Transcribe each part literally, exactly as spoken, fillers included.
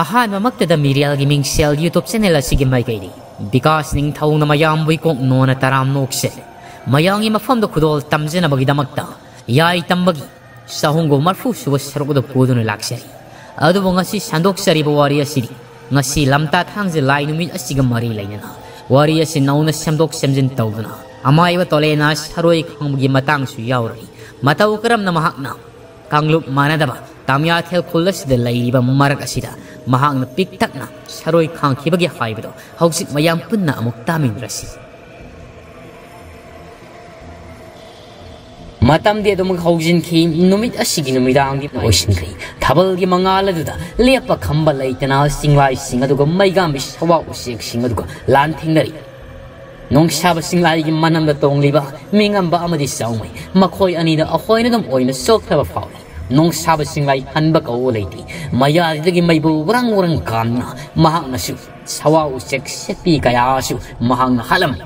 ꯑꯍꯥꯟꯕꯃꯛꯇꯗ ꯃꯤꯔꯦꯜꯒꯤ ꯃꯤꯡꯁꯦꯜ YouTube channel ꯑꯁꯤꯒꯤ ꯃꯥꯏꯀꯩꯗꯒꯤ ꯕꯤꯀꯥꯁ ꯅꯤꯡꯊꯧꯅ ꯃꯌꯥꯝꯕꯨ ꯏꯀꯣꯛ ꯅꯣꯟꯅ ꯇꯔꯥꯝ ꯅꯣꯛꯆꯔꯤ꯫ ꯃꯌꯥꯝꯒꯤ ꯃꯐꯝꯗ ꯈꯨꯗꯣꯜ ꯇꯝꯖꯅꯕꯒꯤꯗꯃꯛꯇ ꯌꯥꯏ ꯇꯝꯕꯒꯤ ꯆꯍꯨꯝꯒ ꯃꯔꯤꯐꯨ ꯁꯨꯕ ꯁꯔꯨꯛ ꯑꯗꯨ ꯄꯨꯗꯨꯅ ꯂꯥꯛꯆꯔꯤ꯫ ꯑꯗꯨꯕꯨ ꯉꯁꯤ ꯁꯟꯗꯣꯛꯆꯔꯤꯕ ꯋꯥꯔꯤ ꯑꯁꯤꯗꯤ ꯉꯁꯤ ꯂꯝꯇꯥ ꯊꯥꯡꯖ ꯂꯥꯏ ꯅꯨꯃꯤꯠ ꯑꯁꯤꯒ ꯃꯔꯤ ꯂꯩꯅꯅ ꯋꯥꯔꯤ ꯑꯁꯤ ꯅꯧꯅ ꯁꯦꯝꯗꯣꯛ ꯁꯦꯝꯖꯤꯟ ꯇꯧꯗꯨꯅ ꯑꯃꯥꯏꯕ ꯇꯣꯂꯦꯅ ꯁꯔꯣꯏ ꯈꯥꯡꯕꯒꯤ ꯃꯇꯥꯡꯁꯨ ꯌꯥꯎꯔꯤ꯫ ꯃꯇꯧ ꯀꯔꯝꯅ ꯃꯍꯥꯛꯅ ꯀꯥꯡꯂꯨꯞ ꯃꯥꯟꯅꯗꯕ ꯇꯥꯃꯤꯌꯥꯊꯦꯜ ꯈꯨꯜ ꯑꯁꯤꯗ ꯂꯩꯔꯤꯕ ꯃꯔꯛ ꯑꯁꯤꯗ ꯃꯍꯥꯛꯅ ꯄꯤꯛꯇꯛꯅ ꯁꯔꯣꯏ ꯈꯥꯡꯈꯤꯕꯒꯦ ꯍꯥꯏꯕꯗꯨ ꯍꯧꯖꯤꯛ ꯃꯌꯥꯝ ꯄꯨꯟꯅ ꯑꯃꯨꯛ ꯇꯥꯃꯤꯟꯅꯔꯁꯤ꯫ ꯃꯇꯝꯗꯤ ꯑꯗꯨꯃꯛ ꯍꯧꯖꯤꯟꯈꯤ꯫ ꯅꯨꯃꯤꯠ ꯑꯁꯤꯒꯤ ꯅꯨꯃꯤꯗꯥꯡꯗꯤ ꯑꯣꯏꯁꯤꯟꯈ꯭ꯔꯤ꯫ ꯊꯥꯕꯜꯒꯤ ꯃꯉꯥꯜ ꯑꯗꯨꯗ ꯂꯦꯞꯄ ꯈꯝꯕ ꯂꯩꯇꯅ ꯆꯤꯡꯂꯥꯏꯁꯤꯡ ꯑꯗꯨꯒ ꯃꯩꯒꯥꯝꯕꯤ ꯁꯋꯥ ꯎꯆꯦꯛꯁꯤꯡ ꯑꯗꯨꯒ ꯂꯥꯟꯊꯦꯡꯅꯔꯤ꯫ ꯅꯣꯡꯁꯥꯕ ꯆꯤꯡꯂꯥꯏꯒꯤ ꯃꯅꯝꯗ ꯇꯣꯡꯂꯤꯕ ꯃꯤꯉꯝꯕ ꯑꯃꯗꯤ ꯆꯥꯎꯃꯩ, ꯃꯈꯣꯏ ꯑꯅꯤꯗ ꯑꯩꯈꯣꯏꯅ ꯑꯗꯨꯝ ꯑꯣꯏꯅ ꯆꯣꯛꯊꯕ ꯐꯥꯎꯏ꯫ ꯅꯣꯡꯁꯥꯕ ꯆꯤꯡꯂꯥꯏ ꯍꯟꯕ ꯀꯧꯕ ꯂꯩꯇꯦ꯫ ꯃꯌꯥꯗꯒꯤ ꯃꯩꯕꯨꯜ ꯎꯔꯪ ꯎꯔꯪ ꯀꯥꯝꯅ ꯃꯍꯥꯛꯅꯁꯨ ꯁꯋꯥ ꯎꯆꯦꯛ ꯁꯦꯛꯄꯤ ꯀꯌꯥꯁꯨ ꯃꯍꯥꯛꯅ ꯍꯥꯠꯂꯝꯃꯤ꯫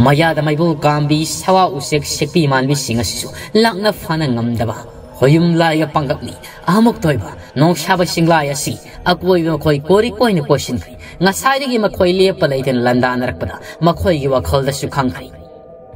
ꯃꯌꯥꯗ ꯃꯩꯕꯨꯜ ꯀꯥꯝꯕꯤ ꯁꯋꯥ ꯎꯆꯦꯛ ꯁꯦꯛꯄꯤ ꯃꯥꯟꯕꯤꯁꯤꯡ ꯑꯁꯤꯁꯨ ꯂꯥꯛꯅ ꯐꯥꯅ ꯉꯝꯗꯕ ꯍꯣꯌꯨꯝ ꯂꯥꯏꯒ ꯄꯥꯡꯒꯞꯅꯤ꯫ ꯑꯃꯨꯛꯇ ꯑꯣꯏꯕ ꯅꯣꯡꯁꯥꯕ ꯆꯤꯡꯂꯥꯏ ꯑꯁꯤ ꯑꯀꯣꯏꯕ ꯃꯈꯣꯏ ꯀꯣꯔꯤ ꯀꯣꯏꯅ ꯀꯣꯏꯁꯤꯟꯈ꯭ꯔꯦ꯫ ꯉꯁꯥꯏꯗꯒꯤ ꯃꯈꯣꯏ ꯂꯦꯞꯄ ꯂꯩꯇꯅ ꯂꯟꯗꯥꯅꯔꯛꯄꯗ ꯃꯈꯣꯏꯒꯤ ꯋꯥꯈꯜꯗꯁꯨ ꯈꯪꯈ꯭ꯔꯦ꯫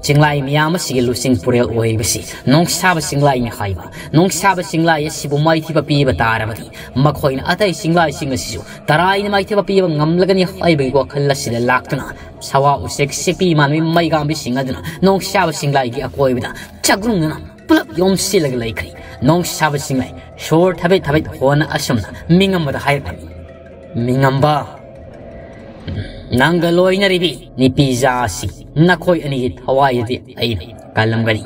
ꯆꯤꯡꯂꯥꯏ ꯃꯌꯥꯝ ꯑꯁꯤꯒꯤ ꯂꯨꯆꯤꯡ ꯄꯨꯔꯦꯜ ꯑꯣꯏꯔꯤꯕꯁꯤ ꯅꯣꯡꯁꯥꯕ ꯆꯤꯡꯂꯥꯏꯅꯤ ꯍꯥꯏꯕ꯫ ꯅꯣꯡꯁꯥꯕ ꯆꯤꯡꯂꯥꯏ ꯑꯁꯤꯕꯨ ꯃꯥꯏꯊꯤꯕ ꯄꯤꯕ ꯇꯥꯔꯕꯗꯤ ꯃꯈꯣꯏꯅ ꯑꯇꯩ ꯆꯤꯡꯂꯥꯏꯁꯤꯡ ꯑꯁꯤꯁꯨ ꯇꯔꯥꯏꯅ ꯃꯥꯏꯊꯤꯕ ꯄꯤꯕ ꯉꯝꯂꯒꯅꯤ ꯍꯥꯏꯕꯒꯤ ꯋꯥꯈꯜ ꯑꯁꯤꯗ ꯂꯥꯛꯇꯨꯅ ꯁꯋꯥ ꯎꯆꯦꯛ ꯁꯦꯛꯄꯤ ꯃꯥꯟꯕꯤ ꯃꯩꯒꯥꯝꯕꯤꯁꯤꯡ ꯑꯗꯨꯅ ꯅꯣꯡꯁꯥꯕ ꯆꯤꯡꯂꯥꯏꯒꯤ ꯑꯀꯣꯏꯕꯗ ꯆꯥꯛꯂꯨꯡꯗꯨꯅ ꯄꯨꯂꯞ ꯌꯣꯝꯁꯤꯜꯂꯒ ꯂꯩꯈ꯭ꯔꯦ꯫ ꯅꯣꯡꯁꯥꯕ ꯆꯤꯡꯂꯥꯏ ꯁꯣꯔ ꯊꯕꯦꯠ ꯊꯕꯦꯠ ꯍꯣꯟꯅ ꯑꯁꯨꯝꯅ ꯃꯤꯉꯝꯕꯗ ꯍꯥꯏꯔꯛꯂꯝꯃꯤ꯫ ꯃꯤꯉꯝꯕ, ꯅꯪꯒ ꯂꯣꯏꯅꯔꯤꯕꯤ ꯅꯨꯄꯤꯖꯥ ꯑꯁꯤ ꯅꯈꯣꯏ ꯑꯅꯤꯒꯤ ꯊꯋꯥꯏꯗꯗꯤ ꯑꯩꯅ ꯀꯜꯂꯝꯒꯅꯤ꯫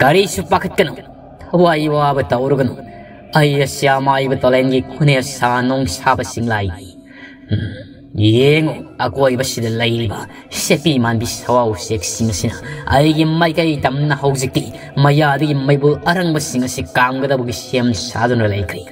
ꯀꯔꯤꯁꯨ ꯄꯥꯈꯠꯀꯅꯨ, ꯊꯋꯥꯏ ꯋꯥꯕ ꯇꯧꯔꯨꯒꯅꯨ꯫ ꯑꯩ ꯑꯁꯤ ꯑꯃꯥꯏꯕ ꯇꯣꯂꯦꯟꯒꯤ ꯈꯨꯅꯦꯁꯥ ꯅꯣꯡꯁꯥꯕ ꯆꯤꯡꯂꯥꯏꯅꯤ꯫ ꯌꯦꯡꯉꯨ, ꯑꯀꯣꯏꯕꯁꯤꯗ ꯂꯩꯔꯤꯕ ꯁꯦꯄꯤ ꯃꯥꯟꯕꯤ ꯁꯋꯥ ꯎꯆꯦꯛꯁꯤꯡ ꯑꯁꯤꯅ ꯑꯩꯒꯤ ꯃꯥꯏꯀꯩ ꯇꯝꯅ ꯍꯧꯖꯤꯛꯇꯤ ꯃꯌꯥꯗꯒꯤ ꯃꯩꯕꯨꯜ ꯑꯔꯪꯕꯁꯤꯡ ꯑꯁꯤ ꯀꯥꯝꯒꯗꯕꯒꯤ ꯁꯦꯝ ꯁꯥꯗꯨꯅ ꯂꯩꯈ꯭ꯔꯦ꯫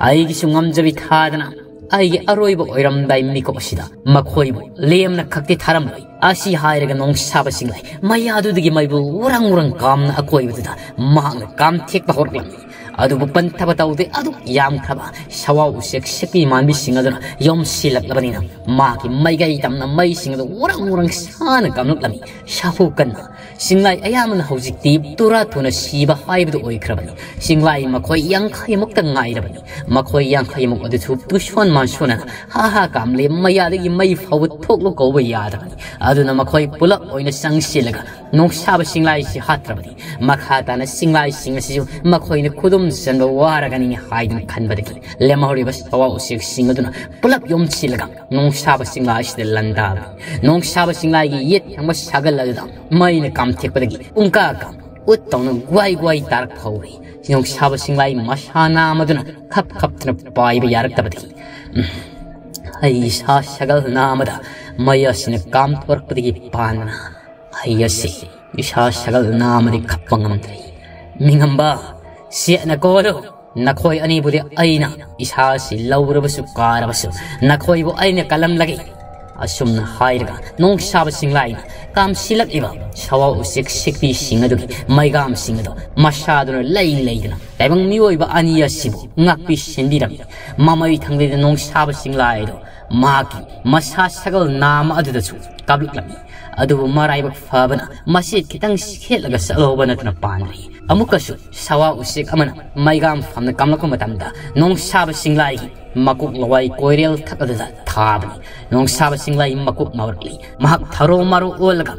ꯑꯩꯒꯤꯁꯨ ꯉꯝꯖꯕꯤ ꯊꯥꯗꯅ ꯑꯩꯒꯤ ꯑꯔꯣꯏꯕ ꯑꯣꯏꯔꯝꯗꯥꯏ ꯃꯤꯀꯨꯞ ꯑꯁꯤꯗ ꯃꯈꯣꯏꯕꯨ ꯂꯦꯝꯅ ꯈꯛꯇꯤ ꯊꯥꯔꯝꯂꯣꯏ꯫ ꯑꯁꯤ ꯍꯥꯏꯔꯒ ꯅꯣꯡꯁꯥꯕ ꯆꯤꯡꯂꯥꯏ ꯃꯌꯥꯗꯨꯗꯒꯤ ꯃꯩꯕꯨꯜ ꯎꯔꯪ ꯎꯔꯪ ꯀꯥꯝꯅ ꯑꯀꯣꯏꯕꯗꯨꯗ ꯃꯍꯥꯛꯅ ꯀꯥꯝꯊꯦꯛꯄ ꯍꯧꯔꯛꯂꯝꯃꯤ꯫ ꯑꯗꯨꯕꯨ ꯄꯟꯊꯕ ꯇꯧꯗꯦ꯫ ꯑꯗꯨꯛ ꯌꯥꯝꯈ꯭ꯔꯕ ꯁꯋꯥ ꯎꯆꯦꯛ ꯁꯤꯛꯄꯤ ꯃꯥꯟꯕꯤꯁꯤꯡ ꯑꯗꯨꯅ ꯌꯣꯝꯁꯤꯜꯂꯛꯂꯕꯅꯤꯅ ꯃꯥꯒꯤ ꯃꯥꯏꯀꯩ ꯇꯝꯅ ꯃꯩꯁꯤꯡ ꯑꯗꯨ ꯎꯔꯪ ꯎꯔꯪ ꯁꯥꯅ ꯀꯥꯝꯂꯛꯂꯝꯃꯤ꯫ ꯁꯥꯐꯨ ꯀꯟꯅ ꯆꯤꯡꯂꯥꯏ ꯑꯌꯥꯝꯕꯅ ꯍꯧꯖꯤꯛꯇꯤ ꯇꯨꯔꯥ ꯊꯨꯅ ꯁꯤꯕ ꯍꯥꯏꯕꯗꯨ ꯑꯣꯏꯈ꯭ꯔꯕꯅꯤ꯫ ꯆꯤꯡꯂꯥꯏ ꯃꯈꯣꯏ ꯌꯥꯡꯈꯩꯃꯨꯛꯇ ꯉꯥꯏꯔꯕꯅꯤ꯫ ꯃꯈꯣꯏ ꯌꯥꯡꯈꯩꯃꯨꯛ ꯑꯗꯨꯁꯨ ꯇꯨꯁꯣꯟ ꯃꯥꯟꯁꯣꯟꯅꯅ ꯍꯥ ꯍꯥ ꯀꯥꯝꯂꯦ ꯃꯌꯥꯗꯒꯤ ꯃꯩ ꯐꯥꯎꯕ ꯊꯣꯛꯂꯨ ꯀꯧꯕ ꯌꯥꯗꯕꯅꯤ꯫ ꯑꯗꯨꯅ ꯃꯈꯣꯏ ꯄꯨꯂꯞ ꯑꯣꯏꯅ ꯆꯪꯁꯤꯜꯂꯒ ꯅꯣꯡꯁꯥꯕ ꯆꯤꯡꯂꯥꯏꯁꯤ ꯍꯥꯠꯇ꯭ꯔꯕꯗꯤ ꯃꯈꯥ ꯇꯥꯅ ꯆꯤꯡꯂꯥꯏꯁꯤꯡ ꯑꯁꯤꯁꯨ ꯃꯈꯣꯏꯅ ꯈꯨꯗꯨꯝ ꯆꯟꯕ ꯋꯥꯔꯒꯅꯤ ꯍꯥꯏꯗꯨꯅ ꯈꯟꯕꯗꯒꯤ ꯂꯦꯝꯍꯧꯔꯤꯕ ꯁꯋꯥ ꯎꯆꯦꯛꯁꯤꯡ ꯑꯗꯨꯅ ꯄꯨꯂꯞ ꯌꯣꯝꯁꯤꯜꯂꯒ ꯅꯣꯡꯁꯥꯕ ꯆꯤꯡꯂꯥꯏ ꯑꯁꯤꯗ ꯂꯥꯟꯗꯥꯕꯅꯤ꯫ ꯅꯣꯡꯁꯥꯕ ꯆꯤꯡꯂꯥꯏꯒꯤ ꯌꯦꯠ ꯊꯪꯕ ꯁꯥꯒꯜ ꯑꯗꯨꯗ ꯃꯩꯅ ꯀꯥꯝꯊꯦꯛꯄꯗꯒꯤ ꯄꯨꯡꯀꯥ ꯀꯥꯝ ꯎꯠ ꯇꯧꯅ ꯒ꯭ꯋꯥꯏ ꯒ꯭ꯋꯥꯏ ꯇꯥꯔꯛꯄ ꯍꯧꯔꯦ꯫ ꯅꯣꯡꯁꯥꯕ ꯆꯤꯡꯂꯥꯏ ꯃꯁꯥ ꯅꯥꯝꯃꯗꯨꯅ ꯈꯞ ꯈꯞꯇꯅ ꯄꯥꯏꯕ ꯌꯥꯔꯛꯇꯕꯗꯒꯤ, "ꯎꯝ, ꯑꯩ ꯏꯁꯥ ꯁꯥꯒꯜ ꯅꯥꯝꯃꯗ ꯃꯩ ꯑꯁꯤꯅ ꯀꯥꯝꯊꯣꯔꯛꯄꯗꯒꯤ ꯄꯥꯟꯗꯅ ꯑꯩ ꯑꯁꯤ ꯏꯁꯥ ꯁꯥꯒꯜ ꯅꯥꯝꯃꯗꯤ ꯈꯞꯄ ꯉꯝꯗ꯭ꯔꯦ꯫ ꯃꯤꯉꯝꯕ, ꯆꯦꯠꯅ ꯀꯣꯜꯂꯨ꯫ ꯅꯈꯣꯏ ꯑꯅꯤꯕꯨꯗꯤ ꯑꯩꯅ ꯏꯁꯥ ꯑꯁꯤ ꯂꯧꯔꯕꯁꯨ ꯀꯥꯔꯕꯁꯨ ꯅꯈꯣꯏꯕꯨ ꯑꯩꯅ ꯀꯜꯂꯝꯂꯒꯦ꯫" ꯑꯁꯨꯝꯅ ꯍꯥꯏꯔꯒ ꯅꯣꯡꯁꯥꯕ ꯆꯤꯡꯂꯥꯏꯅ ꯀꯥꯝꯁꯤꯜꯂꯛꯂꯤꯕ ꯁꯋꯥ ꯎꯆꯦꯛ ꯁꯤꯛꯄꯤꯁꯤꯡ ꯑꯗꯨꯒꯤ ꯃꯩꯒꯥꯝꯁꯤꯡ ꯑꯗꯨ ꯃꯁꯥꯗꯨꯅ ꯂꯩ ꯂꯩꯗꯨꯅ ꯇꯥꯏꯕꯪ ꯃꯤꯑꯣꯏꯕ ꯑꯅꯤ ꯑꯁꯤꯕꯨ ꯉꯥꯛꯄꯤ ꯁꯦꯟꯕꯤꯔꯝꯃꯤ꯫ ꯃꯃꯩ ꯊꯪꯂꯤꯗ ꯅꯣꯡꯁꯥꯕ ꯆꯤꯡꯂꯥꯏ ꯑꯗꯨ ꯃꯍꯥꯛꯀꯤ ꯃꯁꯥ ꯁꯥꯒꯜ ꯅꯥꯝꯃ ꯑꯗꯨꯗꯁꯨ ꯀꯥꯞꯂꯛꯂꯝꯃꯤ꯫ ꯑꯗꯨꯕꯨ ꯃꯔꯥꯏꯕꯛ ꯐꯕꯅ ꯃꯆꯦꯠ ꯈꯤꯇꯪ ꯁꯦꯠꯂꯒ ꯆꯠꯍꯧꯕ ꯅꯠꯇꯅ ꯄꯥꯟꯗ꯭ꯔꯤ꯫ ꯑꯃꯨꯛꯀꯁꯨ ꯁꯋꯥ ꯎꯆꯦꯛ ꯑꯃꯅ ꯃꯩꯒꯥꯝ ꯐꯝꯅ ꯀꯥꯝꯂꯛꯄ ꯃꯇꯝꯗ ꯅꯣꯡꯁꯥꯕ ꯆꯤꯡꯂꯥꯏꯒꯤ ꯃꯀꯣꯛ ꯂꯋꯥꯏ ꯀꯣꯏꯔꯦꯜ ꯊꯛ ꯑꯗꯨꯗ ꯊꯥꯕꯅꯤ꯫ ꯅꯣꯡꯁꯥꯕ ꯆꯤꯡꯂꯥꯏ ꯃꯀꯣꯛ ꯉꯥꯎꯔꯛꯂꯤ꯫ ꯃꯍꯥꯛ ꯊꯔꯣ ꯃꯔꯣ ꯑꯣꯜꯂꯒ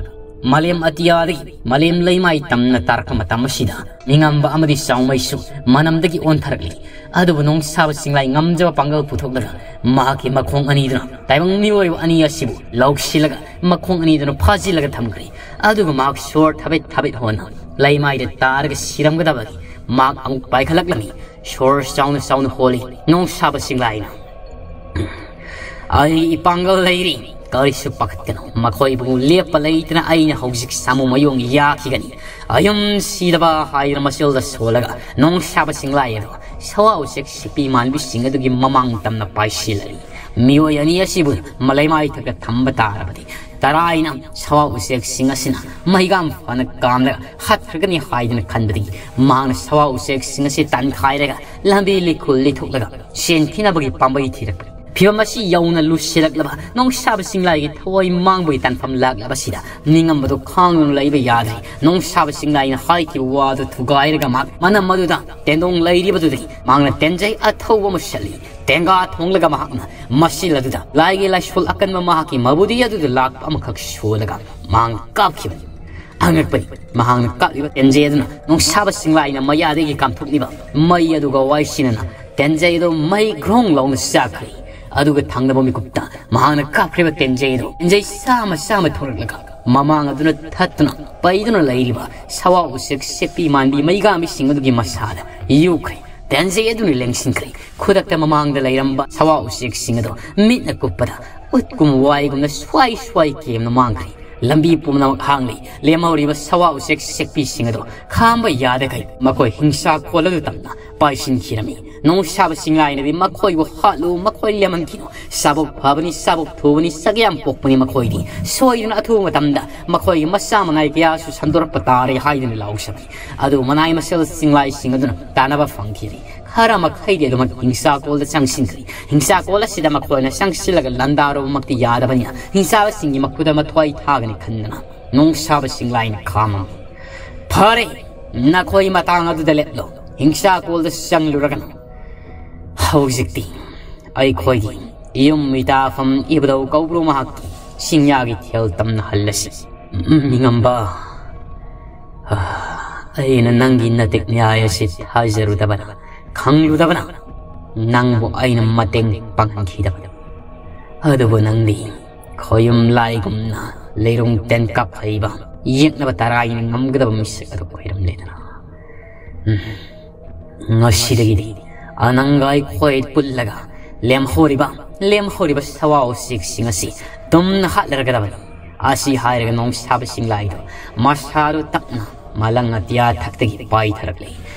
ꯃꯥꯂꯦꯝ ꯑꯇꯤꯌꯥꯗꯒꯤ ꯃꯥꯂꯦꯝ ꯂꯩꯃꯥꯏ ꯇꯝꯅ ꯇꯥꯔꯛꯄ ꯃꯇꯝ ꯑꯁꯤꯗ ꯅꯤꯡꯉꯝꯕ ꯑꯃꯗꯤ ꯆꯥꯎꯃꯩꯁꯨ ꯃꯅꯝꯗꯒꯤ ꯑꯣꯟꯊꯔꯛꯂꯤ꯫ ꯑꯗꯨꯕꯨ ꯅꯣꯡꯁꯥꯕ ꯆꯤꯡꯂꯥꯏ ꯉꯝꯖꯕ ꯄꯥꯡꯒꯜ ꯄꯨꯊꯣꯛꯂꯒ ꯃꯍꯥꯛꯀꯤ ꯃꯈꯣꯡ ꯑꯅꯤꯗꯨꯅ ꯇꯥꯏꯕꯪ ꯃꯤꯑꯣꯏꯕ ꯑꯅꯤ ꯑꯁꯤꯕꯨ ꯂꯧꯁꯤꯜꯂꯒ ꯃꯈꯣꯡ ꯑꯅꯤꯗꯨꯅ ꯐꯥꯖꯤꯜꯂꯒ ꯊꯝꯈ꯭ꯔꯦ꯫ ꯑꯗꯨꯒ ꯃꯍꯥꯛ ꯁꯣꯔ ꯊꯕꯦꯠ ꯊꯕꯦꯠ ꯍꯣꯟꯅ ꯂꯩꯃꯥꯏꯗ ꯇꯥꯔꯒ ꯁꯤꯔꯝꯒꯗꯕꯒꯤ ꯃꯍꯥꯛ ꯑꯃꯨꯛ ꯄꯥꯏꯈꯠꯂꯛꯂꯝꯃꯤ꯫ ꯁꯣꯔ ꯆꯥꯎꯅ ꯆꯥꯎꯅ ꯍꯣꯜꯂꯤ ꯅꯣꯡꯁꯥꯕ ꯆꯤꯡꯂꯥꯏꯅ꯫ "ꯑꯩ ꯏꯄꯥꯡꯒꯜ ꯂꯩꯔꯤ, ꯀꯔꯤꯁꯨ ꯄꯥꯈꯠꯀꯅꯨ꯫ ꯃꯈꯣꯏꯕꯨ ꯂꯦꯞꯄ ꯂꯩꯇꯅ ꯑꯩꯅ ꯍꯧꯖꯤꯛ ꯁꯥꯃꯨ ꯃꯌꯣꯡ ꯌꯥꯈꯤꯒꯅꯤ꯫" ꯑꯌꯨꯝ ꯁꯤꯗꯕ ꯍꯥꯏꯗꯅ ꯃꯆꯜꯗ ꯁꯣꯜꯂꯒ ꯅꯣꯡꯁꯥꯕ ꯆꯤꯡꯂꯥꯏ ꯑꯗꯣ ꯁꯋꯥ ꯎꯆꯦꯛ ꯁꯤꯛꯄꯤ ꯃꯥꯟꯕꯤꯁꯤꯡ ꯑꯗꯨꯒꯤ ꯃꯃꯥꯡ ꯇꯝꯅ ꯄꯥꯏꯁꯤꯜꯂꯛꯏ꯫ ꯃꯤꯑꯣꯏ ꯑꯅꯤ ꯑꯁꯤꯕꯨ ꯃꯂꯩꯃꯥꯏ ꯊꯛꯇ ꯊꯝꯕ ꯇꯥꯔꯕꯗꯤ ꯇꯔꯥꯏꯅ ꯁꯋꯥ ꯎꯆꯦꯛꯁꯤꯡ ꯑꯁꯤꯅ ꯃꯩꯒꯥꯝ ꯐꯅ ꯀꯥꯝꯂꯒ ꯍꯥꯠꯈ꯭ꯔꯒꯅꯤ ꯍꯥꯏꯗꯨꯅ ꯈꯟꯕꯗꯒꯤ ꯃꯍꯥꯛꯅ ꯁꯋꯥ ꯎꯆꯦꯛꯁꯤꯡ ꯑꯁꯤ ꯇꯥꯟꯈꯥꯏꯔꯒ ꯂꯝꯕꯤ ꯂꯩꯈꯣꯜ ꯂꯤꯊꯣꯛꯂꯒ ꯁꯦꯟꯈꯤꯅꯕꯒꯤ ꯄꯥꯝꯕꯩ ꯊꯤꯔꯛꯄꯅꯤ꯫ ꯐꯤꯚꯝ ꯑꯁꯤ ꯌꯧꯅ ꯂꯨꯁꯤꯜꯂꯛꯂꯕ ꯅꯣꯡꯁꯥꯕ ꯆꯤꯡꯂꯥꯏꯒꯤ ꯊꯋꯥꯏ ꯃꯥꯡꯕꯒꯤ ꯇꯥꯟꯐꯝ ꯂꯥꯛꯂꯕꯁꯤꯗ ꯅꯤꯡꯉꯝꯕꯗꯨ ꯈꯥꯡꯗꯨꯅ ꯂꯩꯕ ꯌꯥꯗ꯭ꯔꯦ꯫ ꯅꯣꯡꯁꯥꯕ ꯆꯤꯡꯂꯥꯏꯅ ꯍꯥꯏꯈꯤꯕ ꯋꯥꯗꯨ ꯊꯨꯒꯥꯏꯔꯒ ꯃꯍꯥꯛ ꯃꯅꯝ ꯑꯗꯨꯗ ꯇꯦꯟꯗꯣꯡ ꯂꯩꯔꯤꯕꯗꯨꯗꯒꯤ ꯃꯍꯥꯛꯅ ꯇꯦꯟꯖꯩ ꯑꯊꯧꯕ ꯑꯃ ꯁꯠꯂꯤ꯫ ꯇꯦꯡꯒꯥ ꯊꯣꯡꯂꯒ ꯃꯍꯥꯛꯅ ꯃꯁꯤꯜ ꯑꯗꯨꯗ ꯂꯥꯏꯒꯤ ꯂꯥꯏꯁꯣꯜ ꯑꯀꯟꯕ ꯃꯍꯥꯛꯀꯤ ꯃꯕꯨꯗꯤ ꯑꯗꯨꯗ ꯂꯥꯛꯄ ꯑꯃꯈꯛ ꯁꯣꯜꯂꯒ ꯃꯍꯥꯛꯅ ꯀꯥꯞꯈꯤꯕꯅꯤ꯫ ꯑꯉꯛꯄꯅꯤ, ꯃꯍꯥꯛꯅ ꯀꯥꯞꯂꯤꯕ ꯇꯦꯟꯖꯩ ꯑꯗꯨꯅ ꯅꯣꯡꯁꯥꯕ ꯆꯤꯡꯂꯥꯏꯅ ꯃꯌꯥꯗꯒꯤ ꯀꯥꯝꯊꯣꯛꯂꯤꯕ ꯃꯩ ꯑꯗꯨꯒ ꯋꯥꯏꯁꯤꯟꯅꯅ ꯇꯦꯟꯖꯩ ꯑꯗꯨ ꯃꯩ ꯒ꯭ꯔꯣꯡ ꯂꯥꯎꯅ ꯆꯥꯛꯈ꯭ꯔꯦ꯫ ꯑꯗꯨꯒ ꯊꯪꯅꯕ ꯃꯤꯀꯨꯞꯇ ꯃꯍꯥꯛꯅ ꯀꯥꯞꯈ꯭ꯔꯤꯕ ꯇꯦꯟꯖꯩ ꯑꯗꯨ ꯇꯦꯟꯖꯩ ꯆꯥꯝꯃ ꯆꯥꯝꯃ ꯊꯣꯔꯛꯂꯒ ꯃꯃꯥꯡ ꯑꯗꯨꯅ ꯊꯠꯇꯨꯅ ꯄꯩꯗꯨꯅ ꯂꯩꯔꯤꯕ ꯁꯋꯥ ꯎꯆꯦꯛ ꯁꯦꯛꯄꯤ ꯃꯥꯟꯕꯤ ꯃꯩꯒꯥꯃꯤꯁꯤꯡ ꯑꯗꯨꯒꯤ ꯃꯁꯥꯗ ꯌꯨꯈ꯭ꯔꯦ꯫ ꯇꯦꯟꯖꯩ ꯑꯗꯨꯅ ꯂꯦꯡꯁꯤꯟꯈ꯭ꯔꯦ꯫ ꯈꯨꯗꯛꯇ ꯃꯃꯥꯡꯗ ꯂꯩꯔꯝꯕ ꯁꯋꯥ ꯎꯆꯦꯛꯁꯤꯡ ꯑꯗꯨ ꯃꯤꯠꯅ ꯀꯨꯞꯄꯗ ꯎꯠꯀꯨꯝ ꯋꯥꯏꯒꯨꯝꯅ ꯁ꯭ꯋꯥꯏ ꯁ꯭ꯋꯥꯏ ꯀꯦꯝꯅ ꯃꯥꯡꯈ꯭ꯔꯦ꯫ ꯂꯝꯕꯤ ꯄꯨꯝꯅꯃꯛ ꯍꯥꯡꯂꯤ꯫ ꯂꯦꯝꯍꯧꯔꯤꯕ ꯁꯋꯥ ꯎꯆꯦꯛ ꯁꯦꯛꯄꯤꯁꯤꯡ ꯑꯗꯨ ꯈꯥꯝꯕ ꯌꯥꯗꯈꯩ ꯃꯈꯣꯏ ꯍꯤꯡꯁꯥ ꯈꯣꯜ ꯑꯗꯨ ꯇꯝꯅ ꯄꯥꯏꯁꯤꯟꯈꯤꯔꯝꯃꯤ꯫ ꯅꯣꯡꯁꯥꯕ ꯆꯤꯡꯂꯥꯏꯅꯗꯤ ꯃꯈꯣꯏꯕꯨ ꯍꯥꯠꯂꯨ, ꯃꯈꯣꯏ ꯂꯦꯝꯍꯟꯈꯤꯅꯨ, ꯆꯥꯕꯣꯛ ꯐꯕꯅꯤ, ꯆꯥꯕꯣꯛ ꯊꯨꯕꯅꯤ, ꯆꯥꯛ ꯌꯥꯝ ꯄꯣꯛꯄꯅꯤ ꯃꯈꯣꯏꯗꯤ, ꯁꯣꯏꯗꯅ ꯑꯊꯨꯕ ꯃꯇꯝꯗ ꯃꯈꯣꯏꯒꯤ ꯃꯆꯥ ꯃꯅꯥꯏ ꯀꯌꯥꯁꯨ ꯁꯟꯗꯣꯔꯛꯄ ꯇꯥꯔꯦ ꯍꯥꯏꯗꯨꯅ ꯂꯥꯎꯁꯜꯂꯤ꯫ ꯑꯗꯨ ꯃꯅꯥꯏ ꯃꯁꯤꯜ ꯆꯤꯡꯂꯥꯏꯁꯤꯡ ꯑꯗꯨꯅ ꯇꯥꯟꯅꯕ ꯐꯪꯈꯤꯔꯤ꯫ ꯈꯔ ꯃꯈꯩꯗꯤ ꯑꯗꯨꯃꯛ ꯍꯤꯡꯁꯥꯀꯣꯜꯗ ꯆꯪꯁꯤꯟꯈ꯭ꯔꯤ꯫ ꯍꯤꯡꯁꯥꯀꯣꯜ ꯑꯁꯤꯗ ꯃꯈꯣꯏꯅ ꯆꯪꯁꯤꯜꯂꯒ ꯂꯥꯟꯗꯥꯔꯨꯕꯃꯛꯇꯤ ꯌꯥꯗꯕꯅꯤꯅ ꯍꯤꯡꯁꯥꯕꯁꯤꯡꯒꯤ ꯃꯈꯨꯗ ꯃꯊ꯭ꯋꯥꯏ ꯊꯥꯒꯅꯤ ꯈꯟꯗꯅ ꯅꯣꯡꯁꯥꯕ ꯆꯤꯡꯂꯥꯏꯅ ꯈꯥꯝꯃꯝꯃꯤ꯫ ꯐꯔꯦ, ꯅꯈꯣꯏ ꯃꯇꯥꯡ ꯑꯗꯨꯗ ꯂꯦꯞꯂꯣ, ꯍꯤꯡꯁꯥꯀꯣꯜꯗ ꯆꯪꯂꯨꯔꯒꯅꯨ꯫ ꯍꯧꯖꯤꯛꯇꯤ ꯑꯩꯈꯣꯏꯒꯤ ꯌꯨꯝ ꯃꯤꯇꯥꯐꯝ ꯏꯕꯨꯙꯧ ꯀꯧꯕ꯭ꯔꯨ ꯃꯍꯥꯛꯀꯤ ꯆꯤꯡꯌꯥꯒꯤ ꯊꯦꯜ ꯇꯝꯅ ꯍꯜꯂꯁꯤ꯫ ꯅꯤꯡꯉꯝꯕ, ꯑꯩꯅ ꯅꯪꯒꯤ ꯅꯇꯤꯛ ꯅ꯭ꯌꯥꯏ ꯑꯁꯤ ꯊꯥꯖꯔꯨꯗꯕꯅ, ꯈꯪꯂꯨꯗꯕꯅ ꯅꯪꯕꯨ ꯑꯩꯅ ꯃꯇꯦꯡ ꯄꯥꯡꯈꯤꯗꯕꯅꯤ꯫ ꯑꯗꯨꯕꯨ ꯅꯪꯗꯤ ꯈꯣꯌꯨꯝ ꯂꯥꯏꯒꯨꯝꯅ ꯂꯩꯔꯨꯡ ꯇꯦꯟꯀꯥꯞ ꯍꯩꯕ, ꯌꯦꯛꯅꯕ ꯇꯔꯥꯏꯅ ꯉꯝꯒꯗꯕ ꯃꯤꯁꯛ ꯑꯗꯨ ꯑꯣꯏꯔꯝꯂꯦꯗꯅ꯫ ꯎꯝ꯫ ꯉꯁꯤꯗꯒꯤꯗꯤ ꯅꯪꯒ ꯑꯩꯈꯣꯏ ꯄꯨꯜꯂꯒ ꯂꯦꯝꯍꯧꯔꯤꯕ, ꯂꯦꯝꯍꯧꯔꯤꯕ ꯁꯋꯥ ꯎꯆꯦꯛꯁꯤꯡ ꯑꯁꯤ ꯇꯨꯝꯅ ꯍꯥꯠꯂꯔꯒꯗꯕꯅꯤ꯫ ꯑꯁꯤ ꯍꯥꯏꯔꯒ ꯅꯣꯡꯁꯥꯕ ꯆꯤꯡꯂꯥꯏꯗꯣ ꯃꯁꯥꯗꯨ ꯇꯞꯅ ꯃꯂꯪ ꯑꯇꯤꯌꯥ ꯊꯛꯇꯒꯤ ꯄꯥꯏꯊꯔꯛꯂꯦ꯫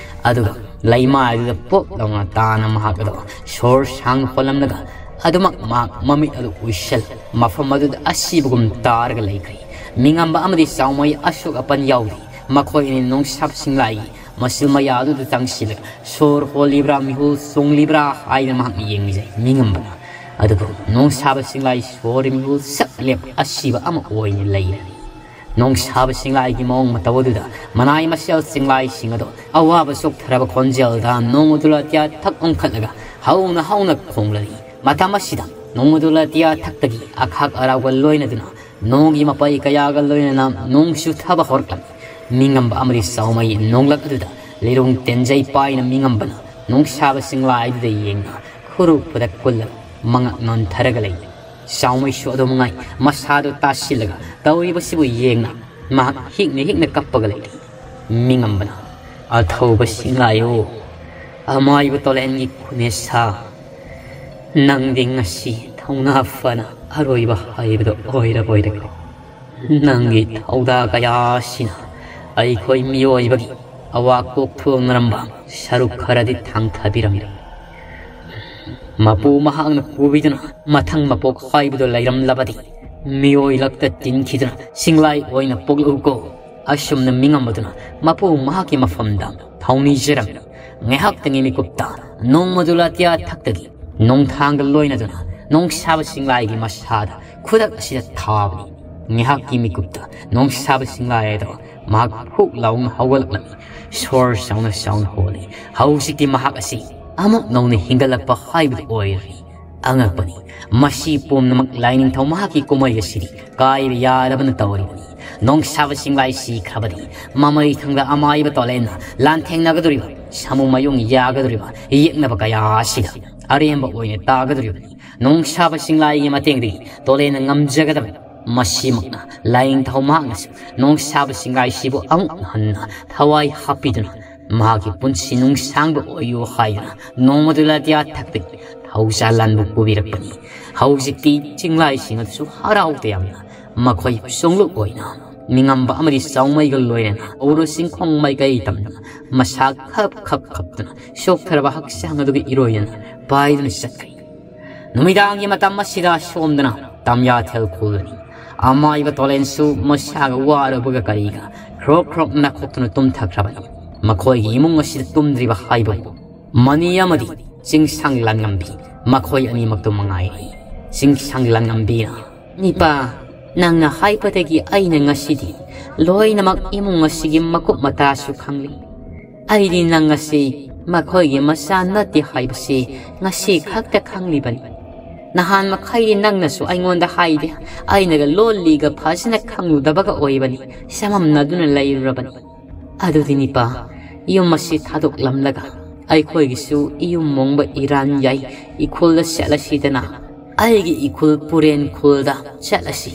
ꯑꯗꯨꯒ ꯂꯩꯃꯥꯏꯗꯨꯗ ꯄꯣꯞ ꯂꯥꯎꯅ ꯇꯥꯅ ꯃꯍꯥꯛ ꯑꯗꯣ ꯁꯣꯔ ꯁꯥꯡꯅ ꯍꯣꯜꯂꯝꯂꯒ ꯑꯗꯨꯃꯛ ꯃꯍꯥꯛ ꯃꯃꯤꯠ ꯑꯗꯨ ꯎꯏꯁꯜ ꯃꯐꯝ ꯑꯗꯨꯗ ꯑꯁꯤꯕꯒꯨꯝ ꯇꯥꯔꯒ ꯂꯩꯈ꯭ꯔꯦ꯫ ꯃꯤꯉꯝꯕ ꯑꯃꯗꯤ ꯆꯥꯎꯃꯩ ꯑꯁꯣꯛ ꯑꯄꯟ ꯌꯥꯎꯗꯦ꯫ ꯃꯈꯣꯏ ꯑꯅꯤ ꯅꯣꯡꯁꯥꯕ ꯁꯤꯡꯂꯥꯏꯒꯤ ꯃꯁꯤꯜ ꯃꯌꯥ ꯑꯗꯨꯗ ꯆꯪꯁꯤꯜꯂꯒ ꯁꯣꯔ ꯍꯣꯜꯂꯤꯕ꯭ꯔꯥ, ꯃꯤꯍꯨꯜ ꯆꯣꯡꯂꯤꯕ꯭ꯔꯥ ꯍꯥꯏꯅ ꯃꯍꯥꯛꯅ ꯌꯦꯡꯂꯤꯖꯩ꯫ ꯃꯤꯉꯝꯕꯅ ꯑꯗꯨꯕꯨ ꯅꯣꯡꯁꯥꯕ ꯁꯤꯡꯂꯥꯏ ꯁꯣꯔ ꯃꯤꯍꯨꯜ ꯁꯛ ꯂꯦꯞ ꯑꯁꯤꯕ ꯑꯃ ꯑꯣꯏꯅ ꯂꯩꯔꯦ꯫ ꯅꯣꯡꯁꯥꯕ ꯁꯤꯡꯂꯥꯏꯒꯤ ꯃꯑꯣꯡ ꯃꯇꯧ ꯑꯗꯨꯗ ꯃꯅꯥꯏ ꯃꯁꯦꯜ ꯆꯤꯡꯂꯥꯏꯁꯤꯡ ꯑꯗꯣ ꯑꯋꯥꯕ ꯆꯣꯛꯊꯔꯕ ꯈꯣꯟꯖꯦꯜꯗ ꯅꯣꯡꯃꯗꯨꯂꯥꯇꯤꯌꯥ ꯊꯛ ꯑꯣꯟꯈꯠꯂꯒ ꯍꯧꯅ ꯍꯧꯅ ꯈꯣꯡꯂꯛꯏ꯫ ꯃꯇꯝ ꯑꯁꯤꯗ ꯅꯣꯡꯃꯗꯨꯂꯥꯇꯤꯌꯥ ꯊꯛꯇꯒꯤ ꯑꯈꯥꯛ ꯑꯔꯥꯎꯒ ꯂꯣꯏꯅꯗꯨꯅ ꯅꯣꯡꯒꯤ ꯃꯄꯩ ꯀꯌꯥꯒ ꯂꯣꯏꯅꯅ ꯅꯣꯡ ꯆꯨꯊꯕ ꯍꯧꯔꯛꯂꯝꯃꯤ꯫ ꯃꯤꯉꯝꯕ ꯑꯃꯗꯤ ꯆꯥꯎꯃꯩ ꯅꯣꯡꯂꯛ ꯑꯗꯨꯗ ꯂꯤꯔꯨꯡ ꯇꯦꯟꯖꯩ ꯄꯥꯏꯅ ꯃꯤꯉꯝꯕꯅ ꯅꯣꯡꯁꯥꯕ ꯆꯤꯡꯂꯥꯏꯗꯨꯗ ꯌꯦꯡꯅ ꯈꯨꯔꯨ ꯈꯨꯗꯛ ꯀꯨꯜꯂꯒ ꯃꯉꯛ ꯅꯣꯟꯊꯔꯒ ꯂꯩ꯫ ꯆꯥꯎꯃꯩꯁꯨ ꯑꯗꯨ ꯃꯉꯥꯏ ꯃꯁꯥꯗꯨ ꯇꯥꯁꯤꯜꯂꯒ ꯇꯧꯔꯤꯕꯁꯤꯕꯨ ꯌꯦꯡꯅ ꯃꯍꯥꯛ ꯍꯤꯛꯅ ꯍꯤꯛꯅ ꯀꯞꯄꯒ ꯂꯩꯔꯤ꯫ ꯃꯤꯉꯝꯕꯅ, "ꯑꯊꯧꯕ ꯁꯤꯡꯂꯥꯏꯌꯣ, ꯑꯃꯥꯏꯕ ꯇꯣꯂꯦꯟꯒꯤ ꯈꯨꯅꯦꯁꯥ, ꯅꯪꯗꯤ ꯉꯁꯤ ꯊꯧꯅꯥ ꯐꯅ ꯑꯔꯣꯏꯕ ꯍꯥꯏꯕꯗꯣ ꯑꯣꯏꯔꯕꯣꯏꯔꯦꯀꯣ꯫ ꯅꯪꯒꯤ ꯊꯧꯗꯥ ꯀꯌꯥ ꯑꯁꯤꯅ ꯑꯩꯈꯣꯏ ꯃꯤꯑꯣꯏꯕꯒꯤ ꯑꯋꯥ ꯀꯣꯛꯊꯣꯛꯅꯔꯝꯕ ꯁꯔꯨꯛ ꯈꯔꯗꯤ ꯊꯥꯡꯊꯕꯤꯔꯝꯂꯦ꯫ ꯃꯄꯨ ꯃꯍꯥꯛꯅ ꯄꯨꯕꯤꯗꯨꯅ ꯃꯊꯪ ꯃꯄꯣꯛ ꯍꯥꯏꯕꯗꯨ ꯂꯩꯔꯝꯂꯕꯗꯤ ꯃꯤꯑꯣꯏ ꯂꯛꯇ ꯇꯤꯟꯈꯤꯗꯨꯅ ꯁꯤꯡꯂꯥꯏ ꯑꯣꯏꯅ ꯄꯣꯛꯂꯛꯎꯀꯣ꯫" ꯑꯁꯨꯝꯅ ꯃꯤꯉꯝꯕꯗꯨꯅ ꯃꯄꯨ ꯃꯍꯥꯛꯀꯤ ꯃꯐꯝꯗ ꯊꯧꯅꯤꯖꯔꯝꯃꯤ꯫ ꯉꯥꯏꯍꯥꯛꯇꯪꯒꯤ ꯃꯤꯀꯨꯞꯇ ꯅꯣꯡꯃꯗꯨ ꯂꯥꯇꯤꯌꯥ ꯊꯛꯇꯒꯤ ꯅꯣꯡꯊꯥꯡꯒ ꯂꯣꯏꯅꯗꯨꯅ ꯅꯣꯡꯁꯥꯕ ꯁꯤꯡꯂꯥꯏꯒꯤ ꯃꯁꯥꯗ ꯈꯨꯗꯛ ꯑꯁꯤꯗ ꯊꯥꯕꯅꯤ꯫ ꯉꯥꯏꯍꯥꯛꯀꯤ ꯃꯤꯀꯨꯞꯇ ꯅꯣꯡꯁꯥꯕ ꯁꯤꯡꯂꯥꯏ ꯑꯗꯣ ꯃꯍꯥꯛ ꯐꯨꯛ ꯂꯥꯎꯅ ꯍꯧꯒꯠꯂꯛꯂꯝꯃꯤ꯫ ꯁꯣꯔ ꯆꯥꯎꯅ ꯆꯥꯎꯅ ꯍꯣꯜꯂꯤ꯫ ꯍꯧꯖꯤꯛꯇꯤ ꯃꯍꯥꯛ ꯑꯁꯤ ꯑꯃꯨꯛ ꯅꯧꯅ ꯍꯤꯡꯒꯠꯂꯛꯄ ꯍꯥꯏꯕꯗꯨ ꯑꯣꯏꯔꯦ꯫ ꯑꯉꯛꯄꯅꯤ꯫ ꯃꯁꯤ ꯄꯨꯝꯅꯃꯛ ꯂꯥꯏꯅꯤꯡꯊꯧ ꯃꯍꯥꯛꯀꯤ ꯀꯨꯝꯍꯩ ꯑꯁꯤꯗꯤ ꯀꯥꯏꯕ ꯌꯥꯗꯕꯅ ꯇꯧꯔꯤꯕꯅꯤ꯫ ꯅꯣꯡꯁꯥꯕ ꯁꯤꯡꯂꯥꯏ ꯁꯤꯈ꯭ꯔꯕꯗꯤ ꯃꯃꯩ ꯊꯪꯗ ꯑꯃꯥꯏꯕ ꯇꯣꯂꯦꯟꯅ ꯂꯥꯟꯊꯦꯡꯅꯒꯗꯧꯔꯤꯕ ꯁꯥꯃꯨ ꯃꯌꯨꯡ ꯌꯥꯒꯗꯧꯔꯤꯕ ꯌꯦꯛꯅꯕ ꯀꯌꯥ ꯑꯁꯤꯗ ꯑꯔꯦꯝꯕ ꯑꯣꯏꯅ ꯇꯥꯒꯗꯧꯔꯤꯕꯅꯤ꯫ ꯅꯣꯡꯁꯥꯕ ꯁꯤꯡꯂꯥꯏꯒꯤ ꯃꯇꯦꯡꯗꯒꯤ ꯇꯣꯂꯦꯟꯅ ꯉꯝꯖꯒꯗꯕꯅꯤ꯫ ꯃꯁꯤꯃꯛꯅ ꯂꯥꯏꯅꯤꯡꯊꯧ ꯃꯍꯥꯛꯅꯁꯨ ꯅꯣꯡꯁꯥꯕ ꯁꯤꯡꯂꯥꯏꯁꯤꯕꯨ ꯑꯃꯨꯛ ꯍꯟꯅ ꯊꯋꯥꯏ ꯍꯥꯞꯄꯤꯗꯨꯅ ꯃꯍꯥꯛꯀꯤ ꯄꯨꯟꯁꯤ ꯅꯨꯡꯁꯥꯡꯕ ꯑꯣꯏꯌꯨ ꯍꯥꯏꯗꯨꯅ ꯅꯣꯡꯃꯗꯨ ꯂꯥꯇꯤꯌꯥ ꯊꯛꯇꯒꯤ ꯊꯧꯖꯥꯜ ꯂꯥꯟꯕꯨ ꯄꯨꯕꯤꯔꯛꯄꯅꯤ꯫ ꯍꯧꯖꯤꯛꯇꯤ ꯆꯤꯡꯂꯥꯏꯁꯤꯡ ꯑꯗꯨꯁꯨ ꯍꯔꯥꯎ ꯇꯌꯥꯝꯅ ꯃꯈꯣꯏ ꯁꯣꯡꯂꯨꯞ ꯑꯣꯏꯅ ꯃꯤꯉꯝꯕ ꯑꯃꯗꯤ ꯆꯥꯎꯃꯩꯒ ꯂꯣꯏꯅꯅ ꯎꯔꯨ ꯆꯤꯡꯈꯣꯡ ꯃꯥꯏꯀꯩ ꯇꯝꯗꯨꯅ ꯃꯁꯥ ꯈꯞ ꯈꯞ ꯈꯞꯇꯨꯅ ꯁꯣꯛꯊꯔꯕ ꯍꯛꯆꯥꯡ ꯑꯗꯨꯒ ꯏꯔꯣꯏꯅꯅ ꯄꯥꯏꯗꯨꯅ ꯆꯠꯈ꯭ꯔꯦ꯫ ꯅꯨꯃꯤꯗꯥꯡꯒꯤ ꯃꯇꯝ ꯑꯁꯤꯗ ꯁꯣꯝꯗꯅ ꯇꯝꯌꯥꯊꯦꯜ ꯈꯨꯜꯗꯅꯤ꯫ ꯑꯃꯥꯏꯕ ꯇꯣꯂꯦꯟꯁꯨ ꯃꯁꯥꯒ ꯋꯥꯔꯨꯕꯒ ꯀꯔꯤꯒ ꯈ꯭ꯔꯣꯛ ꯈ꯭ꯔꯣꯛ ꯅꯥꯈꯣꯛꯇꯨꯅ ꯇꯨꯝꯊꯈ꯭ꯔꯕꯅꯤ꯫ ꯃꯈꯣꯏꯒꯤ ꯏꯃꯨꯡ ꯑꯁꯤꯗ ꯇꯨꯝꯗ꯭ꯔꯤꯕ ꯍꯥꯏꯕꯕꯨ ꯃꯅꯤ ꯑꯃꯗꯤ ꯆꯤꯡꯁꯥꯡ ꯂꯥꯟꯉꯝꯕꯤ, ꯃꯈꯣꯏ ꯑꯅꯤꯃꯛꯇꯨ ꯃꯉꯥꯏꯔꯦ꯫ ꯆꯤꯡꯁꯥꯡ ꯂꯥꯟꯉꯝꯕꯤꯅ, "ꯅꯤꯄꯥ, ꯅꯪꯅ ꯍꯥꯏꯕꯗꯒꯤ ꯑꯩꯅ ꯉꯁꯤꯗꯤ ꯂꯣꯏꯅꯃꯛ ꯏꯃꯨꯡ ꯑꯁꯤꯒꯤ ꯃꯀꯨꯞ ꯃꯇꯥꯁꯨ ꯈꯪꯂꯤ꯫ ꯑꯩꯗꯤ ꯅꯪ ꯑꯁꯤ ꯃꯈꯣꯏꯒꯤ ꯃꯆꯥ ꯅꯠꯇꯦ ꯍꯥꯏꯕꯁꯤ ꯉꯁꯤ ꯈꯛꯇ ꯈꯪꯂꯤꯕꯅꯤ꯫ ꯅꯍꯥꯟ ꯃꯈꯩꯗꯤ ꯅꯪꯅꯁꯨ ꯑꯩꯉꯣꯟꯗ ꯍꯥꯏꯗꯦ, ꯑꯩꯅꯒ ꯂꯣꯜꯂꯤꯒ ꯐꯖꯅ ꯈꯪꯂꯨꯗꯕꯒ ꯑꯣꯏꯕꯅꯤ, ꯆꯃꯝꯅꯗꯨꯅ ꯂꯩꯔꯨꯔꯕꯅꯤ꯫ ꯑꯗꯨꯗꯤ ꯅꯤꯄꯥ, ꯌꯨꯝ ꯑꯁꯤ ꯊꯥꯗꯣꯛꯂꯝꯂꯒ ꯑꯩꯈꯣꯏꯒꯤꯁꯨ ꯏꯌꯨꯝ ꯃꯣꯡꯕ ꯏꯔꯥꯟ ꯌꯥꯏ ꯏꯈꯨꯜꯗ ꯆꯠꯂꯁꯤꯗꯅ꯫ ꯑꯩꯒꯤ ꯏꯈꯨꯜ ꯄꯨꯔꯦꯟ ꯈꯨꯜꯗ ꯆꯠꯂꯁꯤ꯫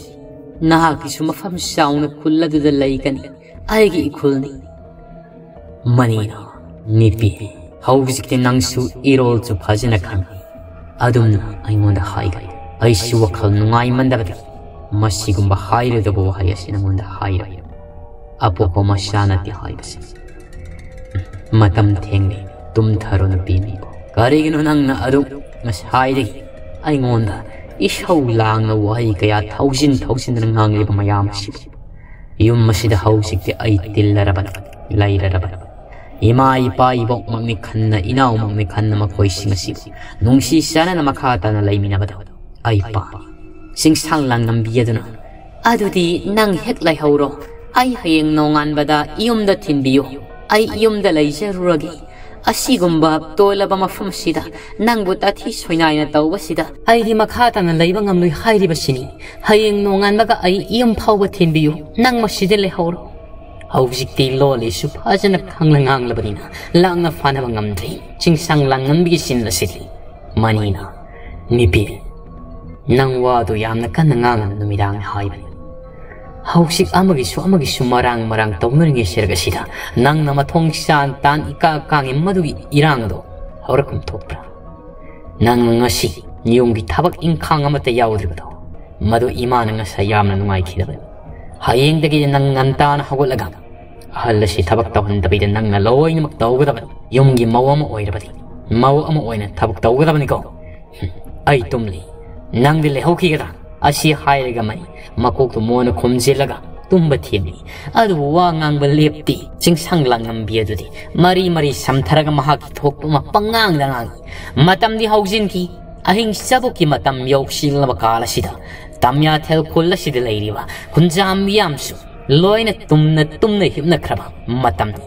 ꯅꯍꯥꯛꯀꯤꯁꯨ ꯃꯐꯝ ꯆꯥꯎꯅ ꯈꯨꯜ ꯑꯗꯨꯗ ꯂꯩꯒꯅꯤ꯫ ꯑꯩꯒꯤ ꯏꯈꯨꯜꯅꯤ꯫" ꯃꯅꯤꯅ, "ꯅꯤꯄꯤ, ꯍꯧꯖꯤꯛꯇꯤ ꯅꯪꯁꯨ ꯏꯔꯣꯜꯁꯨ ꯐꯖꯅ ꯈꯪꯉꯤ꯫ ꯑꯗꯨꯝꯅ ꯑꯩꯉꯣꯟꯗ ꯍꯥꯏꯒꯅꯨ꯫ ꯑꯩꯁꯨ ꯋꯥꯈꯜ ꯅꯨꯡꯉꯥꯏꯃꯟꯗꯕꯗꯒꯤ ꯃꯁꯤꯒꯨꯝꯕ ꯍꯥꯏꯔꯣꯏꯗꯕ ꯋꯥꯍꯩ ꯑꯁꯤ ꯅꯉꯣꯟꯗ ꯍꯥꯏꯔꯣꯏ꯫ ꯑꯄꯣꯛꯄ ꯃꯆꯥ ꯅꯠꯇꯦ ꯍꯥꯏꯕꯁꯤ꯫ ꯃꯇꯝ ꯊꯦꯡꯂꯦ, ꯇꯨꯝꯊꯔꯣ ꯅꯨꯄꯤꯅꯤꯕꯨ꯫ ꯀꯔꯤꯒꯤꯅꯣ ꯅꯪꯅ ꯑꯗꯨꯛ ꯉꯁꯥꯏꯗꯒꯤ ꯑꯩꯉꯣꯟꯗ ꯏꯁꯧ ꯂꯥꯡꯅ ꯋꯥꯍꯩ ꯀꯌꯥ ꯊꯧꯖꯤꯟ ꯊꯧꯖꯤꯟꯗꯨꯅ ꯉꯥꯡꯂꯤꯕ ꯃꯌꯥꯝ ꯑꯁꯤꯕꯨ? ꯌꯨꯝ ꯑꯁꯤꯗ ꯍꯧꯖꯤꯛꯇꯤ ꯑꯩ ꯇꯤꯜꯂꯔꯕꯅꯤ, ꯂꯩꯔꯔꯕꯅꯤ꯫ ꯏꯃꯥ ꯏꯄꯥ ꯏꯕꯣꯛꯃꯛꯅꯤ ꯈꯟꯅ, ꯏꯅꯥꯎꯃꯛꯅꯤ ꯈꯟꯅ ꯃꯈꯣꯏꯁꯤꯡ ꯑꯁꯤꯕꯨ ꯅꯨꯡꯁꯤ ꯆꯥꯟꯅꯅ ꯃꯈꯥ ꯇꯥꯅ ꯂꯩꯃꯤꯟꯅꯕꯗ ꯑꯩ ꯄꯥꯝꯃꯤ꯫" ꯆꯤꯡꯁꯥꯡ ꯂꯥꯡꯉꯝꯕꯤ ꯑꯗꯨꯅ, "ꯑꯗꯨꯗꯤ ꯅꯪ ꯍꯦꯛ ꯂꯩꯍꯧꯔꯣ꯫ ꯑꯩ ꯍꯌꯦꯡ ꯅꯣꯡꯉꯥꯟꯕꯗ ꯌꯨꯝꯗ ꯊꯤꯟꯕꯤꯌꯨ꯫ ꯑꯩ ꯌꯨꯝꯗ ꯂꯩꯖꯔꯨꯔꯒꯦ꯫ ꯑꯁꯤꯒꯨꯝꯕ ꯇꯣꯜꯂꯕ ꯃꯐꯝꯁꯤꯗ ꯅꯪꯕꯨ ꯇꯥꯊꯤ ꯁꯣꯏꯅꯥꯏꯅ ꯇꯧꯕꯁꯤꯗ ꯑꯩꯗꯤ ꯃꯈꯥ ꯇꯥꯅ ꯂꯩꯕ ꯉꯝꯂꯣꯏ ꯍꯥꯏꯔꯤꯕꯁꯤꯅꯤ꯫ ꯍꯌꯦꯡ ꯅꯣꯡꯉꯥꯟꯕꯒ ꯑꯩ ꯌꯨꯝ ꯐꯥꯎꯕ ꯊꯤꯟꯕꯤꯌꯨ꯫ ꯅꯪ ꯃꯁꯤꯗ ꯂꯩꯍꯧꯔꯣ꯫" ꯍꯧꯖꯤꯛꯇꯤ ꯂꯣꯜꯂꯤꯁꯨ ꯐꯖꯅ ꯈꯪꯅ ꯉꯥꯡꯂꯕꯅꯤꯅ ꯂꯥꯡꯅ ꯐꯥꯅꯕ ꯉꯝꯗ꯭ꯔꯦ꯫ ꯆꯤꯡꯁꯥꯡ ꯂꯥꯡꯉꯝꯕꯤꯒꯤ ꯁꯤꯟ ꯑꯁꯤꯗꯤ ꯃꯅꯤꯅ, "ꯅꯤꯄꯤ, ꯅꯪ ꯋꯥꯗꯨ ꯌꯥꯝꯅ ꯀꯟꯅ ꯉꯥꯡꯒꯅꯨ, ꯅꯨꯃꯤꯗꯥꯡꯅꯤ ꯍꯥꯏꯕꯅꯤ꯫ ꯍꯧꯖꯤꯛ ꯑꯃꯒꯤꯁꯨ ꯑꯃꯒꯤꯁꯨ ꯃꯔꯥꯡ ꯃꯔꯥꯡ ꯇꯧꯅꯔꯤꯉꯩ ꯁꯔꯛ ꯑꯁꯤꯗ ꯅꯪꯅ ꯃꯊꯣꯡ ꯆꯥꯟ ꯇꯥꯟ ꯏꯀꯥ ꯀꯥꯡꯉꯤ ꯃꯗꯨꯒꯤ ꯏꯔꯥꯡ ꯑꯗꯣ ꯍꯧꯔꯛꯐꯝ ꯊꯣꯛꯄ꯭ꯔꯥ? ꯅꯪꯅ ꯉꯁꯤ ꯌꯨꯝꯒꯤ ꯊꯕꯛ ꯏꯪꯈꯥꯡ ꯑꯃꯠꯇ ꯌꯥꯎꯗ꯭ꯔꯤꯕꯗꯣ, ꯃꯗꯨ ꯏꯃꯥꯅ ꯉꯁꯥꯏ ꯌꯥꯝꯅ ꯅꯨꯡꯉꯥꯏꯈꯤꯗꯕꯅꯤ꯫ ꯍꯌꯦꯡꯗꯒꯤꯗꯤ ꯅꯪ ꯉꯟꯇꯥꯅ ꯍꯧꯒꯠꯂꯒ ꯑꯍꯜ ꯑꯁꯤ ꯊꯕꯛ ꯇꯧꯍꯟꯗꯕꯤꯗ ꯅꯪꯅ ꯂꯣꯏꯅꯃꯛ ꯇꯧꯒꯗꯕꯅꯤ꯫ ꯌꯨꯝꯒꯤ ꯃꯧ ꯑꯃ ꯑꯣꯏꯔꯕꯗꯤ ꯃꯧ ꯑꯃ ꯑꯣꯏꯅ ꯊꯕꯛ ꯇꯧꯒꯗꯕꯅꯤꯀꯣ꯫" ꯍꯨꯝ꯫ "ꯑꯩ ꯇꯨꯝꯂꯤ, ꯅꯪꯗꯤ ꯂꯩꯍꯧꯈꯤꯒꯗ꯭ꯔꯥ?" ꯑꯁꯤ ꯍꯥꯏꯔꯒ ꯃꯩ ꯃꯀꯣꯛꯇꯨ ꯃꯣꯟꯅ ꯈꯨꯝꯖꯤꯜꯂꯒ ꯇꯨꯝꯕ ꯊꯦꯝꯃꯤ꯫ ꯑꯗꯨꯕꯨ ꯋꯥ ꯉꯥꯡꯕ ꯂꯦꯞꯇꯦ꯫ ꯆꯤꯡꯁꯥꯡ ꯂꯥꯡꯉꯝꯕꯤ ꯑꯗꯨꯗꯤ ꯃꯔꯤ ꯃꯔꯤ ꯁꯝꯊꯔꯒ ꯃꯍꯥꯛꯀꯤ ꯊꯣꯛꯄ ꯑꯃ ꯄꯉꯥꯡꯗ ꯉꯥꯡꯏ꯫ ꯃꯇꯝꯗꯤ ꯍꯧꯖꯤꯟꯈꯤ꯫ ꯑꯍꯤꯡ ꯆꯕꯨꯛꯀꯤ ꯃꯇꯝ ꯌꯧꯁꯤꯜꯂꯕ ꯀꯥꯜ ꯑꯁꯤꯗ ꯇꯝꯌꯥꯊꯦꯜ ꯈꯨꯜ ꯑꯁꯤꯗ ꯂꯩꯔꯤꯕ ꯈꯨꯟꯖꯥ ꯃꯤꯌꯥꯝꯁꯨ ꯂꯣꯏꯅ ꯇꯨꯝꯅ ꯇꯨꯝꯅ ꯍꯤꯞꯅꯈ꯭ꯔꯕ ꯃꯇꯝꯅꯤ꯫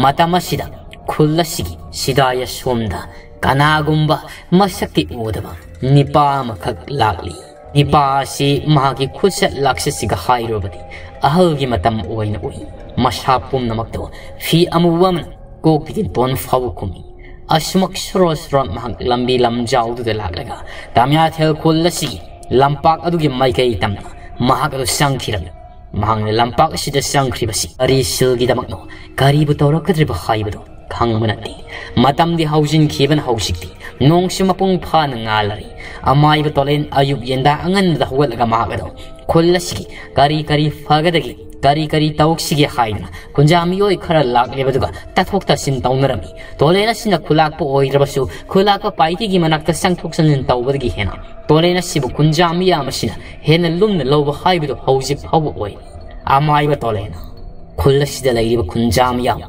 ꯃꯇꯝ ꯑꯁꯤꯗ ꯈꯨꯜ ꯑꯁꯤꯒꯤ ꯁꯤꯗꯥꯏ ꯑꯁꯣꯝꯗ ꯀꯅꯥꯒꯨꯝꯕ ꯃꯁꯛꯇꯤ ꯎꯗꯕ ꯅꯤꯄꯥ ꯑꯃꯈꯛ ꯂꯥꯛꯂꯤ꯫ ꯅꯤꯄꯥ ꯑꯁꯤ ꯃꯍꯥꯛꯀꯤ ꯈꯨꯠꯁꯠ ꯂꯥꯛꯁꯠꯁꯤꯒ ꯍꯥꯏꯔꯨꯔꯕꯗꯤ ꯑꯍꯜꯒꯤ ꯃꯇꯝ ꯑꯣꯏꯅ ꯎꯏ꯫ ꯃꯁꯥ ꯄꯨꯝꯅꯃꯛꯇ ꯐꯤ ꯑꯃꯨꯕ ꯑꯃꯅ ꯀꯣꯛꯀꯤ ꯇꯤꯟꯇꯣꯟ ꯐꯥꯎꯕ ꯈꯨꯝꯃꯤ꯫ ꯑꯁꯨꯃꯛ ꯁꯣꯔꯣ ꯁꯣꯔꯣ ꯃꯍꯥꯛ ꯂꯝꯕꯤ ꯂꯝꯖꯥꯎꯗꯨꯗ ꯂꯥꯛꯂꯒ ꯇꯥꯃꯤꯌꯥꯊꯦꯜ ꯈꯨꯜ ꯑꯁꯤꯒꯤ ꯂꯝꯄꯥꯛ ꯑꯗꯨꯒꯤ ꯃꯥꯏꯀꯩ ꯇꯝꯅ ꯃꯍꯥꯛ ꯑꯗꯨ ꯆꯪꯈꯤꯔꯝꯃꯤ꯫ ꯃꯍꯥꯛꯅ ꯂꯝꯄꯥꯛ ꯑꯁꯤꯗ ꯆꯪꯈ꯭ꯔꯤꯕꯁꯤ ꯀꯔꯤ ꯁꯤꯜꯒꯤꯗꯃꯛꯅꯣ, ꯀꯔꯤꯕꯨ ꯇꯧꯔꯛꯀꯗ꯭ꯔꯤꯕ ꯍꯥꯏꯕꯗꯨ ꯈꯪꯕ ꯅꯠꯇꯦ꯫ ꯃꯇꯝꯗꯤ ꯍꯧꯖꯤꯟꯈꯤꯕꯅ ꯍꯧꯖꯤꯛꯇꯤ ꯅꯣꯡꯁꯨ ꯃꯄꯨꯡ ꯐꯥꯅ ꯉꯥꯜꯂꯔꯤ꯫ ꯑꯃꯥꯏꯕ ꯇꯣꯂꯦꯟ ꯑꯌꯨꯛ ꯌꯦꯟꯗꯥ ꯑꯉꯟꯕꯗ ꯍꯧꯒꯠꯂꯒ ꯃꯍꯥꯛ ꯑꯗꯨ ꯈꯨꯜ ꯑꯁꯤꯒꯤ ꯀꯔꯤ ꯀꯔꯤ ꯐꯒꯗꯒꯦ, ꯀꯔꯤ ꯀꯔꯤ ꯇꯧꯁꯤꯒꯦ ꯍꯥꯏꯗꯨꯅ ꯈꯨꯟꯖꯥ ꯃꯤꯑꯣꯏ ꯈꯔ ꯂꯥꯛꯂꯦꯕꯗꯨꯒ ꯇꯥꯊꯣꯛ ꯇꯥꯁꯤꯟ ꯇꯧꯅꯔꯝꯃꯤ꯫ ꯇꯣꯂꯦꯟ ꯑꯁꯤꯅ ꯈꯨꯂꯥꯛꯄ ꯑꯣꯏꯗ꯭ꯔꯕꯁꯨ ꯈꯨꯂꯥꯛꯄ ꯄꯥꯏꯇꯤꯒꯤ ꯃꯅꯥꯛꯇ ꯆꯪꯊꯣꯛ ꯆꯪꯁꯤꯟ ꯇꯧꯕꯗꯒꯤ ꯍꯦꯟꯅ ꯇꯣꯂꯦꯟ ꯑꯁꯤꯕꯨ ꯈꯨꯟꯖꯥ ꯃꯤꯌꯥꯝ ꯑꯁꯤꯅ ꯍꯦꯟꯅ ꯂꯨꯝꯅ ꯂꯧꯕ ꯍꯥꯏꯕꯗꯨ ꯍꯧꯖꯤꯛ ꯐꯥꯎꯕ ꯑꯣꯏ꯫ ꯑꯃꯥꯏꯕ ꯇꯣꯂꯦꯟ, ꯈꯨꯜ ꯑꯁꯤꯗ ꯂꯩꯔꯤꯕ ꯈꯨꯟꯖꯥ ꯃꯤꯌꯥꯝ,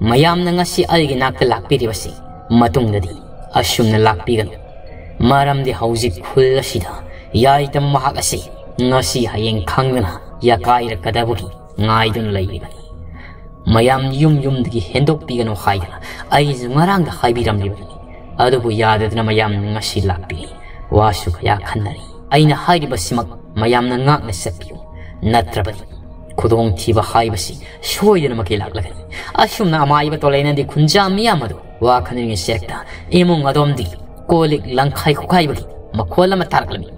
ꯃꯌꯥꯝꯅ ꯉꯁꯤ ꯑꯩꯒꯤ ꯅꯥꯛꯇ ꯂꯥꯛꯄꯤꯔꯤꯕꯁꯤ ꯃꯇꯨꯡꯗꯗꯤ ꯑꯁꯨꯝꯅ ꯂꯥꯛꯄꯤꯒꯅꯨ꯫ ꯃꯔꯝꯗꯤ ꯍꯧꯖꯤꯛ ꯈꯨꯜ ꯑꯁꯤꯗ ꯌꯥꯏꯇꯝ ꯃꯍꯥꯛ ꯑꯁꯤ ꯉꯁꯤ ꯍꯌꯦꯡ ꯈꯪꯗꯅ ꯌꯥꯀꯥꯏꯔꯛꯀꯗꯕꯒꯤ ꯉꯥꯏꯗꯨꯅ ꯂꯩꯔꯤꯕꯅꯤ꯫ ꯃꯌꯥꯝ ꯌꯨꯝ ꯌꯨꯝꯗꯒꯤ ꯍꯦꯟꯗꯣꯛꯄꯤꯒꯅꯨ ꯍꯥꯏꯗꯅ ꯑꯩꯁꯨ ꯉꯔꯥꯡꯗ ꯍꯥꯏꯕꯤꯔꯝꯂꯤꯕꯅꯤ꯫ ꯑꯗꯨꯕꯨ ꯌꯥꯗꯗꯅ ꯃꯌꯥꯝꯅ ꯉꯁꯤ ꯂꯥꯛꯄꯤꯔꯤ꯫ ꯋꯥꯁꯨ ꯀꯌꯥ ꯈꯟꯅꯔꯤ꯫ ꯑꯩꯅ ꯍꯥꯏꯔꯤꯕꯁꯤꯃꯛ ꯃꯌꯥꯝꯅ ꯉꯥꯛꯅ ꯆꯠꯄꯤꯌꯨ, ꯅꯠꯇ꯭ꯔꯕꯗꯤ ꯈꯨꯗꯣꯡꯊꯤꯕ ꯍꯥꯏꯕꯁꯤ ꯁꯣꯏꯗꯅꯃꯛꯀꯤ ꯂꯥꯛꯂꯒꯅꯤ꯫ ꯑꯁꯨꯝꯅ ꯑꯃꯥꯏꯕ ꯇꯣꯂꯩꯅꯗꯤ ꯈꯨꯟꯖꯥ ꯃꯤꯌꯥꯝ ꯑꯗꯨ ꯋꯥ ꯈꯟꯅꯔꯤꯉꯩ ꯆꯦꯔꯛꯇ ꯏꯃꯨꯡ ꯑꯗꯣꯝꯗꯤ ꯀꯣꯜ ꯂꯤꯛ ꯂꯪꯈꯥꯏ ꯈꯣꯈꯥꯏꯕꯒꯤ ꯃꯈꯣꯜ ꯑꯃ ꯇꯥꯔꯛꯂꯝꯃꯤ꯫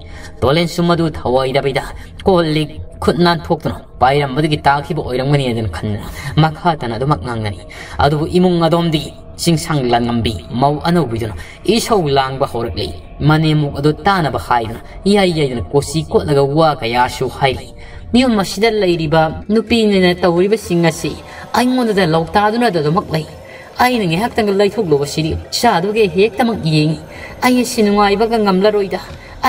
ꯇꯣꯂꯦꯟꯁꯨ ꯃꯗꯨ ꯊꯧꯑꯣꯏꯗꯕꯤꯗ ꯀꯣꯜ ꯂꯤꯛ ꯈꯨꯠ ꯅꯥꯟꯊꯣꯛꯇꯨꯅ ꯄꯥꯏꯔꯝꯕꯗꯒꯤ ꯇꯥꯈꯤꯕ ꯑꯣꯏꯔꯝꯒꯅꯤ ꯍꯥꯏꯗꯅ ꯈꯟꯗꯨꯅ ꯃꯈꯥ ꯇꯥꯅ ꯑꯗꯨꯃꯛ ꯉꯥꯡꯅꯔꯤ꯫ ꯑꯗꯨꯕꯨ ꯏꯃꯨꯡ ꯑꯗꯣꯝꯗꯤ ꯆꯤꯡꯁꯥꯡ ꯂꯥꯟꯉꯝꯕꯤ ꯃꯧ ꯑꯅꯧꯕꯤꯗꯨꯅ ꯏꯁꯧ ꯂꯥꯡꯕ ꯍꯧꯔꯛꯂꯤ꯫ ꯃꯅꯦꯝꯃꯨꯛ ꯑꯗꯨ ꯇꯥꯅꯕ ꯍꯥꯏꯗꯨꯅ ꯌꯥꯏ ꯌꯥꯏꯗꯅ ꯀꯣꯆꯤ ꯀꯣꯠꯂꯒ ꯋꯥ ꯀꯌꯥꯁꯨ ꯍꯥꯏꯔꯤ꯫ ꯃꯤꯌꯨꯝ ꯑꯁꯤꯗ ꯂꯩꯔꯤꯕ ꯅꯨꯄꯤꯅꯤꯅ ꯇꯧꯔꯤꯕꯁꯤꯡ ꯑꯁꯤ ꯑꯩꯉꯣꯟꯗꯗ ꯂꯧꯇꯥꯗꯨꯅ ꯑꯗꯨꯃꯛ ꯂꯩ꯫ ꯑꯩꯅ ꯉꯥꯏꯍꯥꯛꯇꯪꯒ ꯂꯩꯊꯣꯛꯂꯨꯕꯁꯤꯗꯤ ꯏꯆꯥꯗꯨꯒ ꯍꯦꯛꯇꯃꯛ ꯌꯦꯡꯉꯤ꯫ ꯑꯩ ꯑꯁꯤ ꯅꯨꯡꯉꯥꯏꯕꯒ ꯉꯝꯂꯔꯣꯏꯗ꯫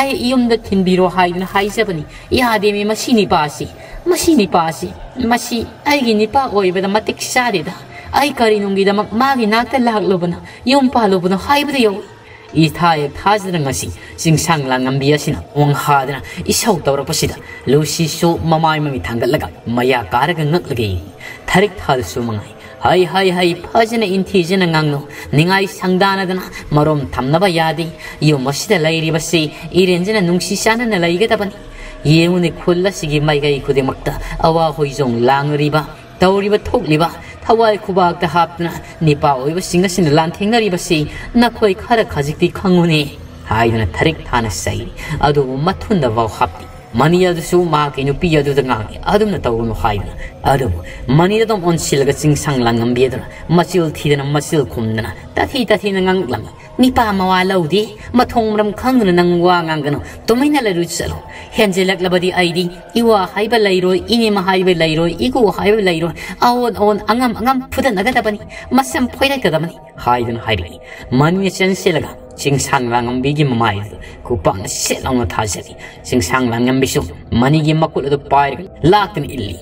ꯑꯩ ꯌꯨꯝꯗ ꯊꯤꯟꯕꯤꯔꯣ ꯍꯥꯏꯗꯨꯅ ꯍꯥꯏꯖꯕꯅꯤ꯫ ꯌꯥꯗꯦꯃꯤ, ꯃꯁꯤ ꯅꯤꯄꯥꯁꯤ, ꯃꯁꯤ ꯅꯤꯄꯥꯁꯤ, ꯃꯁꯤ ꯑꯩꯒꯤ ꯅꯤꯄꯥ ꯑꯣꯏꯕꯗ ꯃꯇꯤꯛ ꯆꯥꯗꯦꯗ꯫ ꯑꯩ ꯀꯔꯤꯅꯨꯡꯒꯤꯗꯃꯛ ꯃꯥꯒꯤ ꯅꯥꯛꯇ ꯂꯥꯛꯂꯨꯕꯅꯣ, ꯌꯨꯝ ꯄꯥꯜꯂꯨꯕꯅꯣ ꯍꯥꯏꯕꯗ ꯌꯧꯏ꯫ ꯏꯊꯥ ꯍꯦꯛ ꯊꯥꯖꯗꯅ ꯉꯁꯤ ꯆꯤꯡꯁꯥꯡ ꯂꯥꯡꯉꯝꯕꯤ ꯑꯁꯤꯅ ꯋꯥꯡꯍꯥꯗꯅ ꯏꯁꯧ ꯇꯧꯔꯛꯄꯁꯤꯗ ꯂꯨꯁꯤꯁꯨ ꯃꯃꯥꯏ ꯃꯃꯤꯠ ꯊꯥꯡꯒꯠꯂꯒ ꯃꯌꯥ ꯀꯥꯔꯒ ꯉꯛꯂꯒ ꯌꯦꯡꯏ꯫ ꯊꯔꯤꯛ ꯊꯥꯗꯨꯁꯨ ꯃꯉꯥꯏ꯫ ꯍꯩ, ꯍꯩ, ꯍꯩ, ꯐꯖꯅ ꯏꯟꯊꯤꯖꯅ ꯉꯥꯡꯅꯧ꯫ ꯅꯤꯡꯉꯥꯏ ꯁꯪꯗꯥꯅꯗꯅ ꯃꯔꯣꯝ ꯊꯝꯅꯕ ꯌꯥꯗꯦ꯫ ꯌꯨꯝ ꯑꯁꯤꯗ ꯂꯩꯔꯤꯕꯁꯤ ꯏꯔꯦꯟꯖꯅ ꯅꯨꯡꯁꯤ ꯆꯥꯟꯅꯅ ꯂꯩꯒꯗꯕꯅꯤ꯫ ꯌꯦꯡꯉꯨꯅꯦ, ꯈꯨꯜ ꯑꯁꯤꯒꯤ ꯃꯥꯏꯀꯩ ꯈꯨꯗꯤꯡꯃꯛꯇ ꯑꯋꯥ ꯍꯣꯏꯖꯣꯡ ꯂꯥꯡꯂꯤꯕ, ꯇꯧꯔꯤꯕ ꯊꯣꯛꯂꯤꯕ, ꯊꯋꯥꯏ ꯈꯨꯕꯥꯛꯇ ꯍꯥꯞꯇꯨꯅ ꯅꯤꯄꯥ ꯑꯣꯏꯕꯁꯤꯡ ꯑꯁꯤꯅ ꯂꯥꯟꯊꯦꯡꯅꯔꯤꯕꯁꯤ ꯅꯈꯣꯏ ꯈꯔ ꯈꯖꯤꯛꯇꯤ ꯈꯪꯉꯨꯅꯦ ꯍꯥꯏꯗꯨꯅ ꯊꯔꯤꯛ ꯊꯥꯅ ꯆꯩꯔꯤ꯫ ꯑꯗꯨꯕꯨ ꯃꯊꯨꯟꯗ ꯐꯥꯎ ꯍꯥꯞꯇꯦ꯫ ꯃꯅꯤ ꯑꯗꯨꯁꯨ ꯃꯍꯥꯛꯀꯤ ꯅꯨꯄꯤ ꯑꯗꯨꯗ ꯉꯥꯡꯉꯤ, "ꯑꯗꯨꯝꯅ ꯇꯧꯒꯅꯨ" ꯍꯥꯏꯗꯨꯅ꯫ ꯑꯗꯨꯕꯨ ꯃꯅꯤꯗ ꯑꯗꯨꯝ ꯑꯣꯟꯁꯤꯜꯂꯒ ꯆꯤꯡꯁꯥꯡ ꯂꯥꯡꯉꯝꯕꯤ ꯑꯗꯨꯅ ꯃꯆꯤꯜ ꯊꯤꯗꯅ ꯃꯆꯤꯜ ꯈꯨꯝꯗꯅ ꯇꯥꯊꯤ ꯇꯥꯊꯤꯅ ꯉꯥꯡꯂꯝꯃꯤ꯫ "ꯅꯤꯄꯥ ꯃꯋꯥ ꯂꯧꯗꯦ, ꯃꯊꯣꯡ ꯃꯔꯝ ꯈꯪꯗꯅ ꯅꯪ ꯋꯥ ꯉꯥꯡꯒꯅꯨ, ꯇꯨꯃꯤꯟꯅ ꯂꯩꯔꯨ ꯆꯠꯂꯨ꯫ ꯍꯦꯟꯖꯤꯜꯂꯛꯂꯕꯗꯤ ꯑꯩꯗꯤ ꯏꯋꯥ ꯍꯥꯏꯕ ꯂꯩꯔꯣꯏ, ꯏꯅꯦꯝꯃ ꯍꯥꯏꯕ ꯂꯩꯔꯣꯏ, ꯏꯒꯨ ꯍꯥꯏꯕ ꯂꯩꯔꯣꯏ, ꯑꯑꯣꯟ ꯑꯑꯣꯟ ꯑꯉꯝ ꯑꯉꯝ ꯐꯨꯗꯠꯅꯒꯗꯕꯅꯤ, ꯃꯁꯝ ꯐꯣꯏꯗꯠꯀꯗꯕꯅꯤ" ꯍꯥꯏꯗꯨꯅ ꯍꯥꯏꯔꯛꯏ꯫ ꯃꯅꯤꯅ ꯆꯦꯟꯁꯤꯜꯂꯒ ꯆꯤꯡꯁꯥꯡ ꯂꯥꯡꯉꯝꯕꯤꯒꯤ ꯃꯃꯥꯏꯗꯨꯗ ꯈꯨꯄꯥꯛꯅ ꯁꯦꯠ ꯂꯥꯎꯅ ꯊꯥꯖꯔꯤ꯫ ꯆꯤꯡꯁꯥꯡ ꯂꯥꯡꯉꯝꯕꯤꯁꯨ ꯃꯅꯤꯒꯤ ꯃꯈꯨꯠ ꯑꯗꯨ ꯄꯥꯏꯔꯒ ꯂꯥꯛꯇꯨꯅ ꯏꯜꯂꯤ꯫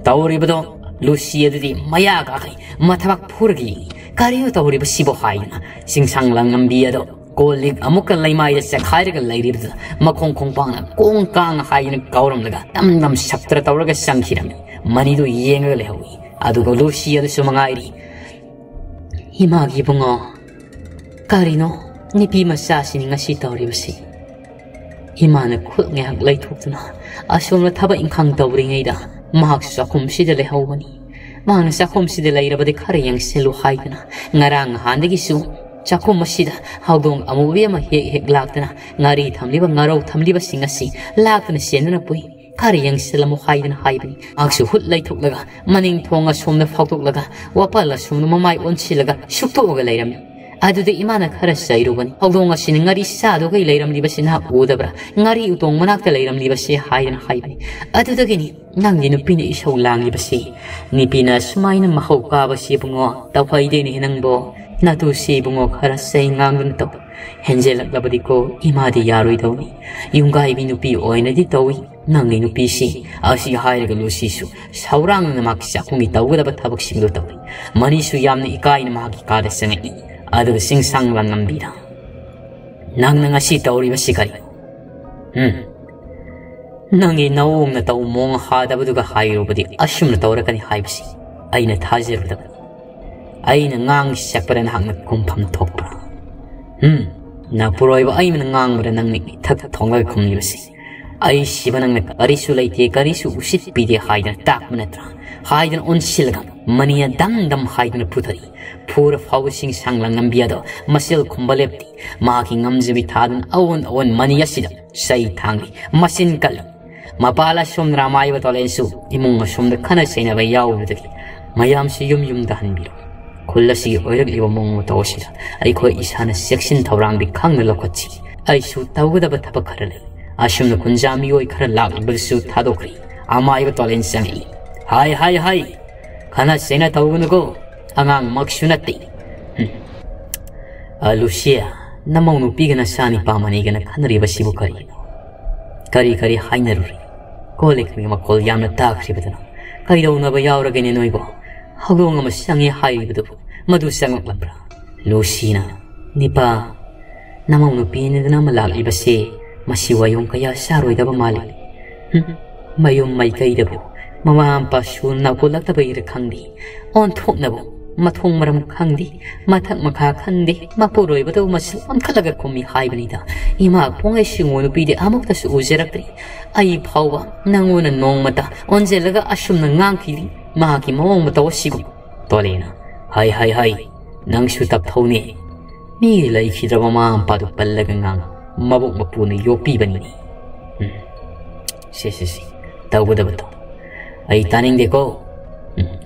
ꯇꯧꯔꯤꯕꯗꯣ ꯂꯨꯁꯤ ꯑꯗꯨꯗꯤ ꯃꯌꯥ ꯀꯥꯈꯩ ꯃꯊꯕꯥꯛ ꯐꯨꯔꯒ ꯌꯦꯡꯉꯤ꯫ "ꯀꯔꯤꯅꯣ ꯇꯧꯔꯤꯕꯁꯤꯕꯣ?" ꯍꯥꯏꯗꯨꯅ ꯆꯤꯡꯁꯥꯡ ꯂꯥꯡꯉꯝꯕꯤ ꯑꯗꯣ ꯀꯣꯜ ꯂꯤꯛ ꯑꯃꯨꯛꯀ ꯂꯩꯃꯥꯏꯗ ꯆꯦꯈꯥꯏꯔꯒ ꯂꯩꯔꯤꯕꯗꯨꯗ ꯃꯈꯣꯡ ꯈꯣꯡꯄꯥꯛꯅ ꯀꯣꯡ ꯀꯥꯡ ꯍꯥꯏꯗꯨꯅ ꯀꯥꯎꯔꯝꯂꯒ ꯇꯝ ꯇꯝ ꯁꯞꯇ꯭ꯔ ꯇꯧꯔꯒ ꯆꯪꯈꯤꯔꯝꯃꯤ꯫ ꯃꯅꯤꯗꯨ ꯌꯦꯡꯉꯒ ꯂꯩꯍꯧꯏ꯫ ꯑꯗꯨꯒ ꯂꯨꯁꯤ ꯑꯗꯨꯁꯨ ꯃꯉꯥꯏꯔꯤ꯫ "ꯏꯃꯥꯒꯤ ꯏꯕꯨꯡꯉꯣ, ꯀꯔꯤꯅꯣ ꯅꯨꯄꯤ ꯃꯆꯥꯁꯤꯅꯤ ꯉꯁꯤ ꯇꯧꯔꯤꯕꯁꯤ?" ꯏꯃꯥꯅ ꯈꯨꯠ ꯉꯥꯏꯍꯥꯛ ꯂꯩꯊꯣꯛꯇꯨꯅ ꯑꯁꯣꯝꯗ ꯊꯕꯛ ꯏꯪꯈꯥꯡ ꯇꯧꯔꯤꯉꯩꯗ ꯃꯍꯥꯛꯁꯨ ꯆꯥꯛꯈꯨꯝꯁꯤꯗ ꯂꯩꯍꯧꯕꯅꯤ꯫ ꯃꯍꯥꯛꯅ ꯆꯥꯛꯈꯨꯝꯁꯤꯗ ꯂꯩꯔꯕꯗꯤ ꯈꯔ ꯌꯦꯡꯁꯤꯜꯂꯨ ꯍꯥꯏꯗꯅ ꯉꯔꯥꯡ ꯅꯍꯥꯟꯗꯒꯤꯁꯨ ꯆꯥꯛꯈꯨꯝ ꯑꯁꯤꯗ ꯍꯧꯗꯣꯡ ꯑꯃꯨꯕꯤ ꯑꯃ ꯍꯦꯛ ꯍꯦꯛ ꯂꯥꯛꯇꯅ ꯉꯥꯔꯤ ꯊꯝꯂꯤꯕ ꯉꯥꯔꯧ ꯊꯝꯂꯤꯕꯁꯤꯡ ꯑꯁꯤ ꯂꯥꯛꯇꯨꯅ ꯆꯦꯟꯗꯨꯅ ꯄꯨꯏ꯫ "ꯈꯔ ꯌꯦꯡꯁꯤꯜꯂꯝꯃꯨ" ꯍꯥꯏꯗꯅ ꯍꯥꯏꯕꯅꯤ꯫ ꯃꯍꯥꯛꯁꯨ ꯍꯨꯠ ꯂꯩꯊꯣꯛꯂꯒ ꯃꯅꯤꯡ ꯊꯣꯡ ꯑꯁꯣꯝꯗ ꯐꯥꯎꯗꯣꯛꯂꯒ ꯋꯥꯄꯜ ꯑꯁꯣꯝꯗ ꯃꯃꯥꯏ ꯑꯣꯟꯁꯤꯜꯂꯒ ꯁꯨꯛꯇꯣꯛꯑꯒ ꯂꯩꯔꯝꯃꯤ꯫ ꯑꯗꯨꯗ ꯏꯃꯥꯅ ꯈꯔ ꯆꯩꯔꯨꯕꯅꯤ꯫ "ꯍꯧꯗꯣꯡ ꯑꯁꯤꯅ ꯉꯥꯔꯤ ꯆꯥꯗꯨꯒꯩ ꯂꯩꯔꯝꯂꯤꯕꯁꯤ ꯅꯍꯥꯛ ꯎꯗꯕ꯭ꯔꯥ? ꯉꯥꯔꯤ ꯎꯇꯣꯡ ꯃꯅꯥꯛꯇ ꯂꯩꯔꯝꯂꯤꯕꯁꯤ" ꯍꯥꯏꯗꯅ ꯍꯥꯏꯕꯅꯤ꯫ ꯑꯗꯨꯗꯒꯤꯅꯤ ꯅꯪꯒꯤ ꯅꯨꯄꯤꯅ ꯏꯁꯧ ꯂꯥꯡꯂꯤꯕꯁꯤ꯫ ꯅꯨꯄꯤꯅ ꯁꯨꯃꯥꯏꯅ ꯃꯍꯧ ꯀꯥꯕꯁꯤ ꯏꯕꯨꯡꯉꯣ, ꯇꯧꯍꯩꯗꯦꯅꯦ ꯅꯪꯕꯣ꯫ ꯅꯇꯨꯁꯤ ꯏꯕꯨꯡꯉꯣ ꯈꯔ ꯆꯩ ꯉꯥꯡꯗꯨꯅ ꯇꯧ꯫ ꯍꯦꯟꯖꯜꯂꯛꯂꯕꯗꯤꯀꯣ ꯏꯃꯥꯗꯤ ꯌꯥꯔꯣꯏꯗꯧꯅꯤ꯫ ꯌꯨꯝꯒꯥꯏꯕꯤ ꯅꯨꯄꯤ ꯑꯣꯏꯅꯗꯤ ꯇꯧꯏ ꯅꯪꯒꯤ ꯅꯨꯄꯤꯁꯤ꯫ ꯑꯁꯤ ꯍꯥꯏꯔꯒ ꯂꯨꯁꯤꯁꯨ ꯁꯧꯔꯥꯡꯅ ꯃꯍꯥꯛꯀꯤ ꯆꯥꯛꯈꯨꯝꯒꯤ ꯇꯧꯒꯗꯕ ꯊꯕꯛꯁꯤꯡꯗꯨ ꯇꯧꯏ꯫ ꯃꯅꯤꯁꯨ ꯌꯥꯝꯅ ꯏꯀꯥꯏꯅ ꯃꯍꯥꯛꯀꯤ ꯀꯥꯗ ꯆꯪꯉꯛꯏ꯫ ꯑꯗꯨꯒ ꯆꯤꯡꯁꯥꯡ ꯂꯥꯡꯉꯝꯕꯤꯗ, "ꯅꯪꯅ ꯉꯁꯤ ꯇꯧꯔꯤꯕꯁꯤ ꯀꯔꯤ? ꯎꯝ? ꯅꯪꯒꯤ ꯅꯑꯣꯡ ꯅꯇꯧ ꯃꯑꯣꯡ ꯍꯥꯗꯕꯗꯨꯒ ꯍꯥꯏꯔꯨꯕꯗꯤ ꯑꯁꯨꯝꯅ ꯇꯧꯔꯛꯀꯅꯤ ꯍꯥꯏꯕꯁꯤ ꯑꯩꯅ ꯊꯥꯖꯔꯨꯗꯕꯅꯤ꯫ ꯑꯩꯅ ꯉꯥꯡ ꯁꯛꯄꯗ ꯅꯍꯥꯛꯅ ꯈꯨꯝꯐꯝ ꯊꯣꯛꯄ꯭ꯔꯥ? ꯎꯝ? ꯅꯄꯨꯔꯣꯏꯕ ꯑꯩꯃꯅ ꯉꯥꯡꯕꯗ ꯅꯪꯅ ꯏꯊꯛ ꯊꯣꯡꯂꯒ ꯈꯨꯝꯂꯤꯕꯁꯤ꯫ ꯑꯩ ꯁꯤꯕ ꯅꯪꯅ ꯀꯔꯤꯁꯨ ꯂꯩꯇꯦ, ꯀꯔꯤꯁꯨ ꯎꯁꯤꯠꯄꯤꯗꯦ ꯍꯥꯏꯗꯅ ꯇꯥꯛꯄ ꯅꯠꯇ꯭ꯔꯥ?" ꯍꯥꯏꯗꯅ ꯑꯣꯟꯁꯤꯜꯂꯒ ꯃꯅꯤꯅ ꯗꯝ ꯗꯝ ꯍꯥꯏꯗꯨꯅ ꯐꯨꯊꯔꯤ꯫ ꯐꯨꯔ ꯐꯥꯎꯕ ꯆꯤꯡꯁꯥꯡ ꯂꯥꯡꯉꯝꯕꯤ ꯑꯗꯣ ꯃꯆꯤꯜ ꯈꯨꯝꯕ ꯂꯦꯞꯇꯦ꯫ ꯃꯍꯥꯛꯀꯤ ꯉꯝꯖꯕꯤ ꯊꯥꯗꯨꯅ ꯑꯑꯣꯟ ꯑꯑꯣꯟ ꯃꯅꯤ ꯑꯁꯤꯗ ꯆꯩ ꯊꯥꯡꯂꯤ꯫ ꯃꯆꯤꯟ ꯀꯜꯂꯤ꯫ ꯃꯄꯥꯜ ꯑꯁꯣꯝꯗ ꯔꯥꯃꯥꯏꯕ ꯇꯣꯂꯦꯟꯁꯨ ꯏꯃꯨꯡ ꯑꯁꯣꯝꯗ ꯈꯠꯅ ꯆꯩꯅꯕ ꯌꯥꯎꯕꯗꯒꯤ ꯃꯌꯥꯝꯁꯤ ꯌꯨꯝ ꯌꯨꯝꯗ ꯍꯟꯕꯤꯔꯣ꯫ ꯈꯨꯜ ꯑꯁꯤꯒꯤ ꯑꯣꯏꯔꯛꯂꯤꯕ ꯃꯑꯣꯡ ꯃꯇꯧ ꯑꯁꯤꯗ ꯑꯩꯈꯣꯏ ꯏꯁꯥꯅ ꯆꯦꯛꯁꯤꯟ ꯊꯧꯔꯥꯡꯗꯤ ꯈꯪꯅ ꯂꯧꯈꯠꯁꯤ꯫ ꯑꯩꯁꯨ ꯇꯧꯒꯗꯕ ꯊꯕꯛ ꯈꯔ ꯂꯩ꯫ ꯑꯁꯨꯝꯅ ꯈꯨꯟꯖꯥ ꯃꯤꯑꯣꯏ ꯈꯔ ꯂꯥꯛꯂꯤꯕꯗꯨꯁꯨ ꯊꯥꯗꯣꯛꯈ꯭ꯔꯤ꯫ ꯑꯃꯥꯏꯕ ꯇꯣꯂꯦꯟ ꯆꯪꯉꯛꯏ꯫ "ꯍꯥꯏ, ꯍꯥꯏ, ꯍꯥꯏ! ꯈꯠꯅ ꯆꯩꯅ ꯇꯧꯒꯅꯨꯀꯣ꯫ ꯑꯉꯥꯡꯃꯛꯁꯨ ꯅꯠꯇꯦ꯫ ꯍꯨꯝ꯫ ꯑ, ꯂꯨꯁꯤꯌꯥ, ꯅꯃꯧ ꯅꯨꯄꯤꯒ ꯅꯆꯥ ꯅꯤꯄꯥ ꯃꯅꯤꯒꯅ ꯈꯠꯅꯔꯤꯕꯁꯤꯕꯨ ꯀꯔꯤꯅꯣ? ꯀꯔꯤ ꯀꯔꯤ ꯍꯥꯏꯅꯔꯨꯔꯤ? ꯀꯣꯜ ꯂꯤꯛꯀꯤ ꯃꯈꯣꯜ ꯌꯥꯝꯅ ꯇꯥꯈ꯭ꯔꯤꯕꯗꯨꯅ ꯀꯩꯗꯧꯅꯕ ꯌꯥꯎꯔꯒꯦꯅꯦ ꯅꯣꯏꯕꯣ? ꯍꯧꯗꯣꯡ ꯑꯃ ꯆꯪꯉꯦ ꯍꯥꯏꯔꯤꯕꯗꯨꯕꯨ ꯃꯗꯨ ꯆꯪꯂꯛꯂꯕ꯭ꯔꯥ?" ꯂꯨꯁꯤꯅ, "ꯅꯤꯄꯥ, ꯅꯃꯧ ꯅꯨꯄꯤꯅꯤꯗꯅ ꯑꯃ ꯂꯥꯛꯂꯤꯕꯁꯦ, ꯃꯁꯤ ꯋꯥꯌꯣꯡ ꯀꯌꯥ ꯆꯥꯔꯣꯏꯗꯕ ꯃꯥꯜꯂꯤ꯫ ꯍꯨꯝ, ꯃꯌꯨꯝ ꯃꯥꯏꯀꯩꯗꯕꯨ ꯃꯃꯥ ꯃꯄꯥ ꯁꯨꯅ ꯅꯥꯀꯣꯜꯂꯛꯇꯕꯒꯤꯔ ꯈꯪꯗꯦ, ꯑꯣꯟꯊꯣꯛꯅꯕꯨ ꯃꯊꯣꯡ ꯃꯔꯝ ꯈꯪꯗꯦ, ꯃꯊꯛ ꯃꯈꯥ ꯈꯪꯗꯦ, ꯃꯄꯨꯔꯣꯏꯕꯗꯕꯨ ꯃꯆꯤꯟ ꯑꯣꯟꯈꯠꯂꯒ ꯈꯨꯝꯃꯤ ꯍꯥꯏꯕꯅꯤꯗ꯫ ꯏꯃꯥ ꯄꯣꯡꯉꯩ ꯁꯤꯡꯉꯨ ꯅꯨꯄꯤꯗꯤ ꯑꯃꯨꯛꯇꯁꯨ ꯎꯖꯔꯛꯇ꯭ꯔꯤ꯫ ꯑꯩ ꯐꯥꯎꯕ ꯅꯪꯉꯣꯟꯗ ꯅꯣꯡꯃꯇ ꯑꯣꯟꯁꯤꯜꯂꯒ ꯑꯁꯨꯝꯅ ꯉꯥꯡꯈꯤꯗ꯭ꯔꯤ꯫ ꯃꯍꯥꯛꯀꯤ ꯃꯑꯣꯡ ꯃꯇꯧ ꯑꯁꯤꯒꯨꯝ꯫" ꯇꯣꯂꯦꯅ, "ꯍꯥꯏ, ꯍꯥꯏ, ꯍꯥꯏ, ꯅꯪꯁꯨ ꯇꯞꯊꯧꯅꯦ꯫ ꯃꯤ ꯂꯩꯈꯤꯗ꯭ꯔꯕ ꯃꯃꯥ ꯃꯄꯥꯗꯨ ꯄꯜꯂꯒ ꯉꯥꯡ, ꯃꯕꯣꯛ ꯃꯄꯨꯅ ꯌꯣꯛꯄꯤꯕꯅꯤꯅꯦ꯫ ꯎꯝ꯫ ꯁꯦ, ꯁꯦ, ꯁꯦ, ꯇꯧꯒꯗꯕ ꯇꯧ꯫ ꯑꯩ ꯇꯥꯅꯤꯡꯗꯦꯀꯣ꯫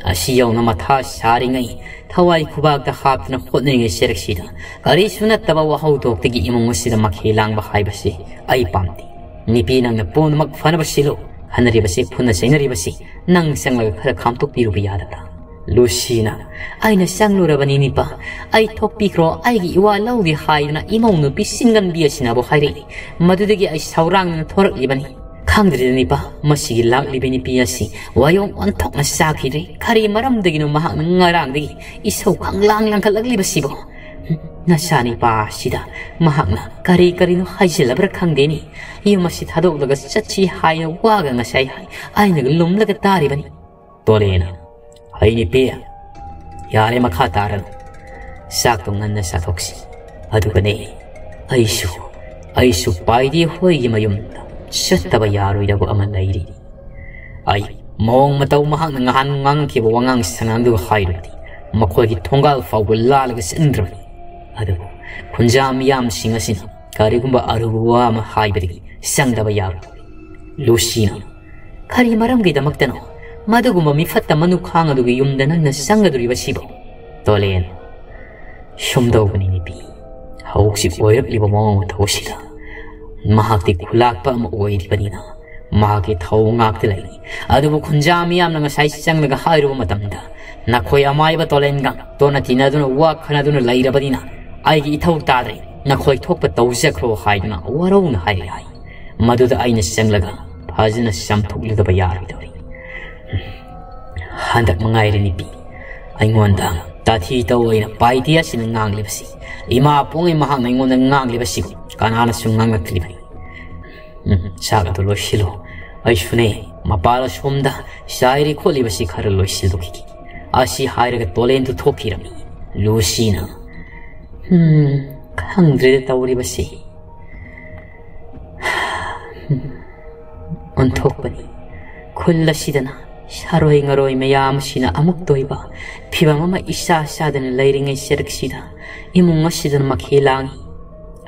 ꯑꯁꯤ ꯌꯧꯅ ꯃꯊꯥ ꯁꯥꯔꯤꯉꯩ, ꯊꯋꯥꯏ ꯈꯨꯕꯥꯛꯇ ꯍꯥꯞꯇꯨꯅ ꯍꯣꯠꯅꯔꯤꯉꯩ ꯆꯩꯔꯛꯁꯤꯗ ꯀꯔꯤꯁꯨ ꯅꯠꯇꯕ ꯋꯥꯍꯧꯗꯣꯛꯇꯒꯤ ꯏꯃꯨꯡ ꯑꯁꯤꯗ ꯃꯈꯦꯜ ꯂꯥꯡꯕ ꯍꯥꯏꯕꯁꯤ ꯑꯩ ꯄꯥꯝꯗꯦ꯫ ꯅꯨꯄꯤ, ꯅꯪꯅ ꯄꯨꯝꯅꯃꯛ ꯐꯅꯕ ꯁꯤꯜꯂꯨ꯫ ꯈꯟꯅꯔꯤꯕꯁꯤ, ꯐꯨꯅ ꯆꯩꯅꯔꯤꯕꯁꯤ ꯅꯪ ꯆꯪꯂꯒ ꯈꯔ ꯈꯥꯝꯇꯣꯛꯄꯤꯔꯨꯕ ꯌꯥꯗꯕ꯭ꯔꯥ? ꯂꯨꯁꯤꯅ, ꯑꯩꯅ ꯆꯪꯂꯨꯔꯕꯅꯤ ꯅꯤꯄꯥ, ꯑꯩ ꯊꯣꯛꯄꯤꯈ꯭ꯔꯣ, ꯑꯩꯒꯤ ꯏꯋꯥ ꯂꯧꯗꯦ ꯍꯥꯏꯗꯨꯅ ꯏꯃꯧ ꯅꯨꯄꯤ ꯁꯤꯡꯒꯟꯕꯤ ꯑꯁꯤꯅꯕꯨ ꯍꯥꯏꯔꯛꯏ꯫ ꯃꯗꯨꯗꯒꯤ ꯑꯩ ꯁꯧꯔꯥꯡꯗꯨꯅ ꯊꯣꯔꯛꯂꯤꯕꯅꯤ꯫ ꯈꯪꯗ꯭ꯔꯤꯗ ꯅꯤꯄꯥ, ꯃꯁꯤꯒꯤ ꯂꯥꯛꯂꯤꯕ ꯅꯨꯄꯤ ꯑꯁꯤ ꯋꯥꯌꯣꯡ ꯑꯣꯟꯊꯣꯛꯅ ꯆꯥꯈꯤꯗ꯭ꯔꯦ꯫ ꯀꯔꯤ ꯃꯔꯝꯗꯒꯤꯅꯣ ꯃꯍꯥꯛꯅ ꯉꯔꯥꯡꯗꯒꯤ ꯏꯁꯧ ꯈꯪꯂꯥꯡ ꯂꯥꯡꯈꯠꯂꯛꯂꯤꯕꯁꯤꯕꯣ? ꯅꯆꯥꯅꯤꯄꯥ ꯑꯁꯤꯗ ꯃꯍꯥꯛꯅ ꯀꯔꯤ ꯀꯔꯤꯅꯣ ꯍꯥꯏꯖꯤꯜꯂꯕ꯭ꯔꯥ ꯈꯪꯗꯦꯅꯦ꯫ ꯌꯨꯝ ꯑꯁꯤ ꯊꯥꯗꯣꯛꯂꯒ ꯆꯠꯁꯤ ꯍꯥꯏꯅ ꯋꯥꯒ ꯉꯁꯥꯏ ꯍꯥꯏ ꯑꯩꯅꯒ ꯂꯨꯝꯂꯒ ꯇꯥꯔꯤꯕꯅꯤ꯫ ꯇꯣꯂꯦꯅ, "ꯍꯩ ꯅꯨꯄꯤ, ꯌꯥꯔꯦ, ꯃꯈꯥ ꯇꯥꯔꯅꯨ꯫ ꯆꯥꯛꯇꯣ ꯉꯟꯅ ꯆꯥꯊꯣꯛꯁꯤ꯫ ꯑꯗꯨꯒꯅꯦ, ꯑꯩꯁꯨ, ꯑꯩꯁꯨ ꯄꯥꯏꯗꯦ ꯍꯣꯏꯒꯤ ꯃꯌꯨꯝꯗ ꯆꯠꯇꯕ ꯌꯥꯔꯣꯏꯗꯕ ꯑꯃ ꯂꯩꯔꯤ꯫ ꯑꯩ ꯃꯑꯣꯡ ꯃꯇꯧ ꯃꯍꯥꯛꯅ ꯉꯍꯥꯟ ꯉꯥꯡꯈꯤꯕ ꯋꯥꯉꯥꯡ ꯁꯉꯥꯡꯗꯨꯒ ꯍꯥꯏꯔꯨꯔꯗꯤ ꯃꯈꯣꯏꯒꯤ ꯊꯣꯡꯒꯥꯜ ꯐꯥꯎꯕ ꯂꯥꯜꯂꯒ ꯆꯠꯅꯤꯡꯗ꯭ꯔꯕꯅꯤ꯫ ꯑꯗꯨꯕꯨ ꯈꯨꯟꯖꯥ ꯃꯤꯌꯥꯝꯁꯤꯡ ꯑꯁꯤꯅ ꯀꯔꯤꯒꯨꯝꯕ ꯑꯔꯨꯕ ꯋꯥ ꯑꯃ ꯍꯥꯏꯕꯗꯒꯤ ꯆꯪꯗꯕ ꯌꯥꯔꯣꯏ꯫" ꯂꯨꯁꯤꯅ, "ꯀꯔꯤ ꯃꯔꯝꯒꯤꯗꯃꯛꯇꯅꯣ ꯃꯗꯨꯒꯨꯝꯕ ꯃꯤꯐꯠꯇ ꯃꯅꯨꯈꯥꯡ ꯑꯗꯨꯒꯤ ꯌꯨꯝꯗ ꯅꯪꯅ ꯆꯪꯒꯗꯧꯔꯤꯕꯁꯤꯕꯣ?" ꯇꯣꯂꯦꯟ, "ꯁꯨꯝꯗꯧꯕꯅꯤ ꯅꯨꯄꯤ, ꯍꯧꯖꯤꯛ ꯑꯣꯏꯔꯛꯂꯤꯕ ꯃꯑꯣꯡ ꯃꯇꯧ ꯑꯁꯤꯗ ꯃꯍꯥꯛꯇꯤ ꯈꯨꯂꯥꯛꯄ ꯑꯃ ꯑꯣꯏꯔꯤꯕꯅꯤꯅ ꯃꯍꯥꯛꯀꯤ ꯊꯧ ꯉꯥꯛꯇ ꯂꯩꯔꯤ꯫ ꯑꯗꯨꯕꯨ ꯈꯨꯟꯖꯥ ꯃꯤꯌꯥꯝꯅ ꯉꯁꯥꯏ ꯆꯪꯂꯒ ꯍꯥꯏꯔꯨꯕ ꯃꯇꯝꯗ ꯅꯈꯣꯏ ꯑꯃꯥꯏꯕ ꯇꯣꯂꯦꯟꯒ ꯇꯣꯠꯅ ꯇꯤꯟꯅꯗꯨꯅ ꯋꯥ ꯈꯟꯅꯗꯨꯅ ꯂꯩꯔꯕꯅꯤꯅ ꯑꯩꯒꯤ ꯏꯊꯧ ꯇꯥꯗ꯭ꯔꯦ, ꯅꯈꯣꯏ ꯊꯣꯛꯄ ꯇꯧꯖꯈ꯭ꯔꯣ ꯍꯥꯏꯗꯨꯅ ꯋꯥꯔꯧꯅ ꯍꯥꯏꯔꯛꯏ ꯍꯥꯏ꯫ ꯃꯗꯨꯗ ꯑꯩꯅ ꯆꯪꯂꯒ ꯐꯖꯅ ꯆꯥꯝꯊꯣꯛꯂꯨꯗꯕ ꯌꯥꯔꯣꯏꯗꯧꯔꯤ꯫ ꯍꯟꯗꯛ ꯃꯉꯥꯏꯔꯦ ꯅꯨꯄꯤ, ꯑꯩꯉꯣꯟꯗ ꯇꯥꯊꯤ ꯇꯧ ꯑꯣꯏꯅ ꯄꯥꯏꯗꯤꯌꯥꯁꯤꯅ ꯉꯥꯡꯂꯤꯕꯁꯤ꯫ ꯏꯃꯥ ꯄꯣꯛꯉꯩ ꯃꯍꯥꯛꯅ ꯑꯩꯉꯣꯟꯗ ꯉꯥꯡꯂꯤꯕꯁꯤꯕꯨ ꯀꯅꯥꯅꯁꯨ ꯉꯥꯡꯂꯛꯇ꯭ꯔꯤꯕꯅꯤ꯫ ꯎꯝ, ꯆꯥꯛ ꯑꯗꯨ ꯂꯣꯏꯁꯤꯜꯂꯣ꯫ ꯑꯩꯁꯨꯅꯦ, ꯃꯄꯥꯜ ꯑꯁꯣꯝꯗ ꯆꯥꯏꯔꯤ ꯈꯣꯠꯂꯤꯕꯁꯤ ꯈꯔ ꯂꯣꯏꯁꯤꯜꯂꯨꯈꯤꯒꯦ꯫" ꯑꯁꯤ ꯍꯥꯏꯔꯒ ꯇꯣꯂꯦꯟꯗꯨ ꯊꯣꯛꯈꯤꯔꯝꯃꯤ꯫ ꯂꯨꯁꯤꯅ, "ꯎꯝ, ꯈꯪꯗ꯭ꯔꯦꯗ ꯇꯧꯔꯤꯕꯁꯤ꯫ ꯑꯣꯟꯊꯣꯛꯄꯅꯤ꯫ ꯈꯨꯜ ꯑꯁꯤꯗꯅ ꯁꯥꯔꯣꯏ ꯉꯔꯣꯏ ꯃꯌꯥꯝ ꯑꯁꯤꯅ ꯑꯃꯨꯛꯇ ꯑꯣꯏꯕ ꯐꯤꯕꯝ ꯑꯃ ꯏꯆꯥ ꯆꯥꯗꯅ ꯂꯩꯔꯤꯉꯩ ꯆꯔꯛꯁꯤꯗ ꯏꯃꯨꯡ ꯑꯁꯤꯗꯅ ꯃꯈꯦ ꯂꯥꯡꯉꯤ꯫"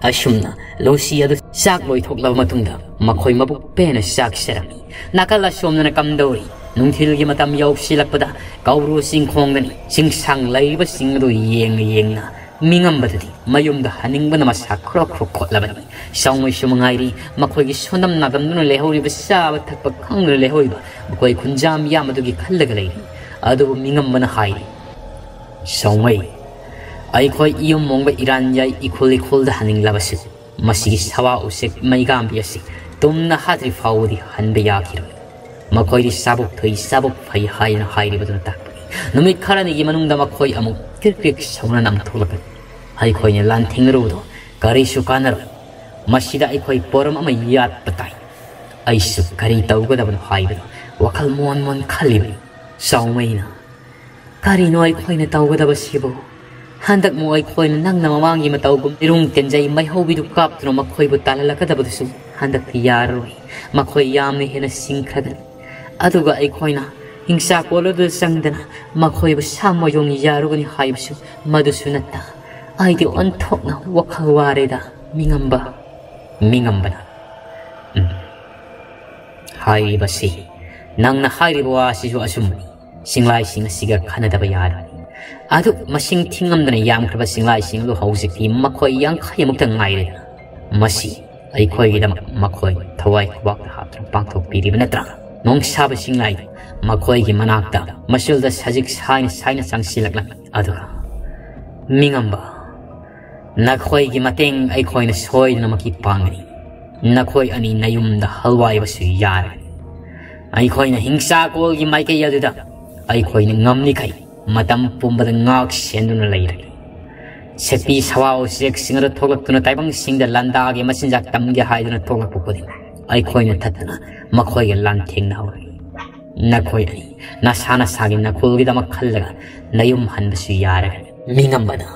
ꯑꯁꯨꯝꯅ ꯂꯧꯁꯤ ꯑꯗꯨ ꯆꯥꯛ ꯂꯣꯏꯊꯣꯛꯂꯕ ꯃꯇꯨꯡꯗ ꯃꯈꯣꯏ ꯃꯕꯨꯛ ꯄꯦꯟꯅ ꯆꯥꯛ ꯆꯥꯔꯝꯃꯤ꯫ ꯅꯥꯀꯜ ꯑꯁꯣꯝꯗꯅ ꯀꯝꯗꯧꯔꯤ? ꯅꯨꯡꯊꯤꯜꯒꯤ ꯃꯇꯝ ꯌꯧꯁꯤꯜꯂꯛꯄꯗ ꯀꯧꯕ꯭ꯔꯨ ꯆꯤꯡꯈꯣꯡꯗꯅꯤ ꯆꯤꯡꯁꯥꯡ ꯂꯩꯔꯤꯕꯁꯤꯡ ꯑꯗꯨ ꯌꯦꯡꯅ ꯌꯦꯡꯅ ꯃꯤꯉꯝꯕꯗꯨꯗꯤ ꯃꯌꯨꯝꯗ ꯍꯟꯅꯤꯡꯕꯅ ꯃꯁꯥ ꯈ꯭ꯔꯣꯛ ꯈ꯭ꯔꯣꯛ ꯈꯣꯠꯂꯕꯅꯤ꯫ ꯁꯥꯎꯃꯩꯁꯨ ꯃꯉꯥꯏꯔꯤ, ꯃꯈꯣꯏꯒꯤ ꯁꯣꯟꯗꯝ ꯅꯥꯗꯝꯗꯨꯅ ꯂꯩꯍꯧꯔꯤꯕ, ꯆꯥꯕ ꯊꯛꯄ ꯈꯪꯗꯅ ꯂꯩꯍꯧꯔꯤꯕ ꯃꯈꯣꯏ ꯈꯨꯟꯖꯥꯝ ꯌꯥꯝ ꯑꯗꯨꯒꯤ ꯈꯜꯂꯒ ꯂꯩꯔꯤ꯫ ꯑꯗꯨꯕꯨ ꯃꯤꯉꯝꯕꯅ ꯍꯥꯏꯔꯤ, "ꯁꯥꯎꯃꯩ, ꯑꯩꯈꯣꯏ ꯏꯌꯨꯝ ꯃꯣꯡꯕ ꯏꯔꯥꯟꯌꯥꯏ ꯏꯈꯨꯜ ꯏꯈꯨꯜꯗ ꯍꯟꯅꯤꯡꯂꯕꯁꯨ ꯃꯁꯤꯒꯤ ꯁꯋꯥ ꯎꯆꯦꯛ ꯃꯩꯒꯥꯝꯕꯤ ꯑꯁꯤ ꯇꯨꯝꯅ ꯍꯥꯠꯇ꯭ꯔꯤ ꯐꯥꯎꯕꯗꯤ ꯍꯟꯕ ꯌꯥꯈꯤꯔꯣꯏ꯫ ꯃꯈꯣꯏꯗꯤ ꯆꯥꯕꯣꯛ ꯊꯨꯏ, ꯆꯥꯕꯣꯛ ꯐꯩ ꯍꯥꯏꯅ ꯍꯥꯏꯔꯤꯕꯗꯨꯅ ꯇꯥꯛꯄꯅꯤ꯫ ꯅꯨꯃꯤꯠ ꯈꯔꯅꯤꯒꯤ ꯃꯅꯨꯡꯗ ꯃꯈꯣꯏ ꯑꯃꯨꯛ ꯀ꯭ꯔꯤꯛ ꯀ꯭ꯔꯤꯛ ꯁꯧꯅꯅ ꯑꯃꯨꯛ ꯊꯣꯛꯂꯛꯀꯅꯤ꯫ ꯑꯩꯈꯣꯏꯅ ꯂꯥꯟꯊꯦꯡꯅꯔꯨꯕꯗꯣ ꯀꯔꯤꯁꯨ ꯀꯥꯟꯅꯔꯣꯏ꯫ ꯃꯁꯤꯗ ꯑꯩꯈꯣꯏ ꯄꯣꯔꯝ ꯑꯃ ꯌꯥꯠꯄ ꯇꯥꯏ꯫ ꯑꯩꯁꯨ ꯀꯔꯤ ꯇꯧꯒꯗꯕꯅꯣ ꯍꯥꯏꯕꯗꯣ ꯋꯥꯈꯜ ꯃꯣꯟ ꯃꯣꯟ ꯈꯜꯂꯤꯕꯅꯤ"꯫ ꯆꯥꯎꯃꯩꯅ, "ꯀꯔꯤꯅꯣ ꯑꯩꯈꯣꯏꯅ ꯇꯧꯒꯗꯕꯁꯤꯕꯨ? ꯍꯟꯗꯛꯃꯨꯛ ꯑꯩꯈꯣꯏꯅ ꯅꯪꯅ ꯃꯃꯥꯡꯒꯤ ꯃꯇꯧꯒꯨꯝ ꯏꯔꯨꯡ ꯇꯦꯟꯖꯩ ꯃꯩꯍꯧꯕꯤꯗꯨ ꯀꯥꯞꯇꯨꯅ ꯃꯈꯣꯏꯕꯨ ꯇꯥꯜꯍꯜꯂꯛꯀꯗꯕꯗꯨꯁꯨ ꯍꯟꯗꯛꯇꯤ ꯌꯥꯔꯔꯣꯏ꯫ ꯃꯈꯣꯏ ꯌꯥꯝꯅ ꯍꯦꯟꯅ ꯁꯤꯡꯈ꯭ꯔꯒꯅꯤ꯫ ꯑꯗꯨꯒ ꯑꯩꯈꯣꯏꯅ ꯍꯤꯡꯁꯥ ꯀꯣꯜꯂꯗꯨꯗ ꯆꯪꯗꯅ ꯃꯈꯣꯏꯕꯨ ꯁꯥ ꯃꯌꯣꯡ ꯌꯥꯔꯨꯒꯅꯤ ꯍꯥꯏꯕꯁꯨ ꯃꯗꯨꯁꯨ ꯅꯠꯇ꯫ ꯑꯩꯗꯤ ꯑꯣꯟꯊꯣꯛꯅ ꯋꯥꯈꯜ ꯋꯥꯔꯦꯗ, ꯃꯤꯉꯝꯕ, ꯃꯤꯉꯝꯕꯅ"꯫ ꯎꯝ꯫ ꯍꯥꯏꯔꯤꯕꯁꯤ, ꯅꯪꯅ ꯍꯥꯏꯔꯤꯕ ꯋꯥ ꯑꯁꯤꯁꯨ ꯑꯆꯨꯝꯕꯅꯤ꯫ ꯆꯤꯡꯂꯥꯏꯁꯤꯡ ꯑꯁꯤꯒ ꯈꯟꯅꯗꯕ ꯌꯥꯔꯣꯏ꯫ ꯑꯗꯨ ꯃꯁꯤꯡ ꯊꯤꯉꯝꯗꯅ ꯌꯥꯝꯈ꯭ꯔꯕ ꯆꯤꯡꯂꯥꯏꯁꯤꯡ ꯑꯗꯨ ꯍꯧꯖꯤꯛꯇꯤ ꯃꯈꯣꯏ ꯌꯥꯡꯈꯩꯃꯨꯛꯇ ꯉꯥꯏꯔꯦ꯫ ꯃꯁꯤ ꯑꯩꯈꯣꯏꯒꯤꯗꯃꯛ ꯃꯈꯣꯏ ꯊꯋꯥꯏ ꯈꯨꯕꯥꯛꯇ ꯍꯥꯞꯇꯨꯅ ꯄꯥꯡꯊꯣꯛꯄꯤꯔꯤꯕ ꯅꯠꯇ꯭ꯔꯥ? ꯅꯣꯡꯁꯥꯕ ꯆꯤꯡꯂꯥꯏ ꯃꯈꯣꯏꯒꯤ ꯃꯅꯥꯛꯇ ꯃꯆꯨꯜꯗ ꯁꯖꯤꯛ ꯁꯥꯏꯅ ꯁꯥꯏꯅ ꯆꯪꯁꯤꯜꯂꯛꯂꯝꯃꯤ꯫ ꯑꯗꯨꯒ, "ꯃꯤꯉꯝꯕ, ꯅꯈꯣꯏꯒꯤ ꯃꯇꯦꯡ ꯑꯩꯈꯣꯏꯅ ꯁꯣꯏꯗꯅꯃꯛꯀꯤ ꯄꯥꯡꯒꯅꯤ꯫ ꯅꯈꯣꯏ ꯑꯅꯤ ꯅꯌꯨꯝꯗ ꯍꯜꯋꯥꯏꯕꯁꯨ ꯌꯥꯔꯒꯅꯤ꯫ ꯑꯩꯈꯣꯏꯅ ꯍꯤꯡꯁꯥꯀꯣꯜꯒꯤ ꯃꯥꯏꯀꯩ ꯑꯗꯨꯗ ꯑꯩꯈꯣꯏꯅ ꯉꯝꯂꯤꯈꯩ ꯃꯇꯝ ꯄꯨꯝꯕꯗ ꯉꯥꯛ ꯁꯦꯟꯗꯨꯅ ꯂꯩꯔꯒꯦ꯫ ꯁꯦꯛꯄꯤ ꯁꯋꯥ ꯎꯆꯦꯛꯁꯤꯡ ꯑꯗꯨ ꯊꯣꯛꯂꯛꯇꯨꯅ ꯇꯥꯏꯕꯪꯁꯤꯡꯗ ꯂꯥꯟꯗꯥꯒꯤ ꯃꯆꯤꯟꯖꯥꯛ ꯇꯝꯒꯦ ꯍꯥꯏꯗꯨꯅ ꯊꯣꯛꯂꯛꯄ ꯈꯨꯗꯤꯡ ꯑꯩꯈꯣꯏꯅ ꯊꯠꯇꯅ ꯃꯈꯣꯏꯒ ꯂꯥꯟꯊꯦꯡꯅꯍꯧꯔꯒꯦ꯫ ꯅꯈꯣꯏ ꯑꯅꯤ ꯅꯁꯥ ꯅꯁꯥꯒꯤ ꯅꯈꯨꯜꯒꯤꯗꯃꯛ ꯈꯜꯂꯒ ꯅꯌꯨꯝ ꯍꯟꯕꯁꯨ ꯌꯥꯔꯒꯅꯤ"꯫ ꯃꯤꯉꯝꯕꯅ,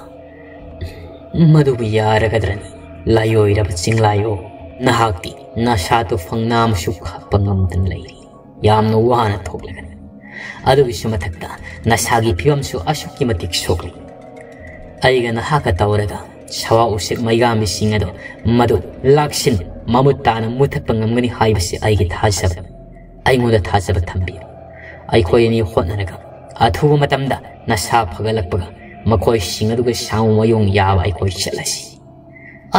"ꯃꯗꯨꯕꯨ ꯌꯥꯔꯒꯗ꯭ꯔꯅꯤ? ꯂꯥꯏꯑꯣꯏꯔꯕ ꯆꯤꯡꯂꯥꯏꯑꯣ, ꯅꯍꯥꯛꯇꯤ ꯅꯁꯥꯗꯨ ꯐꯪꯅꯥ ꯑꯃꯁꯨ ꯈꯥꯛꯄ ꯉꯝꯗꯅ ꯂꯩꯔꯤ꯫ ꯌꯥꯝꯅ ꯋꯥꯅ ꯊꯣꯛꯂꯒꯅꯤ꯫ ꯑꯗꯨꯒꯤꯁꯨ ꯃꯊꯛꯇ ꯅꯁꯥꯒꯤ ꯐꯤꯕꯝꯁꯨ ꯑꯁꯨꯛꯀꯤ ꯃꯇꯤꯛ ꯁꯣꯛꯂꯤ꯫ ꯑꯩꯒ ꯅꯍꯥꯛꯀ ꯇꯧꯔꯒ ꯁꯋꯥ ꯎꯆꯦꯛ ꯃꯩꯒꯥꯝꯕꯤꯁꯤꯡ ꯑꯗꯣ ꯃꯗꯨ ꯂꯥꯛꯁꯤꯟ ꯃꯃꯨꯠ ꯇꯥꯅ ꯃꯨꯊꯠꯄ ꯉꯝꯒꯅꯤ ꯍꯥꯏꯕꯁꯤ ꯑꯩꯒꯤ ꯊꯥꯖꯕ, ꯑꯩꯉꯣꯟꯗ ꯊꯥꯖꯕ ꯊꯝꯕꯤꯌꯨ"꯫ ꯑꯩꯈꯣꯏ ꯑꯅꯤ ꯍꯣꯠꯅꯔꯒ ꯑꯊꯨꯕ ꯃꯇꯝꯗ ꯅꯁꯥ ꯐꯒꯠꯂꯛꯄꯒ ꯃꯈꯣꯏꯁꯤꯡ ꯑꯗꯨꯒ ꯁꯥꯃꯨ ꯃꯌꯣꯡ ꯌꯥꯕ ꯑꯩꯈꯣꯏ ꯆꯠꯂꯁꯤ꯫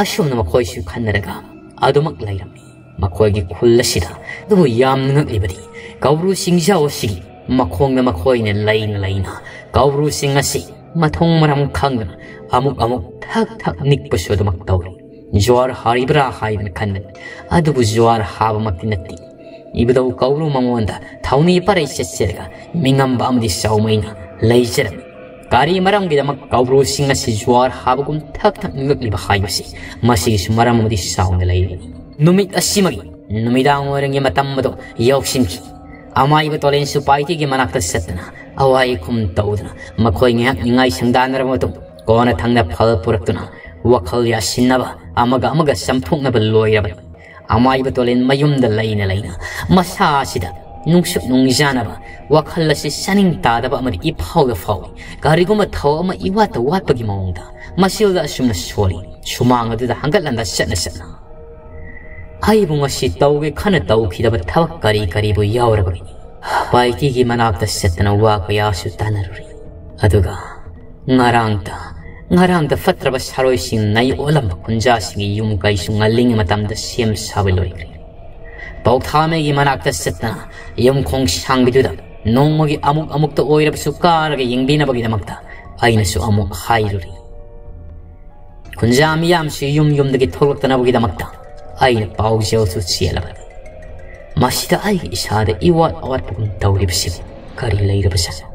ꯑꯁꯨꯝꯅ ꯃꯈꯣꯏꯁꯨ ꯈꯟꯅꯔꯒ ꯑꯗꯨꯃꯛ ꯂꯩꯔꯝꯃꯤ꯫ ꯃꯈꯣꯏꯒꯤ ꯈꯨꯜ ꯑꯁꯤꯗ꯫ ꯑꯗꯨꯕꯨ ꯌꯥꯝꯅ ꯉꯛꯂꯤꯕꯗꯤ ꯀꯧꯕ꯭ꯔꯨ ꯆꯤꯡꯖꯥꯎ ꯑꯁꯤꯒꯤ ꯃꯈꯣꯡꯗ ꯃꯈꯣꯏꯅ ꯂꯩꯅ ꯂꯩꯅ ꯀꯧꯕ꯭ꯔꯨꯁꯤꯡ ꯑꯁꯤ ꯃꯊꯣꯡ ꯃꯔꯝ ꯈꯪꯗꯅ ꯑꯃꯨꯛ ꯑꯃꯨꯛ ꯊꯛ ꯊꯛ ꯅꯤꯛꯄꯁꯨ ꯑꯗꯨꯃꯛ ꯇꯧꯔꯤ꯫ ꯖ꯭ꯋꯥꯔ ꯍꯥꯔꯤꯕ꯭ꯔꯥ ꯍꯥꯏꯗꯅ ꯈꯟꯕꯅꯤ꯫ ꯑꯗꯨꯕꯨ ꯖ꯭ꯋꯥꯔ ꯍꯥꯕꯃꯛꯇꯤ ꯅꯠꯇꯦ꯫ ꯏꯕꯨꯙꯧ ꯀꯧꯕ꯭ꯔꯨ ꯃꯉꯣꯟꯗ ꯊꯧꯅꯤ ꯄꯔꯩ ꯆꯠꯆꯔꯒ ꯃꯤꯉꯝꯕ ꯑꯃꯗꯤ ꯆꯥꯎꯃꯩꯅ ꯂꯩꯖꯔꯝꯃꯤ꯫ ꯀꯔꯤ ꯃꯔꯝꯒꯤꯗꯃꯛ ꯀꯧꯕ꯭ꯔꯨꯁꯤꯡ ꯑꯁꯤ ꯖ꯭ꯋꯥꯔ ꯍꯥꯕꯒꯨꯝ ꯊꯛ ꯊꯛ ꯅꯤꯛꯂꯛꯂꯤꯕ ꯍꯥꯏꯕꯁꯤ ꯃꯁꯤꯒꯤꯁꯨ ꯃꯔꯝ ꯑꯃꯗꯤ ꯆꯥꯎꯅ ꯂꯩꯔꯤ꯫ ꯅꯨꯃꯤꯠ ꯑꯁꯤꯃꯒꯤ ꯅꯨꯃꯤꯗꯥꯡ ꯋꯥꯏꯔꯝꯒꯤ ꯃꯇꯝ ꯑꯗꯨ ꯌꯧꯁꯤꯟꯈꯤ꯫ ꯑꯃꯥꯏꯕ ꯇꯣꯂꯦꯟꯁꯨ ꯄꯥꯏꯇꯤꯒꯤ ꯃꯅꯥꯛꯇ ꯆꯠꯇꯨꯅ ꯑꯋꯥꯏ ꯑꯈꯨꯝ ꯇꯧꯗꯨꯅ ꯃꯈꯣꯏ ꯉꯥꯏꯍꯥꯛ ꯅꯤꯡꯉꯥꯏ ꯁꯪꯗꯥꯟꯅꯔꯕ ꯃꯇꯨꯡ ꯀꯣꯟꯅ ꯊꯪꯅ ꯐꯜ ꯄꯨꯔꯛꯇꯨꯅ ꯋꯥꯈꯜ ꯌꯥꯁꯤꯟꯅꯕ ꯑꯃꯒ ꯑꯃꯒ ꯆꯝꯊꯣꯛꯅꯕ ꯂꯣꯏꯔꯕꯅꯤ꯫ ꯑꯃꯥꯏꯕ ꯇꯣꯂꯦꯟ ꯃꯌꯨꯝꯗ ꯂꯩꯅ ꯂꯩꯅ ꯃꯁꯥ ꯑꯁꯤꯗ ꯅꯨꯡꯁꯨꯛ ꯅꯨꯡꯖꯥꯅꯕ ꯋꯥꯈꯜ ꯑꯁꯤ ꯆꯥꯅꯤꯡ ꯇꯥꯗꯕ ꯑꯃꯗꯤ ꯏꯐꯥꯎꯗ ꯐꯥꯎꯏ꯫ ꯀꯔꯤꯒꯨꯝꯕ ꯊꯧ ꯑꯃ ꯏꯋꯥꯠꯇ ꯋꯥꯠꯄꯒꯤ ꯃꯑꯣꯡꯗ ꯃꯁꯤꯗ ꯑꯁꯨꯝꯅ ꯁꯣꯜꯂꯤ꯫ ꯁꯨꯃꯥꯡ ꯑꯗꯨꯗ ꯍꯪꯒꯠ ꯍꯟꯗ ꯆꯠꯅ ꯆꯠꯅ ꯑꯩꯕꯨ ꯉꯁꯤ ꯇꯧꯒꯦ ꯈꯟꯅ ꯇꯧꯈꯤꯗꯕ ꯊꯕꯛ ꯀꯔꯤ ꯀꯔꯤꯕꯨ ꯌꯥꯎꯔꯕꯒꯤꯅꯤ꯫ ꯄꯥꯏꯇꯤꯒꯤ ꯃꯅꯥꯛꯇ ꯆꯠꯇꯅ ꯋꯥ ꯀꯌꯥꯁꯨ ꯇꯥꯅꯔꯨꯔꯤ꯫ ꯑꯗꯨꯒ ꯉꯔꯥꯡꯇ, ꯉꯔꯥꯡꯇ ꯐꯠꯇ꯭ꯔꯕ ꯁꯥꯔꯣꯏꯁꯤꯡ ꯅꯩ ꯑꯣꯜꯂꯝꯕ ꯈꯨꯟꯖꯥꯁꯤꯡꯒꯤ ꯌꯨꯝ ꯀꯩꯁꯨ ꯉꯜꯂꯤꯉꯩ ꯃꯇꯝꯗ ꯁꯦꯝ ꯁꯥꯕ ꯂꯣꯏꯈ꯭ꯔꯦ꯫ ꯄꯧꯊꯥꯃꯩꯒꯤ ꯃꯅꯥꯛꯇ ꯆꯠꯇꯅ ꯌꯨꯝꯈꯣꯡ ꯁꯥꯡꯕꯤꯗꯨꯗ ꯅꯣꯡꯃꯒꯤ ꯑꯃꯨꯛ ꯑꯃꯨꯛꯇ ꯑꯣꯏꯔꯕꯁꯨ ꯀꯥꯔꯒ ꯌꯦꯡꯕꯤꯅꯕꯒꯤꯗꯃꯛꯇ ꯑꯩꯅꯁꯨ ꯑꯃꯨꯛ ꯍꯥꯏꯔꯨꯔꯤ꯫ ꯈꯨꯟꯖꯥ ꯃꯤꯌꯥꯝꯁꯨ ꯌꯨꯝ ꯌꯨꯝꯗꯒꯤ ꯊꯣꯛꯂꯛꯇꯅꯕꯒꯤꯗꯃꯛꯇ ꯑꯩꯅ ꯄꯥꯎꯖꯦꯜꯁꯨ ꯆꯦꯜꯂꯕꯅꯤ꯫ ꯃꯁꯤꯗ ꯑꯩꯒꯤ ꯏꯁꯥꯗ ꯏꯋꯥꯠ ꯑꯋꯥꯠꯄꯒꯨꯝ ꯇꯧꯔꯤꯕꯁꯤꯕꯨ ꯀꯔꯤ ꯂꯩꯔꯕꯖꯥꯠꯅꯣ?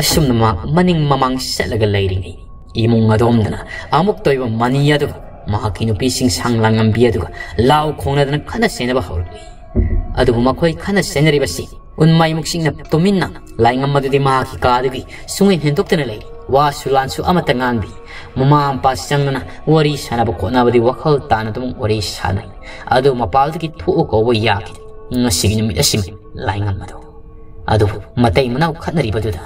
ꯑꯁꯨꯝꯅ ꯃꯍꯥꯛ ꯃꯅꯤꯡ ꯃꯃꯥꯡ ꯆꯠꯂꯒ ꯂꯩꯔꯤꯉꯩ ꯏꯃꯨꯡ ꯑꯗꯣꯝꯗꯅ ꯑꯃꯨꯛꯇ ꯑꯣꯏꯕ ꯃꯅꯤ ꯑꯗꯨꯒ ꯃꯍꯥꯛꯀꯤ ꯅꯨꯄꯤꯁꯤꯡ ꯁꯪꯂꯥꯡꯉꯝꯕꯤ ꯑꯗꯨꯒ ꯂꯥꯎ ꯈꯣꯡꯅꯗꯅ ꯈꯠꯅ ꯆꯩꯅꯕ ꯍꯧꯔꯛꯂꯤ꯫ ꯑꯗꯨꯕꯨ ꯃꯈꯣꯏ ꯈꯠꯅ ꯆꯩꯅꯔꯤꯕꯁꯤ ꯎꯟꯃꯩꯃꯨꯛꯁꯤꯡꯅ ꯇꯨꯃꯤꯟꯅ ꯂꯥꯏꯉꯝ ꯑꯗꯨꯗꯤ ꯃꯍꯥꯛꯀꯤ ꯀꯥꯗꯒꯤ ꯁꯨꯡꯍꯦꯟ ꯍꯦꯟꯗꯣꯛꯇꯅ ꯂꯩꯔꯤ꯫ ꯋꯥꯁꯨ ꯂꯥꯟꯁꯨ ꯑꯃꯠꯇ ꯉꯥꯡꯗꯦ꯫ ꯃꯃꯥ ꯃꯄꯥ ꯆꯪꯗꯅ ꯋꯥꯔꯤ ꯁꯥꯟꯅꯕ ꯈꯣꯠꯅꯕꯗꯤ ꯋꯥꯈꯜ ꯇꯥꯅ ꯑꯗꯨꯝ ꯋꯥꯔꯤ ꯁꯥꯟꯅꯩ꯫ ꯑꯗꯨ ꯃꯄꯥꯜꯗꯒꯤ ꯊꯣꯛꯎ ꯀꯧꯕ ꯌꯥꯈꯤꯗꯦ꯫ ꯉꯁꯤꯒꯤ ꯅꯨꯃꯤꯠ ꯑꯁꯤꯃ ꯂꯥꯏꯉꯝ ꯑꯗꯨ꯫ ꯑꯗꯨꯕꯨ ꯃꯇꯩ ꯃꯅꯥꯎ ꯈꯠꯅꯔꯤꯕꯗꯨꯗ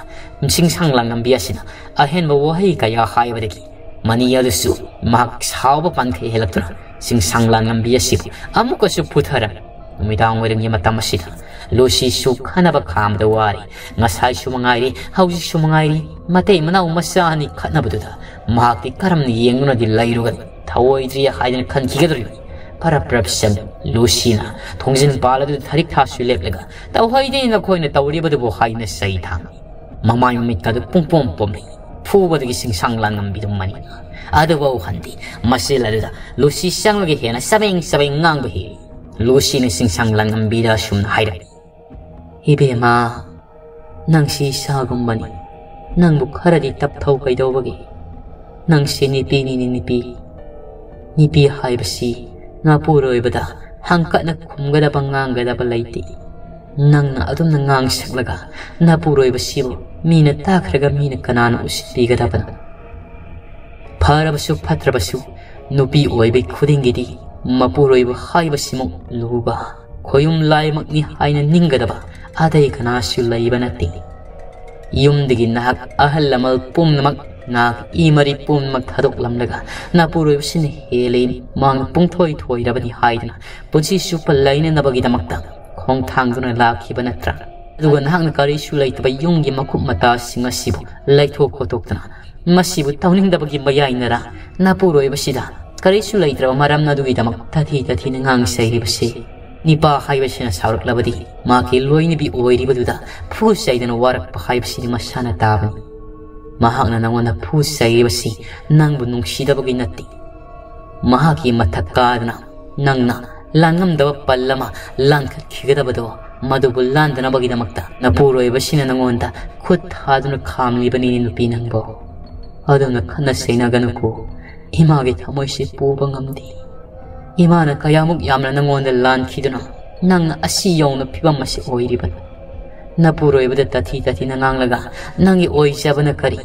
ꯆꯤꯡꯁꯥꯡ ꯂꯥꯡꯉꯝꯕꯤ ꯑꯁꯤꯅ ꯑꯍꯦꯟꯕ ꯋꯥꯍꯩ ꯀꯌꯥ ꯍꯥꯏꯕꯗꯒꯤ ꯃꯅꯤ ꯑꯗꯨꯁꯨ ꯃꯍꯥꯛ ꯁꯥꯎꯕ ꯄꯥꯟꯈꯩ ꯍꯦꯜꯂꯛꯇꯨꯅ ꯆꯤꯡꯁꯥꯡ ꯂꯥꯡꯉꯝꯕꯤ ꯑꯁꯤꯕꯨ ꯑꯃꯨꯛꯀꯁꯨ ꯄꯨꯊꯔꯝꯃꯤ꯫ ꯅꯨꯃꯤꯗꯥꯡ ꯋꯥꯏꯔꯝꯒꯤ ꯃꯇꯝ ꯑꯁꯤꯗ ꯂꯨꯁꯤꯁꯨ ꯈꯟꯅꯕ ꯈꯥꯝꯕꯗ ꯋꯥꯔꯤ꯫ ꯉꯁꯥꯏꯁꯨ ꯃꯉꯥꯏꯔꯤ, ꯍꯧꯖꯤꯛꯁꯨ ꯃꯉꯥꯏꯔꯤ, ꯃꯇꯩ ꯃꯅꯥꯎ ꯃꯆꯥ ꯑꯅꯤ ꯈꯠꯅꯕꯗꯨꯗ ꯃꯍꯥꯛꯇꯤ ꯀꯔꯝꯅ ꯌꯦꯡꯗꯨꯅꯗꯤ ꯂꯩꯔꯨꯒꯅꯤ? ꯊꯧꯑꯣꯏꯗ꯭ꯔꯤ ꯍꯥꯏꯗꯨꯅ ꯈꯟꯈꯤꯒꯗꯧꯔꯤꯕꯅꯤ꯫ ꯄꯔꯞ ꯄꯔꯞ ꯆꯪ ꯂꯨꯁꯤꯅ ꯊꯣꯡꯖꯤꯟ ꯄꯥꯜ ꯑꯗꯨꯗ ꯊꯔꯤꯛ ꯊꯥꯁꯨ ꯂꯦꯞꯂꯒ, "ꯇꯧꯍꯩꯗꯦ ꯅꯈꯣꯏꯅ ꯇꯧꯔꯤꯕꯗꯨꯕꯨ" ꯍꯥꯏꯗꯨꯅ ꯆꯩ ꯊꯥꯡꯏ꯫ ꯃꯃꯥꯏ ꯃꯃꯤꯠꯀ ꯑꯗꯨ ꯄꯨꯡꯄꯣꯝ ꯄꯣꯝꯂꯤ꯫ ꯐꯨꯕꯗꯒꯤ ꯁꯤꯡꯁꯥꯡ ꯂꯥꯟꯉꯝꯕꯤꯗꯨ ꯃꯅꯤꯡ꯫ ꯑꯗꯨꯐꯥꯎ ꯍꯟꯗꯦ꯫ ꯃꯆꯤꯜ ꯑꯗꯨꯗ ꯂꯨꯁꯤ ꯆꯪꯂꯒ ꯍꯦꯟꯅ ꯆꯕꯦꯡ ꯆꯕꯦꯡ ꯉꯥꯡꯕ ꯍꯦꯜꯂꯤ꯫ ꯂꯨꯁꯤꯅ ꯁꯤꯡꯁꯥꯡ ꯂꯥꯟꯉꯝꯕꯤꯗ ꯑꯁꯨꯝꯅ ꯍꯥꯏꯔꯝꯃꯤ: "ꯏꯕꯦꯝꯃ, ꯅꯪꯁꯤ ꯏꯁꯥꯒꯨꯝꯕꯅꯤ꯫ ꯅꯪꯕꯨ ꯈꯔꯗꯤ ꯇꯞꯊꯧ ꯀꯩꯗꯧꯕꯒꯤ? ꯅꯪꯁꯤ ꯅꯨꯄꯤꯅꯤꯅꯤ ꯅꯨꯄꯤ꯫ ꯅꯨꯄꯤ ꯍꯥꯏꯕꯁꯤ ꯃꯄꯨꯔꯣꯏꯕꯗ ꯍꯪꯀꯠꯅ ꯈꯨꯝꯒꯗꯕ ꯉꯥꯡꯒꯗꯕ ꯂꯩꯇꯦ꯫ ꯅꯪꯅ ꯑꯗꯨꯝꯅ ꯉꯥꯡꯁꯛꯂꯒ ꯅꯄꯨꯔꯣꯏꯕꯁꯤꯕꯨ ꯃꯤꯅ ꯇꯥꯈ꯭ꯔꯒ ꯃꯤꯅ ꯀꯅꯥꯅ ꯎꯁꯤꯠꯄꯤꯒꯗꯕꯅꯣ? ꯐꯔꯕꯁꯨ ꯐꯠꯇ꯭ꯔꯕꯁꯨ ꯅꯨꯄꯤ ꯑꯣꯏꯕꯤ ꯈꯨꯗꯤꯡꯒꯤꯗꯤ ꯃꯄꯨꯔꯣꯏꯕ ꯍꯥꯏꯕꯁꯤꯃꯨꯛ ꯂꯨꯕ ꯈꯣꯌꯨꯝ ꯂꯥꯏꯃꯛꯅꯤ ꯍꯥꯏꯅ ꯅꯤꯡꯒꯗꯕ ꯑꯇꯩ ꯀꯅꯥꯁꯨ ꯂꯩꯕ ꯅꯠꯇꯦ꯫ ꯌꯨꯝꯗꯒꯤ ꯅꯍꯥꯛ ꯑꯍꯜ ꯂꯃꯟ ꯄꯨꯝꯅꯃꯛ, ꯅꯍꯥꯛ ꯏ ꯃꯔꯤ ꯄꯨꯝꯅꯃꯛ ꯊꯥꯗꯣꯛꯂꯝꯂꯒ ꯅꯄꯨꯔꯣꯏꯕꯁꯤꯅ ꯍꯦꯜꯂꯤ, ꯃꯍꯥꯛꯅ ꯄꯨꯡꯊꯣꯏ ꯊꯣꯏꯔꯕꯅꯤ ꯍꯥꯏꯗꯨꯅ ꯄꯨꯟꯁꯤ ꯆꯨꯞꯄ ꯂꯩꯅꯅꯕꯒꯤꯗꯃꯛꯇ ꯈꯣꯡꯊꯥꯡꯗꯨꯅ ꯂꯥꯛꯈꯤꯕ ꯅꯠꯇ꯭ꯔꯥ? ꯑꯗꯨꯒ ꯅꯍꯥꯛꯅ ꯀꯔꯤꯁꯨ ꯂꯩꯇꯕ ꯌꯨꯝꯒꯤ ꯃꯀꯨꯞ ꯃꯇꯥꯁꯤꯡ ꯑꯁꯤꯕꯨ ꯂꯩꯊꯣꯛ ꯈꯣꯠꯇꯣꯛꯇꯅ ꯃꯁꯤꯕꯨ ꯇꯧꯅꯤꯡꯗꯕꯒꯤ ꯃꯌꯥꯏꯅꯔꯥ ꯅꯄꯨꯔꯣꯏꯕꯁꯤꯗ ꯀꯔꯤꯁꯨ ꯂꯩꯇ꯭ꯔꯕ ꯃꯔꯝ ꯑꯗꯨꯒꯤꯗꯃꯛ ꯇꯥꯊꯤ ꯇꯥꯊꯤꯅ ꯉꯥꯡ ꯁꯩꯔꯤꯕꯁꯤ? ꯅꯤꯄꯥ ꯍꯥꯏꯕꯁꯤꯅ ꯁꯥꯎꯔꯛꯂꯕꯗꯤ ꯃꯍꯥꯛꯀꯤ ꯂꯣꯏꯅꯕꯤ ꯑꯣꯏꯔꯤꯕꯗꯨꯗ ꯐꯨ ꯆꯩꯗꯅ ꯋꯥꯔꯛꯄ ꯍꯥꯏꯕꯁꯤꯗꯤ ꯃꯁꯥꯅ ꯇꯥꯕꯅꯤ꯫ ꯃꯍꯥꯛꯅ ꯅꯉꯣꯟꯗ ꯐꯨ ꯆꯩꯔꯤꯕꯁꯤ ꯅꯪꯕꯨ ꯅꯨꯡꯁꯤꯗꯕꯒꯤ ꯅꯠꯇꯦ꯫ ꯃꯍꯥꯛꯀꯤ ꯃꯊꯛ ꯀꯥꯗꯨꯅ ꯅꯪꯅ ꯂꯥꯟꯉꯝꯗꯕ ꯄꯜ ꯑꯃ ꯂꯥꯟꯈꯠꯈꯤꯒꯗꯕꯗꯣ, ꯃꯗꯨꯕꯨ ꯂꯥꯟꯗꯅꯕꯒꯤꯗꯃꯛꯇ ꯅꯄꯨꯔꯣꯏꯕꯁꯤꯅ ꯅꯉꯣꯟꯗ ꯈꯨꯠ ꯊꯥꯗꯨꯅ ꯈꯥꯝꯂꯤꯕꯅꯤ ꯅꯨꯄꯤ ꯅꯪꯕꯨ꯫ ꯑꯗꯨꯝꯅ ꯈꯠꯅ ꯆꯩꯅꯒꯅꯨꯀꯣ꯫ ꯏꯃꯥꯒꯤ ꯊꯃꯣꯏꯁꯤ ꯄꯨꯕ ꯉꯝꯗꯦ꯫ ꯏꯃꯥꯅ ꯀꯌꯥꯃꯨꯛ ꯌꯥꯝꯅ ꯅꯉꯣꯟꯗ ꯂꯥꯟꯈꯤꯗꯨꯅ ꯅꯪꯅ ꯑꯁꯤ ꯌꯧꯅ ꯐꯤꯕꯝ ꯑꯁꯤ ꯑꯣꯏꯔꯤꯕꯅꯣ? ꯅꯄꯨꯔꯣꯏꯕꯗ ꯇꯥꯊꯤ ꯇꯥꯊꯤꯅ ꯉꯥꯡꯂꯒ ꯅꯪꯒꯤ ꯑꯣꯏꯖꯕꯅ ꯀꯔꯤ?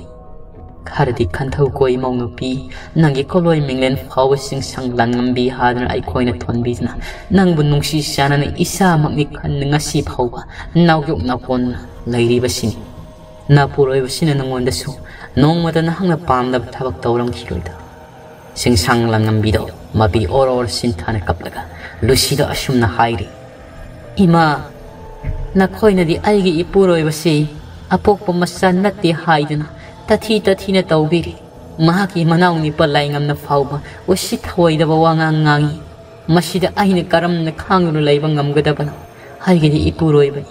ꯈꯔꯗꯤ ꯈꯟꯊꯧꯀꯣ ꯏꯃꯧ ꯅꯨꯄꯤ, ꯅꯪꯒꯤ ꯀꯣꯂꯣꯏ ꯃꯤꯡꯂꯦꯟ ꯐꯥꯎꯕ ꯁꯤꯡꯁꯪ ꯂꯥꯟꯉꯝꯕꯤ ꯍꯥꯗꯅ ꯑꯩꯈꯣꯏꯅ ꯊꯣꯟꯕꯤꯗꯨꯅ ꯅꯪꯕꯨ ꯅꯨꯡꯁꯤ ꯆꯥꯟꯅꯅ ꯏꯆꯥꯃꯛꯅꯤ ꯈꯟꯅ ꯉꯁꯤ ꯐꯥꯎꯕ ꯅꯥꯎꯌꯣꯛ ꯅꯥꯎꯀꯣꯟꯅ ꯂꯩꯔꯤꯕꯁꯤꯅꯤ꯫ ꯅꯄꯨꯔꯣꯏꯕꯁꯤꯅ ꯅꯉꯣꯟꯗꯁꯨ ꯅꯣꯡꯃꯇ ꯅꯍꯥꯛꯅ ꯄꯥꯝꯗꯕ ꯊꯕꯛ ꯇꯧꯔꯝꯈꯤꯔꯣꯏꯗ꯫ ꯁꯤꯡꯁꯪ ꯂꯥꯟꯉꯝꯕꯤꯗꯣ ꯃꯄꯤ ꯑꯣꯔ ꯑꯣꯔ ꯁꯤꯟꯊꯥꯅ ꯀꯞꯂꯒ ꯂꯨꯁꯤꯗ ꯑꯁꯨꯝꯅ ꯍꯥꯏꯔꯤ: "ꯏꯃꯥ, ꯅꯈꯣꯏꯅꯗꯤ ꯑꯩꯒꯤ ꯏꯄꯨꯔꯣꯏꯕꯁꯤ ꯑꯄꯣꯛꯄ ꯃꯆꯥ ꯅꯠꯇꯦ ꯍꯥꯏꯗꯨꯅ ꯇꯥꯊꯤ ꯇꯥꯊꯤꯅ ꯇꯧꯕꯤꯔꯤ꯫ ꯃꯍꯥꯛꯀꯤ ꯃꯅꯥꯎ ꯅꯤꯄꯥ ꯂꯥꯏꯉꯝꯅ ꯐꯥꯎꯕ ꯎꯁꯤꯠ ꯊꯑꯣꯏꯗꯕ ꯋꯥꯉꯥꯡ ꯉꯥꯡꯏ꯫ ꯃꯁꯤꯗ ꯑꯩꯅ ꯀꯔꯝꯅ ꯈꯥꯡꯗꯨꯅ ꯂꯩꯕ ꯉꯝꯒꯗꯕꯅꯣ? ꯑꯩꯒꯤꯗꯤ ꯏꯄꯨꯔꯣꯏꯕꯅꯤ꯫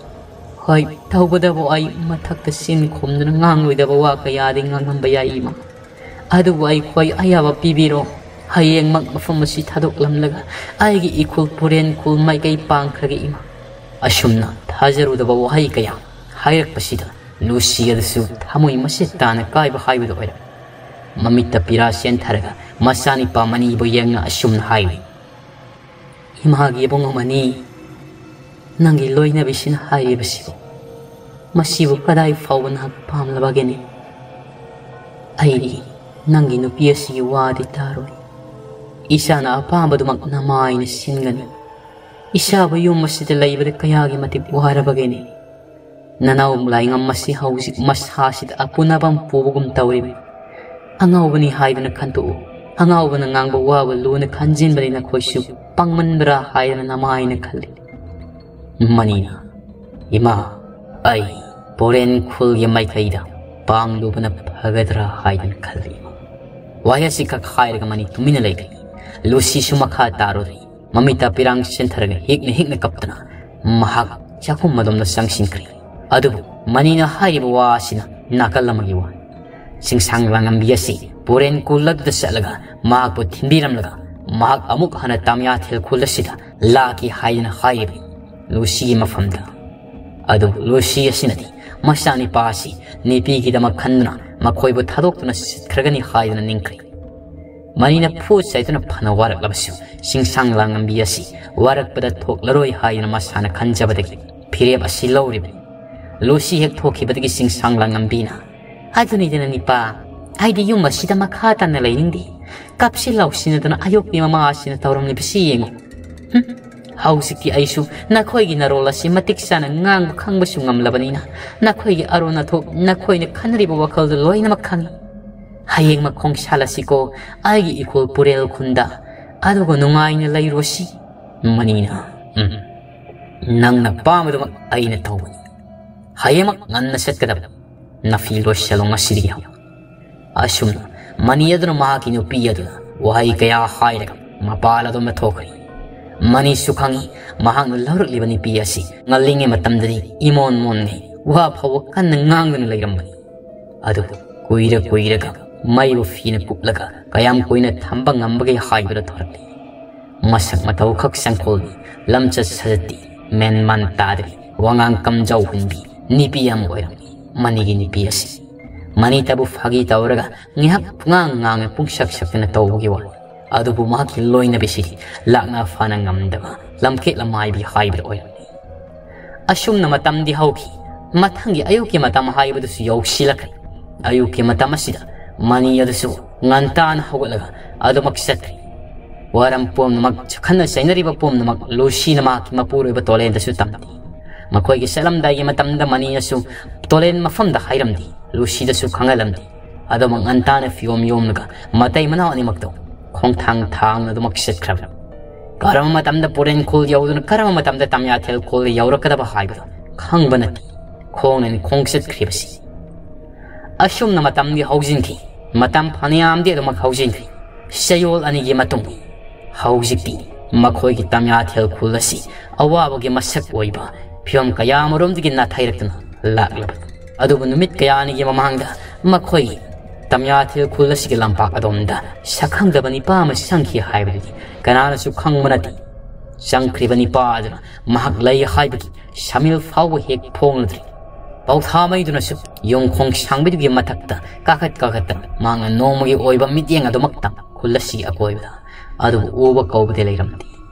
ꯍꯣꯏ, ꯇꯧꯕꯇꯕꯨ ꯑꯩ ꯃꯊꯛꯇ ꯆꯤꯟ ꯈꯨꯝꯗꯨꯅ ꯉꯥꯡꯂꯣꯏꯗꯕ ꯋꯥ ꯀꯌꯥꯗꯤ ꯉꯥꯡꯂꯝꯕ ꯌꯥꯏ, ꯏꯃꯥ꯫ ꯑꯗꯨꯕꯨ ꯑꯩꯈꯣꯏ ꯑꯌꯥꯕ ꯄꯤꯕꯤꯔꯣ꯫ ꯍꯌꯦꯡꯃꯛ ꯃꯐꯝ ꯑꯁꯤ ꯊꯥꯗꯣꯛꯂꯝꯂꯒ ꯑꯩꯒꯤ ꯏꯈꯨꯜ ꯄꯨꯔꯦꯟ ꯈꯨꯜ ꯃꯥꯏꯀꯩ ꯄꯥꯡꯈ꯭ꯔꯒꯦ, ꯏꯃꯥ꯫ ꯑꯁꯨꯝꯅ ꯊꯥꯖꯔꯨꯗꯕ ꯋꯥꯍꯩ ꯀꯌꯥ ꯍꯥꯏꯔꯛꯄꯁꯤꯗ ꯂꯨꯁꯤ ꯑꯗꯨꯁꯨ ꯊꯃꯣꯏ ꯃꯆꯦꯠ ꯇꯥꯅ ꯀꯥꯏꯕ ꯍꯥꯏꯕꯗꯨ ꯑꯣꯏꯔꯝꯃꯤ꯫ ꯃꯃꯤꯠꯇ ꯄꯤꯔꯥ ꯆꯦꯟꯊꯔꯒ ꯃꯆꯥꯅꯤꯄꯥ ꯃꯅꯤꯕꯨ ꯌꯦꯡꯅ ꯑꯁꯨꯝꯅ ꯍꯥꯏꯔꯤ, "ꯏꯃꯥꯒꯤ ꯏꯕꯨꯡ ꯑꯃꯅꯤ, ꯅꯪꯒꯤ ꯂꯣꯏꯅꯕꯤꯁꯤꯅ ꯍꯥꯏꯔꯤꯕꯁꯤꯕꯨ, ꯃꯁꯤꯕꯨ ꯀꯗꯥꯏ ꯐꯥꯎꯕ ꯅꯍꯥꯛ ꯄꯥꯝꯂꯕꯒꯦꯅꯦ? ꯑꯩꯗꯤ ꯅꯪꯒꯤ ꯅꯨꯄꯤ ꯑꯁꯤꯒꯤ ꯋꯥꯗꯤ ꯇꯥꯔꯣꯏ꯫ ꯏꯆꯥꯅ ꯑꯄꯥꯝꯕꯗꯨꯃꯛ ꯅꯃꯥꯏꯅ ꯁꯤꯟꯒꯅꯤ꯫ ꯏꯆꯥꯕꯨ ꯌꯨꯝ ꯑꯁꯤꯗ ꯂꯩꯕꯗ ꯀꯌꯥꯒꯤ ꯃꯇꯤꯛ ꯋꯥꯔꯕꯒꯦꯅꯦ? ꯅꯅꯥꯎ ꯂꯥꯏꯉꯝ ꯑꯁꯤ ꯍꯧꯖꯤꯛ ꯃꯁꯥꯁꯤꯗ ꯑꯄꯨꯅꯕ ꯑꯃ ꯄꯨꯕꯒꯨꯝ ꯇꯧꯔꯤꯕꯅꯤ꯫ ꯑꯉꯥꯎꯕꯅꯤ ꯍꯥꯏꯗꯨꯅ ꯈꯟꯇꯣꯛꯎ꯫ ꯑꯉꯥꯎꯕꯅ ꯉꯥꯡꯕ ꯋꯥꯕ ꯂꯨꯅ ꯈꯟꯖꯤꯟꯕꯅꯤ ꯅꯈꯣꯏꯁꯨ꯫ ꯄꯪꯃꯟꯕ꯭ꯔꯥ ꯍꯥꯏꯗꯅ ꯅꯃꯥꯏꯅ ꯈꯜꯂꯤ꯫" ꯃꯅꯤꯅ, "ꯏꯃꯥ, ꯑꯩ ꯄꯣꯔꯦꯟ ꯈꯨꯜꯒꯤ ꯃꯥꯏꯀꯩꯗ ꯄꯥꯡꯂꯨꯕꯅ ꯐꯒꯗ꯭ꯔꯥ ꯍꯥꯏꯗꯨꯅ ꯈꯜꯂꯤ, ꯏꯃꯥ꯫" ꯋꯥꯍꯩ ꯑꯁꯤ ꯈꯛ ꯍꯥꯏꯔꯒ ꯃꯅꯤ ꯇꯨꯃꯤꯟꯅ ꯂꯩꯈ꯭ꯔꯦ꯫ ꯂꯨꯁꯤꯁꯨ ꯃꯈꯥ ꯇꯥꯔꯨꯗ꯭ꯔꯦ꯫ ꯃꯃꯤꯠꯇ ꯄꯤꯔꯥꯡ ꯆꯦꯟꯊꯔꯒ ꯍꯤꯛꯅ ꯍꯤꯛꯅ ꯀꯞꯇꯨꯅ ꯃꯍꯥꯛ ꯆꯥꯛꯈꯨꯝ ꯑꯗꯣꯝꯗ ꯆꯪꯁꯤꯟꯈ꯭ꯔꯦ꯫ ꯑꯗꯨꯕꯨ ꯃꯅꯤꯅ ꯍꯥꯏꯔꯤꯕ ꯋꯥ ꯑꯁꯤꯅ ꯅꯥꯀꯜ ꯑꯃꯒꯤ ꯋꯥꯅꯤ꯫ ꯆꯤꯡꯁꯥꯡ ꯂꯥꯡꯉꯝꯕꯤ ꯑꯁꯤ ꯄꯨꯔꯦꯟ ꯈꯨꯜ ꯑꯗꯨꯗ ꯆꯠꯂꯒ ꯃꯍꯥꯛꯄꯨ ꯊꯤꯟꯕꯤꯔꯝꯂꯒ ꯃꯍꯥꯛ ꯑꯃꯨꯛ ꯍꯟꯅ ꯇꯥꯃꯤꯌꯥꯊꯦꯜ ꯈꯨꯜ ꯑꯁꯤꯗ ꯂꯥꯛꯈꯤ ꯍꯥꯏꯗꯨꯅ ꯍꯥꯏꯔꯤꯕꯅꯤ ꯂꯨꯁꯤꯒꯤ ꯃꯐꯝꯗ꯫ ꯑꯗꯨꯕꯨ ꯂꯨꯁꯤ ꯑꯁꯤꯅꯗꯤ ꯃꯆꯥꯅꯤꯄꯥ ꯑꯁꯤ ꯅꯨꯄꯤꯒꯤꯗꯃꯛ ꯈꯟꯗꯨꯅ ꯃꯈꯣꯏꯕꯨ ꯊꯥꯗꯣꯛꯇꯨꯅ ꯆꯠꯈ꯭ꯔꯒꯅꯤ ꯍꯥꯏꯗꯨꯅ ꯅꯤꯡꯈ꯭ꯔꯦ꯫ ꯃꯅꯤꯅ ꯐꯨ ꯆꯥꯏꯗꯨꯅ ꯐꯅ ꯋꯥꯔꯛꯂꯕꯁꯨ ꯆꯤꯡꯁꯥꯡ ꯂꯥꯡꯉꯝꯕꯤ ꯑꯁꯤ ꯋꯥꯔꯛꯄꯗ ꯊꯣꯛꯂꯔꯣꯏ ꯍꯥꯏꯗꯨꯅ ꯃꯁꯥꯅ ꯈꯟꯖꯕꯗꯒꯤ ꯐꯤꯔꯦꯞ ꯑꯁꯤ ꯂꯧꯔꯤꯕꯅꯤ꯫ ꯂꯨꯁꯤ ꯍꯦꯛ ꯊꯣꯛꯈꯤꯕꯗꯒꯤ ꯆꯤꯡꯁꯥꯡ ꯂꯥꯡꯉꯝꯕꯤꯅ, "ꯑꯗꯨꯅꯤꯗꯅ ꯅꯤꯄꯥ, ꯑꯩꯗꯤ ꯌꯨꯝ ꯑꯁꯤꯗ ꯃꯈꯥ ꯇꯥꯅ ꯂꯩꯅꯤꯡꯗꯦ꯫ ꯀꯞꯁꯤ ꯂꯥꯎꯁꯤꯟꯅꯗꯅ ꯑꯌꯣꯛꯄꯤ ꯃꯃꯥ ꯑꯁꯤꯅ ꯇꯧꯔꯝꯂꯤꯕꯁꯤ ꯌꯦꯡꯉꯨ꯫ ꯍꯨꯝ, ꯍꯧꯖꯤꯛꯇꯤ ꯑꯩꯁꯨ ꯅꯈꯣꯏꯒꯤ ꯅꯔꯣꯜ ꯑꯁꯤ ꯃꯇꯤꯛ ꯆꯥꯅ ꯉꯥꯡꯕ ꯈꯪꯕꯁꯨ ꯉꯝꯂꯕꯅꯤꯅ ꯅꯈꯣꯏꯒꯤ ꯑꯔꯣꯟ ꯑꯊꯣꯛ, ꯅꯈꯣꯏꯅ ꯈꯟꯅꯔꯤꯕ ꯋꯥꯈꯜꯗꯨ ꯂꯣꯏꯅꯃꯛ ꯈꯪꯏ꯫ ꯍꯌꯦꯡꯃꯛ ꯈꯣꯡꯁꯥꯜꯂꯁꯤꯀꯣ ꯑꯩꯒꯤ ꯏꯈꯣꯜ ꯄꯨꯔꯦꯜ ꯈꯨꯟꯗ, ꯑꯗꯨꯒ ꯅꯨꯡꯉꯥꯏꯅ ꯂꯩꯔꯨꯁꯤ꯫" ꯃꯅꯤꯅ, "ꯎꯝ, ꯅꯪꯅ ꯄꯥꯝꯕꯗꯨꯃꯛ ꯑꯩꯅ ꯇꯧꯕꯅꯤ꯫ ꯍꯌꯦꯡꯃꯛ ꯉꯟꯅ ꯆꯠꯀꯗꯕ꯫ ꯅꯐꯤ ꯂꯣꯏꯁꯤꯜꯂꯣ ꯉꯁꯤꯗꯒꯤ ꯍꯧ꯫ ꯑꯁꯨꯝꯅ ꯃꯅꯤ ꯑꯗꯨꯅ ꯃꯍꯥꯛꯀꯤ ꯅꯨꯄꯤ ꯑꯗꯨꯗ ꯋꯥꯍꯩ ꯀꯌꯥ ꯍꯥꯏꯔꯒ ꯃꯄꯥꯜ ꯑꯗꯣꯝꯗ ꯊꯣꯛꯈ꯭ꯔꯦ꯫ ꯃꯅꯤꯁꯨ ꯈꯪꯏ, ꯃꯍꯥꯛꯅ ꯂꯧꯔꯛꯂꯤꯕ ꯅꯨꯄꯤ ꯑꯁꯤ ꯉꯜꯂꯤꯉꯩ ꯃꯇꯝꯗꯗꯤ ꯏꯃꯣꯟ ꯃꯣꯟꯉꯩ, ꯋꯥ ꯐꯥꯎꯕ ꯀꯟꯅ ꯉꯥꯡꯗꯨꯅ ꯂꯩꯔꯝꯕꯅꯤ꯫ ꯑꯗꯨꯕꯨ ꯀꯨꯏꯔ ꯀꯨꯏꯔꯒ ꯃꯩꯕꯨ ꯐꯤꯅ ꯀꯨꯞꯂꯒ ꯀꯌꯥꯝ ꯀꯨꯏꯅ ꯊꯝꯕ ꯉꯝꯕꯒꯦ ꯍꯥꯏꯕꯗꯨ ꯊꯣꯔꯛꯂꯤ꯫ ꯃꯁꯛ ꯃꯇꯧ ꯈꯛ ꯁꯪꯈꯣꯜꯂꯤ, ꯂꯝꯆꯠ ꯁꯥꯖꯠꯇꯤ ꯃꯦꯟ ꯃꯥꯟ ꯇꯥꯗ꯭ꯔꯤ꯫ ꯋꯥꯉꯥꯡ ꯀꯝꯖꯥꯎ ꯍꯨꯟꯕꯤ ꯅꯨꯄꯤ ꯑꯃ ꯑꯣꯏꯔꯝꯃꯤ ꯃꯅꯤꯒꯤ ꯅꯨꯄꯤ ꯑꯁꯤ꯫ ꯃꯅꯤꯇꯕꯨ ꯐꯥꯒꯤ ꯇꯧꯔꯒ ꯉꯥꯏꯍꯥꯛ ꯄꯨꯡꯉꯥꯡ ꯉꯥꯡꯉꯦ, ꯄꯨꯡꯁꯛ ꯁꯛꯇꯅ ꯇꯧꯕꯒꯤ ꯋꯥꯅꯤ꯫ ꯑꯗꯨꯕꯨ ꯃꯍꯥꯛꯀꯤ ꯂꯣꯏꯅꯕꯤꯁꯤꯗꯤ ꯂꯥꯛꯅ ꯐꯥꯅ ꯉꯝꯗꯕ ꯂꯝꯀꯦꯠ ꯂꯃꯥꯏꯕꯤ ꯍꯥꯏꯕꯗꯨ ꯑꯣꯏꯔꯝꯃꯤ꯫ ꯑꯁꯨꯝꯅ ꯃꯇꯝꯗꯤ ꯍꯧꯈꯤ꯫ ꯃꯊꯪꯒꯤ ꯑꯌꯨꯛꯀꯤ ꯃꯇꯝ ꯍꯥꯏꯕꯗꯨꯁꯨ ꯌꯧꯁꯤꯜꯂꯛꯈ꯭ꯔꯦ꯫ ꯑꯌꯨꯛꯀꯤ ꯃꯇꯝ ꯑꯁꯤꯗ ꯃꯅꯤ ꯑꯗꯨꯁꯨ ꯉꯟꯇꯥꯅ ꯍꯧꯒꯠꯂꯒ ꯑꯗꯨꯃꯛ ꯆꯠꯈ꯭ꯔꯦ꯫ ꯋꯥꯔꯝ ꯄꯨꯝꯅꯃꯛ, ꯈꯠꯅ ꯆꯩꯅꯔꯤꯕ ꯄꯨꯝꯅꯃꯛ ꯂꯨꯁꯤꯅ ꯃꯍꯥꯛꯀꯤ ꯃꯄꯨꯔꯣꯏꯕ ꯇꯣꯂꯦꯟꯗꯁꯨ ꯇꯝꯗꯦ꯫ ꯃꯈꯣꯏꯒꯤ ꯆꯠꯂꯝꯗꯥꯏꯒꯤ ꯃꯇꯝꯗ ꯃꯅꯤꯅꯁꯨ ꯇꯣꯂꯦꯟ ꯃꯐꯝꯗ ꯍꯥꯏꯔꯝꯗꯦ, ꯂꯨꯁꯤꯗꯁꯨ ꯈꯪꯍꯜꯂꯝꯗꯦ꯫ ꯑꯗꯨꯃꯛ ꯉꯟꯇꯥꯅ ꯐꯤꯌꯣꯝ ꯌꯣꯝꯂꯒ ꯃꯇꯩ ꯃꯅꯥꯎ ꯑꯅꯤꯃꯛꯇꯣ ꯈꯣꯡꯊꯥꯡ ꯊꯥꯡꯅ ꯑꯗꯨꯃꯛ ꯆꯠꯈ꯭ꯔꯕꯅꯤ꯫ ꯀꯔꯝꯕ ꯃꯇꯝꯗ ꯄꯨꯔꯦꯟ ꯈꯨꯜ ꯌꯧꯗꯨꯅ ꯀꯔꯝꯕ ꯃꯇꯝꯗ ꯇꯝꯌꯥꯊꯦꯜ ꯈꯨꯜꯗ ꯌꯧꯔꯛꯀꯗꯕ ꯍꯥꯏꯕꯗꯨ ꯈꯪꯕ ꯅꯠꯇꯦ꯫ ꯈꯣꯡꯅꯅꯤ ꯈꯣꯡ ꯆꯠꯈ꯭ꯔꯤꯕꯁꯤ꯫ ꯑꯁꯨꯝꯅ ꯃꯇꯝꯗꯤ ꯍꯧꯖꯤꯟꯈꯤ꯫ ꯃꯇꯝ ꯐꯅꯌꯥꯝꯗꯤ ꯑꯗꯨꯃꯛ ꯍꯧꯖꯤꯟꯈꯤ꯫ ꯆꯌꯣꯜ ꯑꯅꯤꯒꯤ ꯃꯇꯨꯡ ꯍꯧꯖꯤꯛꯇꯤ ꯃꯈꯣꯏꯒꯤ ꯇꯝꯌꯥꯊꯦꯜ ꯈꯨꯜ ꯑꯁꯤ ꯑꯋꯥꯕꯒꯤ ꯃꯁꯛ ꯑꯣꯏꯕ ꯐꯤꯚꯝ ꯀꯌꯥ ꯑꯃꯔꯣꯝꯗꯒꯤ ꯅꯥꯊꯩꯔꯛꯇꯨꯅ ꯂꯥꯛꯂꯕꯅꯤ꯫ ꯑꯗꯨꯕꯨ ꯅꯨꯃꯤꯠ ꯀꯌꯥꯅꯤꯒꯤ ꯃꯃꯥꯡꯗ ꯃꯈꯣꯏꯒꯤ ꯇꯝꯌꯥꯊꯦꯜ ꯈꯨꯜ ꯑꯁꯤꯒꯤ ꯂꯝꯄꯥꯛ ꯑꯗꯣꯝꯗ ꯁꯛꯈꯪꯗꯕ ꯅꯤꯄꯥ ꯑꯃ ꯆꯪꯈꯤ ꯍꯥꯏꯕꯗꯨꯗꯤ ꯀꯅꯥꯅꯁꯨ ꯈꯪꯕ ꯅꯠꯇꯦ꯫ ꯆꯪꯈ꯭ꯔꯤꯕ ꯅꯤꯄꯥ ꯑꯗꯨꯅ ꯃꯍꯥꯛ ꯂꯩ ꯍꯥꯏꯕꯒꯤ ꯁꯃꯤꯜ ꯐꯥꯎꯕ ꯍꯦꯛ ꯐꯣꯡꯂꯗ꯭ꯔꯤ꯫ ꯄꯥꯎꯊꯥꯃꯩꯗꯨꯅꯁꯨ ꯌꯣꯡꯈꯣꯡ ꯁꯥꯡꯕꯤꯗꯨꯒꯤ ꯃꯊꯛꯇ ꯀꯥꯈꯠ ꯀꯥꯈꯠꯇꯅ ꯃꯍꯥꯛꯅ ꯅꯣꯡꯃꯒꯤ ꯑꯣꯏꯕ ꯃꯤꯠꯌꯦꯡ ꯑꯗꯨꯃꯛꯇꯪ ꯈꯨꯜ ꯑꯁꯤꯒꯤ ꯑꯀꯣꯏꯕꯗ ꯑꯗꯨꯕꯨ ꯎꯕ ꯀꯧꯕꯗꯤ ꯂꯩꯔꯝꯗꯦ꯫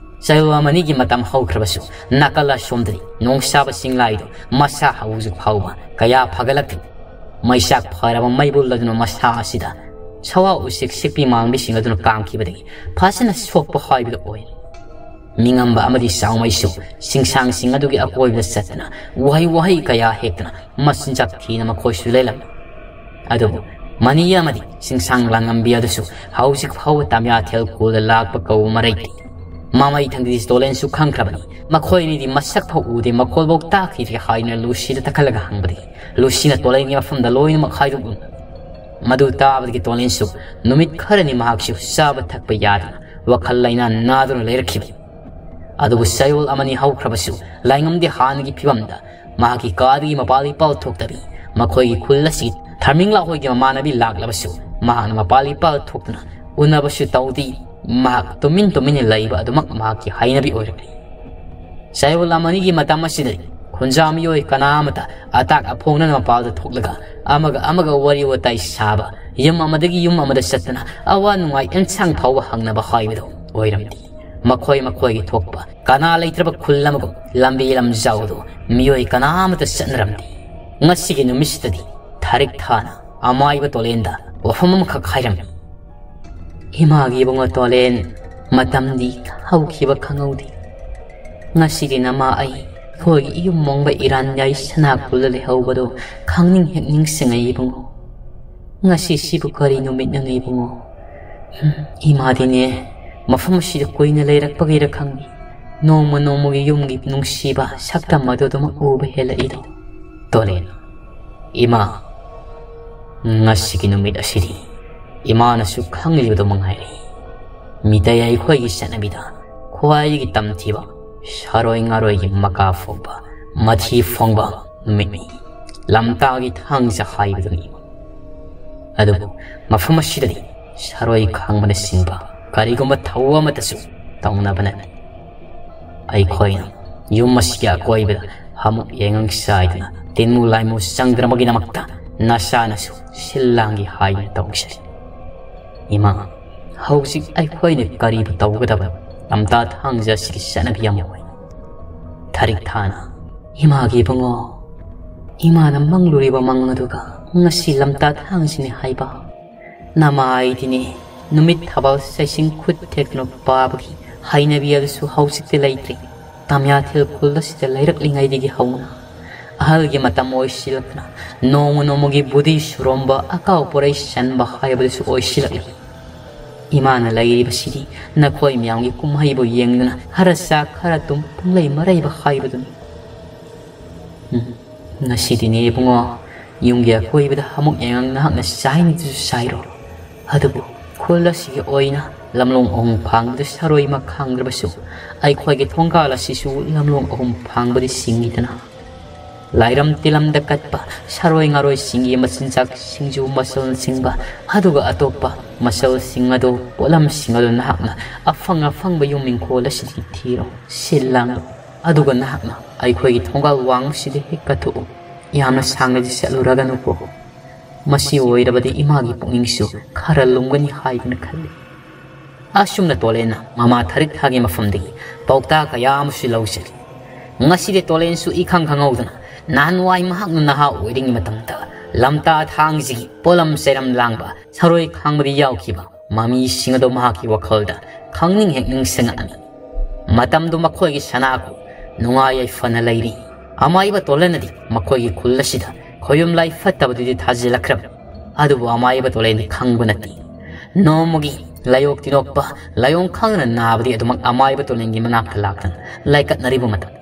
ꯆꯌꯣꯜ ꯑꯃꯅꯤꯒꯤ ꯃꯇꯝ ꯍꯧꯈ꯭ꯔꯕꯁꯨ ꯅꯥꯀꯜ ꯑꯁꯣꯝꯗꯗꯤ ꯅꯣꯡꯁꯥꯕ ꯆꯤꯡꯂꯥꯏꯗꯨ ꯃꯁꯥ ꯍꯧꯖꯤꯛ ꯐꯥꯎꯕ ꯀꯌꯥ ꯐꯒꯠꯂꯛꯇ꯭ꯔꯤ꯫ ꯃꯩꯆꯥꯛ ꯐꯔꯕ ꯃꯩꯕꯨꯜ ꯑꯗꯨꯅ ꯃꯁꯥ ꯑꯁꯤꯗ ꯁꯋꯥ ꯎꯆꯦꯛ ꯁꯤꯛꯄꯤ ꯃꯥꯡꯕꯤꯁꯤꯡ ꯑꯗꯨꯅ ꯀꯥꯝꯈꯤꯕꯗꯒꯤ ꯐꯖꯅ ꯁꯣꯛꯄ ꯍꯥꯏꯕꯗꯨ ꯑꯣꯏ꯫ ꯃꯤꯉꯝꯕ ꯑꯃꯗꯤ ꯆꯥꯎꯃꯩꯁꯨ ꯆꯤꯡꯁꯥꯡꯁꯤꯡ ꯑꯗꯨꯒꯤ ꯑꯀꯣꯏꯕꯗ ꯆꯠꯇꯨꯅ ꯎꯍꯩ ꯋꯥꯍꯩ ꯀꯌꯥ ꯍꯦꯛꯇꯨꯅ ꯃꯆꯤꯟꯖꯥꯛ ꯊꯤꯅ ꯃꯈꯣꯏꯁꯨ ꯂꯩꯂꯝꯃꯤ꯫ ꯑꯗꯨꯕꯨ ꯃꯅꯤ ꯑꯃꯗꯤ ꯆꯤꯡꯁꯥꯡ ꯂꯥꯡꯉꯝꯕꯤ ꯑꯗꯨꯁꯨ ꯍꯧꯖꯤꯛ ꯐꯥꯎꯕ ꯇꯝꯌꯥꯊꯦꯜ ꯈꯨꯜꯗ ꯂꯥꯛꯄ ꯀꯧꯕ ꯃꯔꯩꯇꯦ꯫ ꯃꯃꯩ ꯊꯪꯗꯤ ꯇꯣꯂꯦꯟꯁꯨ ꯈꯪꯈ꯭ꯔꯕꯅꯤ꯫ ꯃꯈꯣꯏ ꯑꯅꯤꯗꯤ ꯃꯁꯛ ꯐꯥꯎ ꯎꯗꯦ, ꯃꯈꯣꯜꯐꯥꯎ ꯇꯥꯈꯤꯗ꯭ꯔꯦ ꯍꯥꯏꯅ ꯂꯨꯁꯤꯗ ꯇꯛꯈꯠꯂꯒ ꯍꯪꯕꯗꯒꯤ ꯂꯨꯁꯤꯅ ꯇꯣꯂꯦꯟꯒꯤ ꯃꯐꯝꯗ ꯂꯣꯏꯅꯃꯛ ꯍꯥꯏꯗꯣꯛꯂꯨ꯫ ꯃꯗꯨ ꯇꯥꯕꯗꯒꯤ ꯇꯣꯂꯦꯟꯁꯨ ꯅꯨꯃꯤꯠ ꯈꯔꯅꯤ ꯃꯍꯥꯛꯁꯨ ꯆꯥꯕ ꯊꯛꯄ ꯌꯥꯗꯅ ꯋꯥꯈꯜ ꯂꯩꯅꯥ ꯅꯥꯗꯨꯅ ꯂꯩꯔꯛꯈꯤꯕꯅꯤ꯫ ꯑꯗꯨꯕꯨ ꯆꯌꯣꯜ ꯑꯃꯅꯤ ꯍꯧꯈ꯭ꯔꯕꯁꯨ ꯂꯥꯏꯉꯝꯗꯦ ꯍꯥꯟꯅꯒꯤ ꯐꯤꯕꯝꯗ ꯃꯍꯥꯛꯀꯤ ꯀꯥꯗꯒꯤ ꯃꯄꯥꯜ ꯏꯄꯥꯜ ꯊꯣꯛꯇꯕꯤ꯫ ꯃꯈꯣꯏꯒꯤ ꯈꯨꯜ ꯑꯁꯤꯒꯤ ꯊꯔꯃꯤꯡꯂꯥ ꯍꯣꯏꯒꯤ ꯃꯃꯥꯟꯅꯕꯤ ꯂꯥꯛꯂꯕꯁꯨ ꯃꯍꯥꯛꯅ ꯃꯄꯥꯜ ꯏꯄꯥꯜ ꯊꯣꯛꯇꯨꯅ ꯎꯅꯕꯁꯨ ꯇꯧꯗꯦ꯫ ꯃꯍꯥꯛ ꯇꯨꯃꯤꯟ ꯇꯨꯃꯤꯟꯅ ꯂꯩꯕ ꯑꯗꯨꯃꯛ ꯃꯍꯥꯛꯀꯤ ꯍꯩꯅꯕꯤ ꯑꯣꯏꯔꯛꯂꯤ꯫ ꯆꯌꯣꯜ ꯑꯃꯅꯤꯒꯤ ꯃꯇꯝ ꯑꯁꯤꯗꯗꯤ ꯈꯨꯟꯖꯥ ꯃꯤꯑꯣꯏ ꯀꯅꯥ ꯑꯃꯇ ꯑꯇꯥꯛ ꯑꯐꯣꯡꯗꯅ ꯃꯄꯥꯜꯗ ꯊꯣꯛꯂꯒ ꯑꯃꯒ ꯑꯃꯒ ꯋꯥꯔꯤ ꯋꯥꯇꯥꯏ ꯁꯥꯕ, ꯌꯨꯝ ꯑꯃꯗꯒꯤ ꯌꯨꯝ ꯑꯃꯗ ꯆꯠꯇꯨꯅ ꯑꯋꯥ ꯅꯨꯡꯉꯥꯏ ꯑꯦꯟꯁꯥꯡ ꯐꯥꯎꯕ ꯍꯪꯅꯕ ꯍꯥꯏꯕꯗꯨ ꯑꯣꯏꯔꯝꯗꯦ꯫ ꯃꯈꯣꯏ ꯃꯈꯣꯏꯒꯤ ꯊꯣꯛꯄ ꯀꯅꯥ ꯂꯩꯇ꯭ꯔꯕ ꯈꯨꯜ ꯑꯃꯒꯨꯝ ꯂꯝꯕꯤ ꯂꯝꯖꯥꯎꯗꯨ ꯃꯤꯑꯣꯏ ꯀꯅꯥ ꯑꯃꯇ ꯆꯠꯅꯔꯝꯗꯦ꯫ ꯉꯁꯤꯒꯤ ꯅꯨꯃꯤꯠꯁꯤꯗꯗꯤ ꯊꯥꯔꯤꯛ ꯊꯥꯅ ꯑꯃꯥꯏꯕ ꯇꯣꯂꯦꯟꯗ ꯋꯥꯐꯝ ꯑꯃꯈꯛ ꯍꯥꯏꯔꯝꯃꯤ꯫ ꯏꯃꯥꯒꯤ ꯏꯕꯨꯡꯉꯣ ꯇꯣꯂꯦꯟ, ꯃꯇꯝꯗꯤ ꯍꯧꯈꯤꯕ ꯈꯪꯍꯧꯗꯦ꯫ ꯉꯁꯤꯗꯤ ꯅꯃꯥ ꯑꯩ ꯑꯩꯈꯣꯏꯒꯤ ꯏꯌꯨꯝ ꯃꯣꯡꯕ ꯏꯔꯥꯟ ꯌꯥꯏ ꯁꯅꯥ ꯈꯨꯜꯗ ꯂꯩꯍꯧꯕꯗꯣ ꯈꯪꯅꯤꯡ ꯍꯦꯛ ꯅꯤꯡꯁꯤꯡꯉꯦ ꯏꯕꯨꯡꯉꯣ꯫ ꯉꯁꯤꯁꯤꯕꯨ ꯀꯔꯤ ꯅꯨꯃꯤꯠꯅꯣꯅꯦ ꯏꯕꯨꯡꯉꯣ? ꯍꯨꯝ, ꯏꯃꯥꯗꯤꯅꯦ ꯃꯐꯝ ꯑꯁꯤꯗ ꯀꯨꯏꯅ ꯂꯩꯔꯛꯄꯒꯤꯔ ꯈꯪꯗꯦ, ꯅꯣꯡꯃ ꯅꯣꯡꯃꯒꯤ ꯌꯨꯝꯒꯤ ꯅꯨꯡꯁꯤꯕ ꯁꯛꯇꯝ ꯑꯗꯨ ꯑꯗꯨꯃꯛ ꯎꯕ ꯍꯦꯜꯂꯛꯏꯗꯣ꯫ ꯇꯣꯂꯦꯟ, ꯏꯃꯥ, ꯉꯁꯤꯒꯤ ꯅꯨꯃꯤꯠ ꯑꯁꯤꯗꯤ ꯏꯃꯥꯅꯁꯨ ꯈꯪꯂꯤꯕꯗꯨ ꯃꯉꯥꯏꯔꯦ꯫ ꯃꯤꯇꯩ ꯑꯩꯈꯣꯏꯒꯤ ꯆꯠꯅꯕꯤꯗ ꯈ꯭ꯋꯥꯏꯗꯒꯤ ꯇꯝꯊꯤꯕ ꯁꯥꯔꯣꯏ ꯉꯥꯔꯣꯏꯒꯤ ꯃꯀꯥ ꯐꯣꯡꯕ, ꯃꯊꯤ ꯐꯣꯡꯕ ꯅꯨꯃꯤꯠꯅꯤ꯫ ꯂꯝꯇꯥꯒꯤ ꯊꯥꯡꯖ ꯍꯥꯏꯕꯗꯨꯅꯤ꯫ ꯑꯗꯨꯕꯨ ꯃꯐꯝ ꯑꯁꯤꯗꯗꯤ ꯁꯥꯔꯣꯏ ꯈꯥꯡꯕꯅꯆꯤꯡꯕ ꯀꯔꯤꯒꯨꯝꯕ ꯊꯧ ꯑꯃꯠꯇꯁꯨ ꯇꯧꯅꯕ ꯅꯠꯇꯦ꯫ ꯑꯩꯈꯣꯏꯅ ꯌꯨꯝ ꯑꯁꯤꯒꯤ ꯑꯀꯣꯏꯕꯗ ꯑꯃꯨꯛ ꯌꯦꯡꯉꯪ ꯆꯥꯏꯗꯨꯅ ꯇꯤꯟꯃꯨ ꯂꯥꯏꯃꯨ ꯆꯪꯗꯅꯕꯒꯤꯗꯃꯛꯇ ꯅꯁꯥꯅꯁꯨ ꯁꯤꯜ ꯂꯥꯡꯒꯦ ꯍꯥꯏꯗꯨꯅ ꯇꯧꯁꯦ꯫ ꯏꯃꯥ, ꯍꯧꯖꯤꯛ ꯑꯩꯈꯣꯏꯅ ꯀꯔꯤꯕꯨ ꯇꯧꯒꯗꯕ? ꯂꯝꯇꯥ ꯊꯥꯡꯖ ꯑꯁꯤꯒꯤ ꯆꯠꯅꯕꯤ ꯑꯃ ꯑꯣꯏ꯫ ꯊꯥꯔꯤꯛ ꯊꯥꯅ, ꯏꯃꯥꯒꯤ ꯏꯕꯨꯡꯉꯣ, ꯏꯃꯥꯅ ꯃꯪꯂꯨꯔꯤꯕ ꯃꯪ ꯑꯗꯨꯒ ꯉꯁꯤ ꯂꯝꯇꯥ ꯊꯥꯡꯖꯅꯤ ꯍꯥꯏꯕ꯫ ꯅꯃꯥꯏꯗꯤꯅꯦ, ꯅꯨꯃꯤꯠ ꯊꯕꯜ ꯆꯩꯁꯤꯡ ꯈꯨꯠ ꯊꯦꯛꯇꯨꯅ ꯄꯥꯕꯒꯤ ꯍꯩꯅꯕꯤ ꯑꯗꯨꯁꯨ ꯍꯧꯖꯤꯛꯇꯤ ꯂꯩꯇ꯭ꯔꯦ꯫ ꯇꯥꯃꯤꯌꯥꯊꯦꯜ ꯈꯨꯜ ꯑꯁꯤꯗ ꯂꯩꯔꯛꯂꯤꯉꯩꯗꯒꯤ ꯍꯧꯅ ꯑꯍꯜꯒꯤ ꯃꯇꯝ ꯑꯣꯏꯁꯤꯜꯂꯛꯇꯨꯅ ꯅꯣꯡꯃ ꯅꯣꯡꯃꯒꯤ ꯕꯨꯙꯤ ꯁꯨꯔꯣꯝꯕ, ꯑꯀꯥꯎ ꯄꯣꯔꯩ ꯆꯟꯕ ꯍꯥꯏꯕꯗꯨꯁꯨ ꯑꯣꯏꯁꯤꯜꯂꯛꯂꯤ꯫ ꯏꯃꯥꯅ ꯂꯩꯔꯤꯕꯁꯤꯗꯤ ꯅꯈꯣꯏ ꯃꯌꯥꯝꯒꯤ ꯀꯨꯝꯍꯩꯕꯨ ꯌꯦꯡꯗꯨꯅ ꯈꯔ ꯆꯥ ꯈꯔ ꯇꯨꯝ ꯄꯨꯡꯂꯩ ꯃꯔꯩꯕ ꯍꯥꯏꯕꯗꯨꯅꯤ꯫ ꯎꯝ, ꯉꯁꯤꯗꯤꯅꯦ ꯏꯕꯨꯡꯉꯣ, ꯌꯨꯝꯒꯤ ꯑꯀꯣꯏꯕꯗ ꯑꯃꯨꯛ ꯌꯦꯡꯉ ꯅꯍꯥꯛꯅ ꯆꯥꯏꯅꯤꯗꯨꯁꯨ ꯆꯥꯏꯔꯣ꯫ ꯑꯗꯨꯕꯨ ꯈꯨꯜ ꯑꯁꯤꯒꯤ ꯑꯣꯏꯅ ꯂꯝꯂꯣꯡ ꯑꯍꯨꯝ ꯐꯥꯡꯕꯗ ꯁꯔꯣꯏ ꯑꯃ ꯈꯥꯡꯗ꯭ꯔꯕꯁꯨ ꯑꯩꯈꯣꯏꯒꯤ ꯊꯣꯡꯒꯥꯜ ꯑꯁꯤꯁꯨ ꯂꯝꯂꯣꯡ ꯑꯍꯨꯝ ꯐꯥꯡꯕꯗꯤ ꯆꯤꯡꯉꯤꯗꯅ꯫ ꯂꯥꯏꯔꯝ ꯇꯤꯂꯝꯗ ꯀꯠꯄ ꯁꯔꯣꯏ ꯉꯥꯔꯣꯏꯁꯤꯡꯒꯤ ꯃꯆꯤꯟꯖꯥꯛ, ꯁꯤꯡꯖꯨ ꯃꯆꯜꯅꯆꯤꯡꯕ, ꯑꯗꯨꯒ ꯑꯇꯣꯞꯄ ꯃꯆꯜꯁꯤꯡ ꯑꯗꯨ, ꯄꯣꯠꯂꯝꯁꯤꯡ ꯑꯗꯨ ꯅꯍꯥꯛꯅ ꯑꯐꯪ ꯑꯐꯪꯕ ꯌꯨꯝ ꯏꯪꯈꯣꯜ ꯑꯁꯤꯗꯒꯤ ꯊꯤꯔꯣ, ꯁꯤꯜ ꯂꯥꯡꯂꯣ꯫ ꯑꯗꯨꯒ ꯅꯍꯥꯛꯅ ꯑꯩꯈꯣꯏꯒꯤ ꯊꯣꯡꯒꯥꯜ ꯋꯥꯡꯕꯁꯤꯗ ꯍꯦꯛ ꯀꯠꯊꯣꯛꯎ꯫ ꯌꯥꯝꯅ ꯁꯥꯡꯅꯗꯤ ꯆꯠꯂꯨꯔꯒꯅꯨꯀꯣ꯫ ꯃꯁꯤ ꯑꯣꯏꯔꯕꯗꯤ ꯏꯃꯥꯒꯤ ꯄꯨꯛꯅꯤꯡꯁꯨ ꯈꯔ ꯂꯨꯝꯒꯅꯤ ꯍꯥꯏꯗꯨꯅ ꯈꯜꯂꯤ꯫ ꯑꯁꯨꯝꯅ ꯇꯣꯂꯦꯟꯅ ꯃꯃꯥ ꯊꯔꯤꯛ ꯊꯥꯒꯤ ꯃꯐꯝꯗꯒꯤ ꯄꯥꯎꯇꯥꯛ ꯀꯌꯥ ꯑꯃꯁꯨ ꯂꯧꯖꯈꯤ꯫ ꯉꯁꯤꯗꯤ ꯇꯣꯂꯦꯟꯁꯨ ꯏꯈꯪ ꯈꯪꯍꯧꯗꯅ ꯅꯍꯥꯟꯋꯥꯏ ꯃꯍꯥꯛꯅ ꯅꯍꯥ ꯑꯣꯏꯔꯤꯉꯩ ꯃꯇꯝꯗ ꯂꯝꯇꯥ ꯊꯥꯡꯁꯤꯒꯤ ꯄꯣꯠꯂꯝ ꯆꯩꯔꯝ ꯂꯥꯡꯕ ꯁꯔꯣꯏ ꯈꯥꯡꯕꯗ ꯌꯥꯎꯈꯤꯕ ꯃꯃꯤꯁꯤꯡ ꯑꯗꯨ ꯃꯍꯥꯛꯀꯤ ꯋꯥꯈꯜꯗ ꯈꯪꯅꯤꯡ ꯍꯦꯛ ꯅꯤꯡꯁꯤꯡꯉꯛꯑꯝꯃꯤ꯫ ꯃꯇꯝꯗꯨ ꯃꯈꯣꯏꯒꯤ ꯁꯅꯥꯀꯣ ꯅꯨꯡꯉꯥꯏ ꯌꯥꯏꯐꯅ ꯂꯩꯔꯤ꯫ ꯑꯃꯥꯏꯕ ꯇꯣꯂꯟꯅꯗꯤ ꯃꯈꯣꯏꯒꯤ ꯈꯨꯜ ꯑꯁꯤꯗ ꯈꯣꯏꯕꯨꯝ ꯂꯥꯏ ꯐꯠꯇꯕꯗꯨꯗꯤ ꯊꯥꯖꯤꯜꯂꯛꯈ꯭ꯔꯕ꯫ ꯑꯗꯨꯕꯨ ꯑꯃꯥꯏꯕ ꯇꯣꯂꯦꯟꯗꯤ ꯈꯪꯕ ꯅꯠꯇꯦ꯫ ꯅꯣꯡꯃꯒꯤ ꯂꯥꯏꯑꯣꯛ ꯇꯤꯅꯣꯛꯄ, ꯂꯥꯏꯑꯣꯡ ꯈꯪꯗꯅ ꯅꯥꯕꯗꯤ ꯑꯗꯨꯃꯛ ꯑꯃꯥꯏꯕ ꯇꯣꯂꯦꯟꯒꯤ ꯃꯅꯥꯛꯇ ꯂꯥꯛꯇꯅ ꯂꯥꯏꯀꯠꯅꯔꯤꯕ ꯃꯇꯝ꯫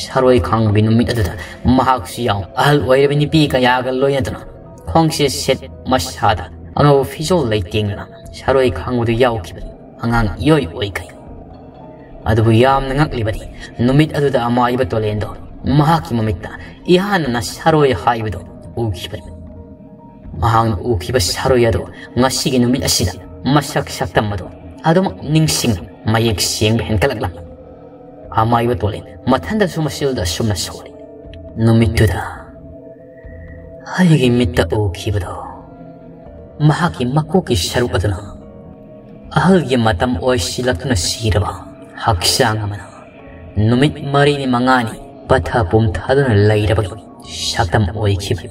ꯁꯔꯣꯏ ꯈꯥꯡꯕꯒꯤ ꯅꯨꯃꯤꯠ ꯑꯗꯨꯗ ꯃꯍꯥꯛꯁꯨ ꯌꯥꯎ ꯑꯍꯜ ꯑꯣꯏꯔꯕ ꯅꯨꯄꯤ ꯀꯌꯥꯒ ꯂꯣꯏꯅꯗꯨꯅ ꯈꯣꯡꯁꯦ ꯁꯦꯠ ꯃꯁꯥꯗ ꯑꯉꯧꯕ ꯐꯤꯖꯣꯜ ꯂꯩꯇꯦꯡꯗꯨꯅ ꯁꯔꯣꯏ ꯈꯥꯡꯕꯗꯨ ꯌꯥꯎꯈꯤꯕꯅꯤ꯫ ꯑꯉꯥꯡ ꯏꯑꯣꯏ ꯑꯣꯏꯈꯩ꯫ ꯑꯗꯨꯕꯨ ꯌꯥꯝꯅ ꯉꯛꯂꯤꯕꯗꯤ ꯅꯨꯃꯤꯠ ꯑꯗꯨꯗ ꯑꯃꯥꯏꯕ ꯇꯣꯂꯦꯟꯗꯣ ꯃꯍꯥꯛꯀꯤ ꯃꯃꯤꯠꯇ ꯏꯍꯥꯟ ꯍꯥꯟꯅ ꯁꯔꯣꯏ ꯍꯥꯏꯕꯗꯣ ꯎꯈꯤꯕꯅꯤ꯫ ꯃꯍꯥꯛꯅ ꯎꯈꯤꯕ ꯁꯔꯣꯏ ꯑꯗꯣ ꯉꯁꯤꯒꯤ ꯅꯨꯃꯤꯠ ꯑꯁꯤꯗ ꯃꯁꯛ ꯁꯛꯇꯝ ꯑꯗꯣ ꯑꯗꯨꯃꯛ ꯅꯤꯡꯁꯤꯡꯅ ꯃꯌꯦꯛ ꯁꯦꯡꯕ ꯍꯦꯟꯒꯠꯂꯛꯂꯝꯃꯤ꯫ ꯑꯃꯥꯏꯕ ꯇꯣꯂꯦꯟ ꯃꯊꯟꯗꯁꯨ ꯃꯁꯤꯜꯗ ꯑꯁꯨꯝꯅ ꯁꯣꯜꯂꯤ꯫ ꯅꯨꯃꯤꯠꯇꯨꯗ ꯑꯩꯒꯤ ꯃꯤꯠꯇ ꯎꯈꯤꯕꯗꯣ ꯃꯍꯥꯛꯀꯤ ꯃꯀꯣꯛꯀꯤ ꯁꯔꯨꯛ ꯑꯗꯨꯅ ꯑꯍꯜꯒꯤ ꯃꯇꯝ ꯑꯣꯏꯁꯤꯜꯂꯛꯇꯨꯅ ꯁꯤꯔꯕ ꯍꯛꯆꯥꯡ ꯑꯃꯅ ꯅꯨꯃꯤꯠ ꯃꯔꯤꯅꯤ ꯃꯉꯥꯅꯤ ꯄꯠꯊ ꯄꯨꯝꯊꯗꯨꯅ ꯂꯩꯔꯕꯒꯤ ꯁꯛꯇꯝ ꯑꯣꯏꯈꯤꯕ꯫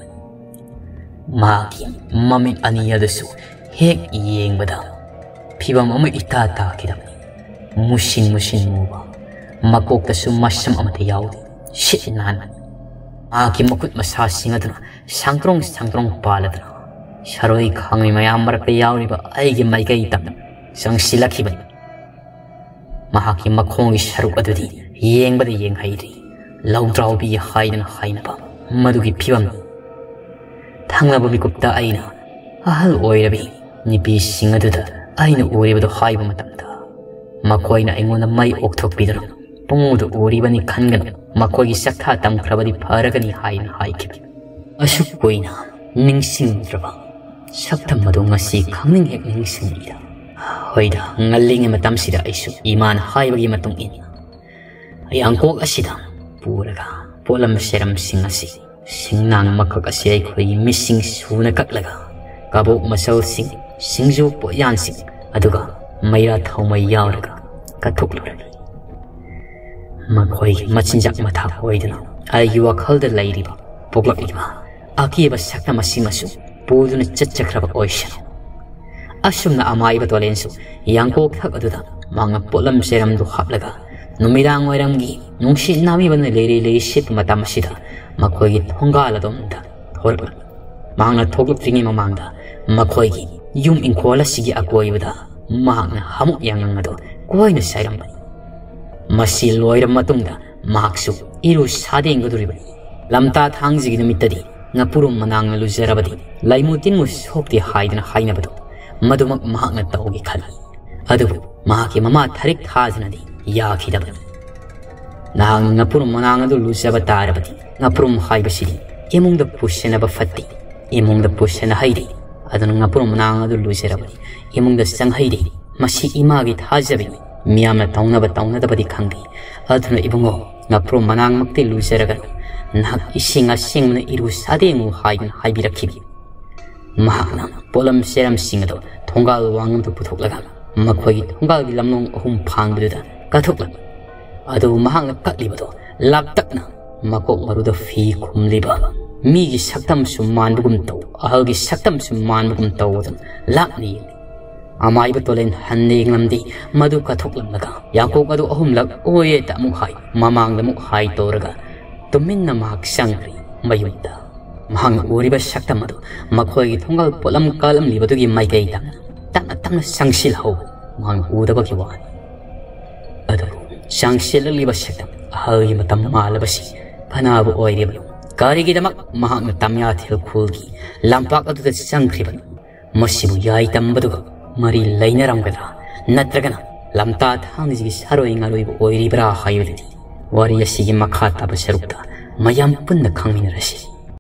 ꯃꯍꯥꯛꯀꯤ ꯃꯃꯤꯠ ꯑꯅꯤ ꯑꯗꯨꯁꯨ ꯍꯦꯛ ꯌꯦꯡꯕꯗ ꯐꯤꯕꯝ ꯑꯃ ꯏꯇꯥ ꯇꯥꯈꯤꯗꯕꯅꯤ꯫ ꯃꯨꯁꯤꯟ ꯃꯨꯁꯤꯟ ꯃꯨꯕ, ꯃꯀꯣꯛꯇꯁꯨ ꯃꯁꯝ ꯑꯃꯠꯇ ꯌꯥꯎꯗꯦ꯫ ꯁꯤꯠ ꯅꯥꯟꯕꯅꯤ꯫ ꯃꯍꯥꯛꯀꯤ ꯃꯈꯨꯠ ꯃꯁꯥꯁꯤꯡ ꯑꯗꯨꯅ ꯁꯥꯡꯇ꯭ꯔꯣꯡ ꯁꯥꯡꯇ꯭ꯔꯣꯡ ꯄꯥꯜꯂꯗꯨꯅ ꯁꯔꯣꯏ ꯈꯥꯡꯃꯤ ꯃꯌꯥꯝ ꯃꯔꯛꯇ ꯌꯥꯎꯔꯤꯕ ꯑꯩꯒꯤ ꯃꯥꯏꯀꯩ ꯇꯝꯅ ꯆꯪꯁꯤꯜꯂꯛꯈꯤꯕꯅꯤ꯫ ꯃꯍꯥꯛꯀꯤ ꯃꯈꯣꯡꯒꯤ ꯁꯔꯨꯛ ꯑꯗꯨꯗꯤ ꯌꯦꯡꯕꯗ ꯌꯦꯡꯍꯩꯗ꯭ꯔꯤ꯫ ꯂꯧꯗ꯭ꯔꯥꯎꯕꯤ ꯍꯥꯏꯗꯅ ꯍꯥꯏꯅꯕ ꯃꯗꯨꯒꯤ ꯐꯤꯕꯝꯅꯤ꯫ ꯊꯪꯅꯕ ꯃꯤꯀꯨꯞꯇ ꯑꯩꯅ ꯑꯍꯜ ꯑꯣꯏꯔꯕꯤ ꯅꯨꯄꯤꯁꯤꯡ ꯑꯗꯨꯗ ꯑꯩꯅ ꯎꯔꯤꯕꯗꯨ ꯍꯥꯏꯕ ꯃꯇꯝꯗ, ꯃꯈꯣꯏꯅ ꯑꯩꯉꯣꯟꯗ ꯃꯩ ꯑꯣꯛꯊꯣꯛꯄꯤꯗꯨꯅ, "ꯄꯨꯡꯎꯗ ꯎꯔꯤꯕꯅꯤ ꯈꯟꯒꯅꯨ, ꯃꯈꯣꯏꯒꯤ ꯆꯥꯛꯊꯥ ꯇꯝꯈ꯭ꯔꯕꯗꯤ ꯐꯔꯒꯅꯤ" ꯍꯥꯏꯅ ꯍꯥꯏꯈꯤꯕ꯫ ꯑꯁꯨꯛ ꯀꯨꯏꯅ ꯅꯤꯡꯁꯤꯡꯗ꯭ꯔꯕ ꯁꯛꯇꯝ ꯑꯗꯨ ꯉꯁꯤ ꯈꯪꯅꯤꯡ ꯍꯦꯛ ꯅꯤꯡꯁꯤꯡꯉꯤꯗ꯫ ꯍꯣꯏꯗ, ꯉꯜꯂꯤꯉꯩ ꯃꯇꯝꯁꯤꯗ ꯑꯩꯁꯨ ꯏꯃꯥꯅ ꯍꯥꯏꯕꯒꯤ ꯃꯇꯨꯡ ꯏꯟꯅ ꯌꯥꯡꯀꯣꯛ ꯑꯁꯤꯗ ꯄꯨꯔꯒ ꯄꯣꯠꯂꯝ ꯆꯩꯔꯝꯁꯤꯡ ꯑꯁꯤ, ꯁꯤꯡꯅꯥꯡ ꯃꯀꯛ ꯑꯁꯤ ꯑꯩꯈꯣꯏꯒꯤ ꯃꯤꯠꯁꯤꯡ ꯁꯨꯅ ꯀꯛꯂꯒ, ꯀꯕꯣꯛ ꯃꯆꯜꯁꯤꯡ, ꯁꯤꯡꯖꯨ ꯄꯣꯠꯌꯥꯟꯁꯤꯡ, ꯑꯗꯨꯒ ꯃꯩꯔꯥ ꯊꯥꯎꯃꯩ ꯌꯥꯎꯔꯒ ꯀꯠꯊꯣꯛꯂꯨꯔꯦ꯫ ꯃꯈꯣꯏꯒꯤ ꯃꯆꯤꯟꯖꯥꯛ ꯃꯊꯥꯛ ꯑꯣꯏꯗꯨꯅ ꯑꯩꯒꯤ ꯋꯥꯈꯜꯗ ꯂꯩꯔꯤꯕ, ꯄꯣꯛꯂꯛꯂꯤꯕ ꯑꯀꯤꯕ ꯁꯛꯇꯝ ꯑꯁꯤꯃꯁꯨ ꯄꯨꯗꯨꯅ ꯆꯠꯆꯈ꯭ꯔꯕ ꯑꯣꯏꯁꯅꯨ꯫ ꯑꯁꯨꯝꯅ ꯑꯃꯥꯏꯕ ꯇꯣꯂꯦꯟꯁꯨ ꯌꯥꯡꯀꯣꯛ ꯊꯛ ꯑꯗꯨꯗ ꯃꯍꯥꯛꯅ ꯄꯣꯠꯂꯝ ꯆꯩꯔꯝꯗꯨ ꯍꯥꯞꯂꯒ, ꯅꯨꯃꯤꯗꯥꯡ ꯋꯥꯏꯔꯝꯒꯤ ꯅꯨꯡꯁꯤꯠ ꯅꯥꯝꯃꯤꯕꯅ ꯂꯩꯔꯤ ꯂꯩꯔꯤ ꯁꯤꯠꯄ ꯃꯇꯝ ꯑꯁꯤꯗ, ꯃꯈꯣꯏꯒꯤ ꯊꯣꯡꯒꯥꯜ ꯑꯗꯣꯝꯗ ꯊꯣꯔꯛꯂꯝꯃꯤ꯫ ꯃꯍꯥꯛꯅ ꯊꯣꯛꯂꯛꯇ꯭ꯔꯤꯉꯩ ꯃꯃꯥꯡꯗ ꯃꯈꯣꯏꯒꯤ ꯌꯨꯝ ꯏꯪꯈꯣꯜ ꯑꯁꯤꯒꯤ ꯑꯀꯣꯏꯕꯗ ꯃꯍꯥꯛꯅ ꯍꯥꯃꯨꯛ ꯌꯥꯡꯉꯪ ꯑꯗꯨ ꯀꯣꯏꯅ ꯆꯥꯏꯔꯝꯕꯅꯤ꯫ ꯃꯁꯤ ꯂꯣꯏꯔꯕ ꯃꯇꯨꯡꯗ ꯃꯍꯥꯛꯁꯨ ꯏꯔꯨ ꯁꯥꯗꯦꯡꯒꯗꯧꯔꯤꯕꯅꯤ꯫ ꯂꯝꯇꯥ ꯊꯥꯡꯖꯒꯤ ꯅꯨꯃꯤꯠꯇꯗꯤ ꯉꯥꯄꯨꯔꯨꯝ ꯃꯅꯥꯡꯅ ꯂꯨꯖꯔꯕꯗꯤ ꯂꯩꯃꯨ ꯇꯤꯟꯃꯨ ꯁꯣꯛꯇꯦ ꯍꯥꯏꯗꯅ ꯍꯥꯏꯅꯕꯗꯨ, ꯃꯗꯨꯃꯛ ꯃꯍꯥꯛꯅ ꯇꯧꯒꯦ ꯈꯜꯂꯤ꯫ ꯑꯗꯨꯕꯨ ꯃꯍꯥꯛꯀꯤ ꯃꯃꯥ ꯊꯔꯤꯛ ꯊꯥꯖꯅꯗꯤ ꯌꯥꯈꯤꯗꯕꯅꯤ꯫ "ꯅꯍꯥꯛꯅ ꯉꯥꯄꯨꯔꯨꯝ ꯃꯅꯥꯡ ꯑꯗꯨ ꯂꯨꯖꯕ ꯇꯥꯔꯕꯗꯤ, ꯉꯥꯄꯨꯔꯨꯝ ꯍꯥꯏꯕꯁꯤꯗꯤ ꯏꯃꯨꯡꯗ ꯄꯨꯁꯤꯟꯅꯕ ꯐꯠꯇꯦ, ꯏꯃꯨꯡꯗ ꯄꯨꯁꯤꯟꯅ ꯍꯩꯗꯦ꯫ ꯑꯗꯨꯅ ꯉꯥꯄꯨꯔꯨꯝ ꯃꯅꯥꯡ ꯑꯗꯨ ꯂꯨꯖꯔꯕꯗꯤ ꯏꯃꯨꯡꯗ ꯆꯪꯍꯩꯗꯦ꯫ ꯃꯁꯤ ꯏꯃꯥꯒꯤ ꯊꯥꯖꯕꯅꯤ꯫ ꯃꯤꯌꯥꯝꯅ ꯇꯧꯅꯕ ꯇꯧꯅꯗꯕꯗꯤ ꯈꯪꯗꯦ꯫ ꯑꯗꯨꯅ ꯏꯕꯨꯡꯉꯣ, ꯉꯥꯄ꯭ꯔꯨꯝ ꯃꯅꯥꯡꯃꯛꯇꯤ ꯂꯨꯖꯔꯒꯅꯨ꯫ ꯅꯍꯥꯛ ꯏꯁꯤꯡ ꯑꯁꯦꯡꯕꯅ ꯏꯔꯨ ꯁꯥꯗꯦꯡꯉꯨ" ꯍꯥꯏꯗꯨꯅ ꯍꯥꯏꯕꯤꯔꯛꯈꯤꯕꯅꯤ꯫ ꯃꯍꯥꯛꯅ ꯄꯣꯠꯂꯝ ꯆꯩꯔꯝꯁꯤꯡ ꯑꯗꯨ ꯊꯣꯡꯒꯥꯜ ꯋꯥꯡꯃꯗ ꯄꯨꯊꯣꯛꯂꯒ ꯃꯈꯣꯏꯒꯤ ꯊꯣꯡꯒꯥꯜꯒꯤ ꯂꯝꯂꯣꯡ ꯑꯍꯨꯝ ꯐꯥꯡꯕꯗꯨꯗ ꯀꯠꯊꯣꯛꯂꯝꯃꯤ꯫ ꯑꯗꯨꯕꯨ ꯃꯍꯥꯛꯅ ꯀꯠꯂꯤꯕꯗꯨ ꯂꯥꯞꯇꯛꯅ ꯃꯀꯣꯛ ꯃꯔꯨꯗ ꯐꯤ ꯈꯨꯝꯂꯤꯕ ꯃꯤꯒꯤ ꯁꯛꯇꯝꯁꯨ ꯃꯥꯟꯕꯒꯨꯝ ꯇꯧ, ꯑꯍꯜꯒꯤ ꯁꯛꯇꯝꯁꯨ ꯃꯥꯟꯕꯒꯨꯝ ꯇꯧꯕꯗꯨ ꯂꯥꯞꯅ ꯌꯦꯡꯂꯤ꯫ ꯑꯃꯥꯏꯕ ꯇꯣꯂꯦꯟ ꯍꯟꯅ ꯌꯦꯡꯂꯝꯗꯦ꯫ ꯃꯗꯨ ꯀꯠꯊꯣꯛꯂꯝꯂꯒ ꯌꯥꯡꯀꯣꯛ ꯑꯗꯨ ꯑꯍꯨꯝꯂꯛ "ꯑꯣꯌꯦꯠ" ꯑꯃꯨꯛ ꯍꯥꯏ, ꯃꯃꯥꯡꯗ ꯑꯃꯨꯛ ꯍꯥꯏ ꯇꯧꯔꯒ ꯇꯨꯃꯤꯟꯅ ꯃꯍꯥꯛ ꯆꯪꯈ꯭ꯔꯦ ꯃꯌꯨꯝꯗ꯫ ꯃꯍꯥꯛꯅ ꯎꯔꯤꯕ ꯁꯛꯇꯝ ꯑꯗꯨ ꯃꯈꯣꯏꯒꯤ ꯊꯣꯡꯒꯥꯜ ꯄꯣꯠꯂꯝ ꯀꯥꯜꯂꯝꯂꯤꯕꯗꯨꯒꯤ ꯃꯥꯏꯀꯩ ꯇꯝꯅ ꯇꯞꯅ ꯇꯞꯅ ꯆꯪꯁꯤꯜꯍꯧꯕ ꯃꯍꯥꯛꯅ ꯎꯗꯕꯒꯤ ꯋꯥꯅꯤ꯫ ꯑꯗꯨꯕꯨ ꯆꯪꯁꯤꯜꯂꯛꯂꯤꯕ ꯁꯛꯇꯝ ꯑꯍꯜꯒꯤ ꯃꯇꯝ ꯃꯥꯜꯂꯕꯁꯤ ꯐꯅꯕ ꯑꯣꯏꯔꯤꯕꯅꯣ? ꯀꯔꯤꯒꯤꯗꯃꯛ ꯃꯍꯥꯛꯅ ꯇꯝꯌꯥꯊꯦꯜ ꯈꯨꯜꯒꯤ ꯂꯝꯄꯥꯛ ꯑꯗꯨꯗ ꯆꯪꯈ꯭ꯔꯤꯕꯅꯣ? ꯃꯁꯤꯕꯨ ꯌꯥꯏ ꯇꯝꯕꯗꯨꯒ ꯃꯔꯤ ꯂꯩꯅꯔꯝꯒꯗ꯭ꯔꯥ? ꯅꯠꯇ꯭ꯔꯒꯅ ꯂꯝꯇꯥ ꯊꯥꯡꯖꯒꯤ ꯁꯥꯔꯣꯏ ꯉꯥꯔꯣꯏꯕ ꯑꯣꯏꯔꯤꯕ꯭ꯔꯥ ꯍꯥꯏꯕꯗꯨꯗꯤ ꯋꯥꯔꯤ ꯑꯁꯤꯒꯤ ꯃꯈꯥ ꯇꯥꯕ ꯁꯔꯨꯛꯇ ꯃꯌꯥꯝ ꯄꯨꯟꯅ ꯈꯪꯃꯤꯟꯅꯔꯁꯤ꯫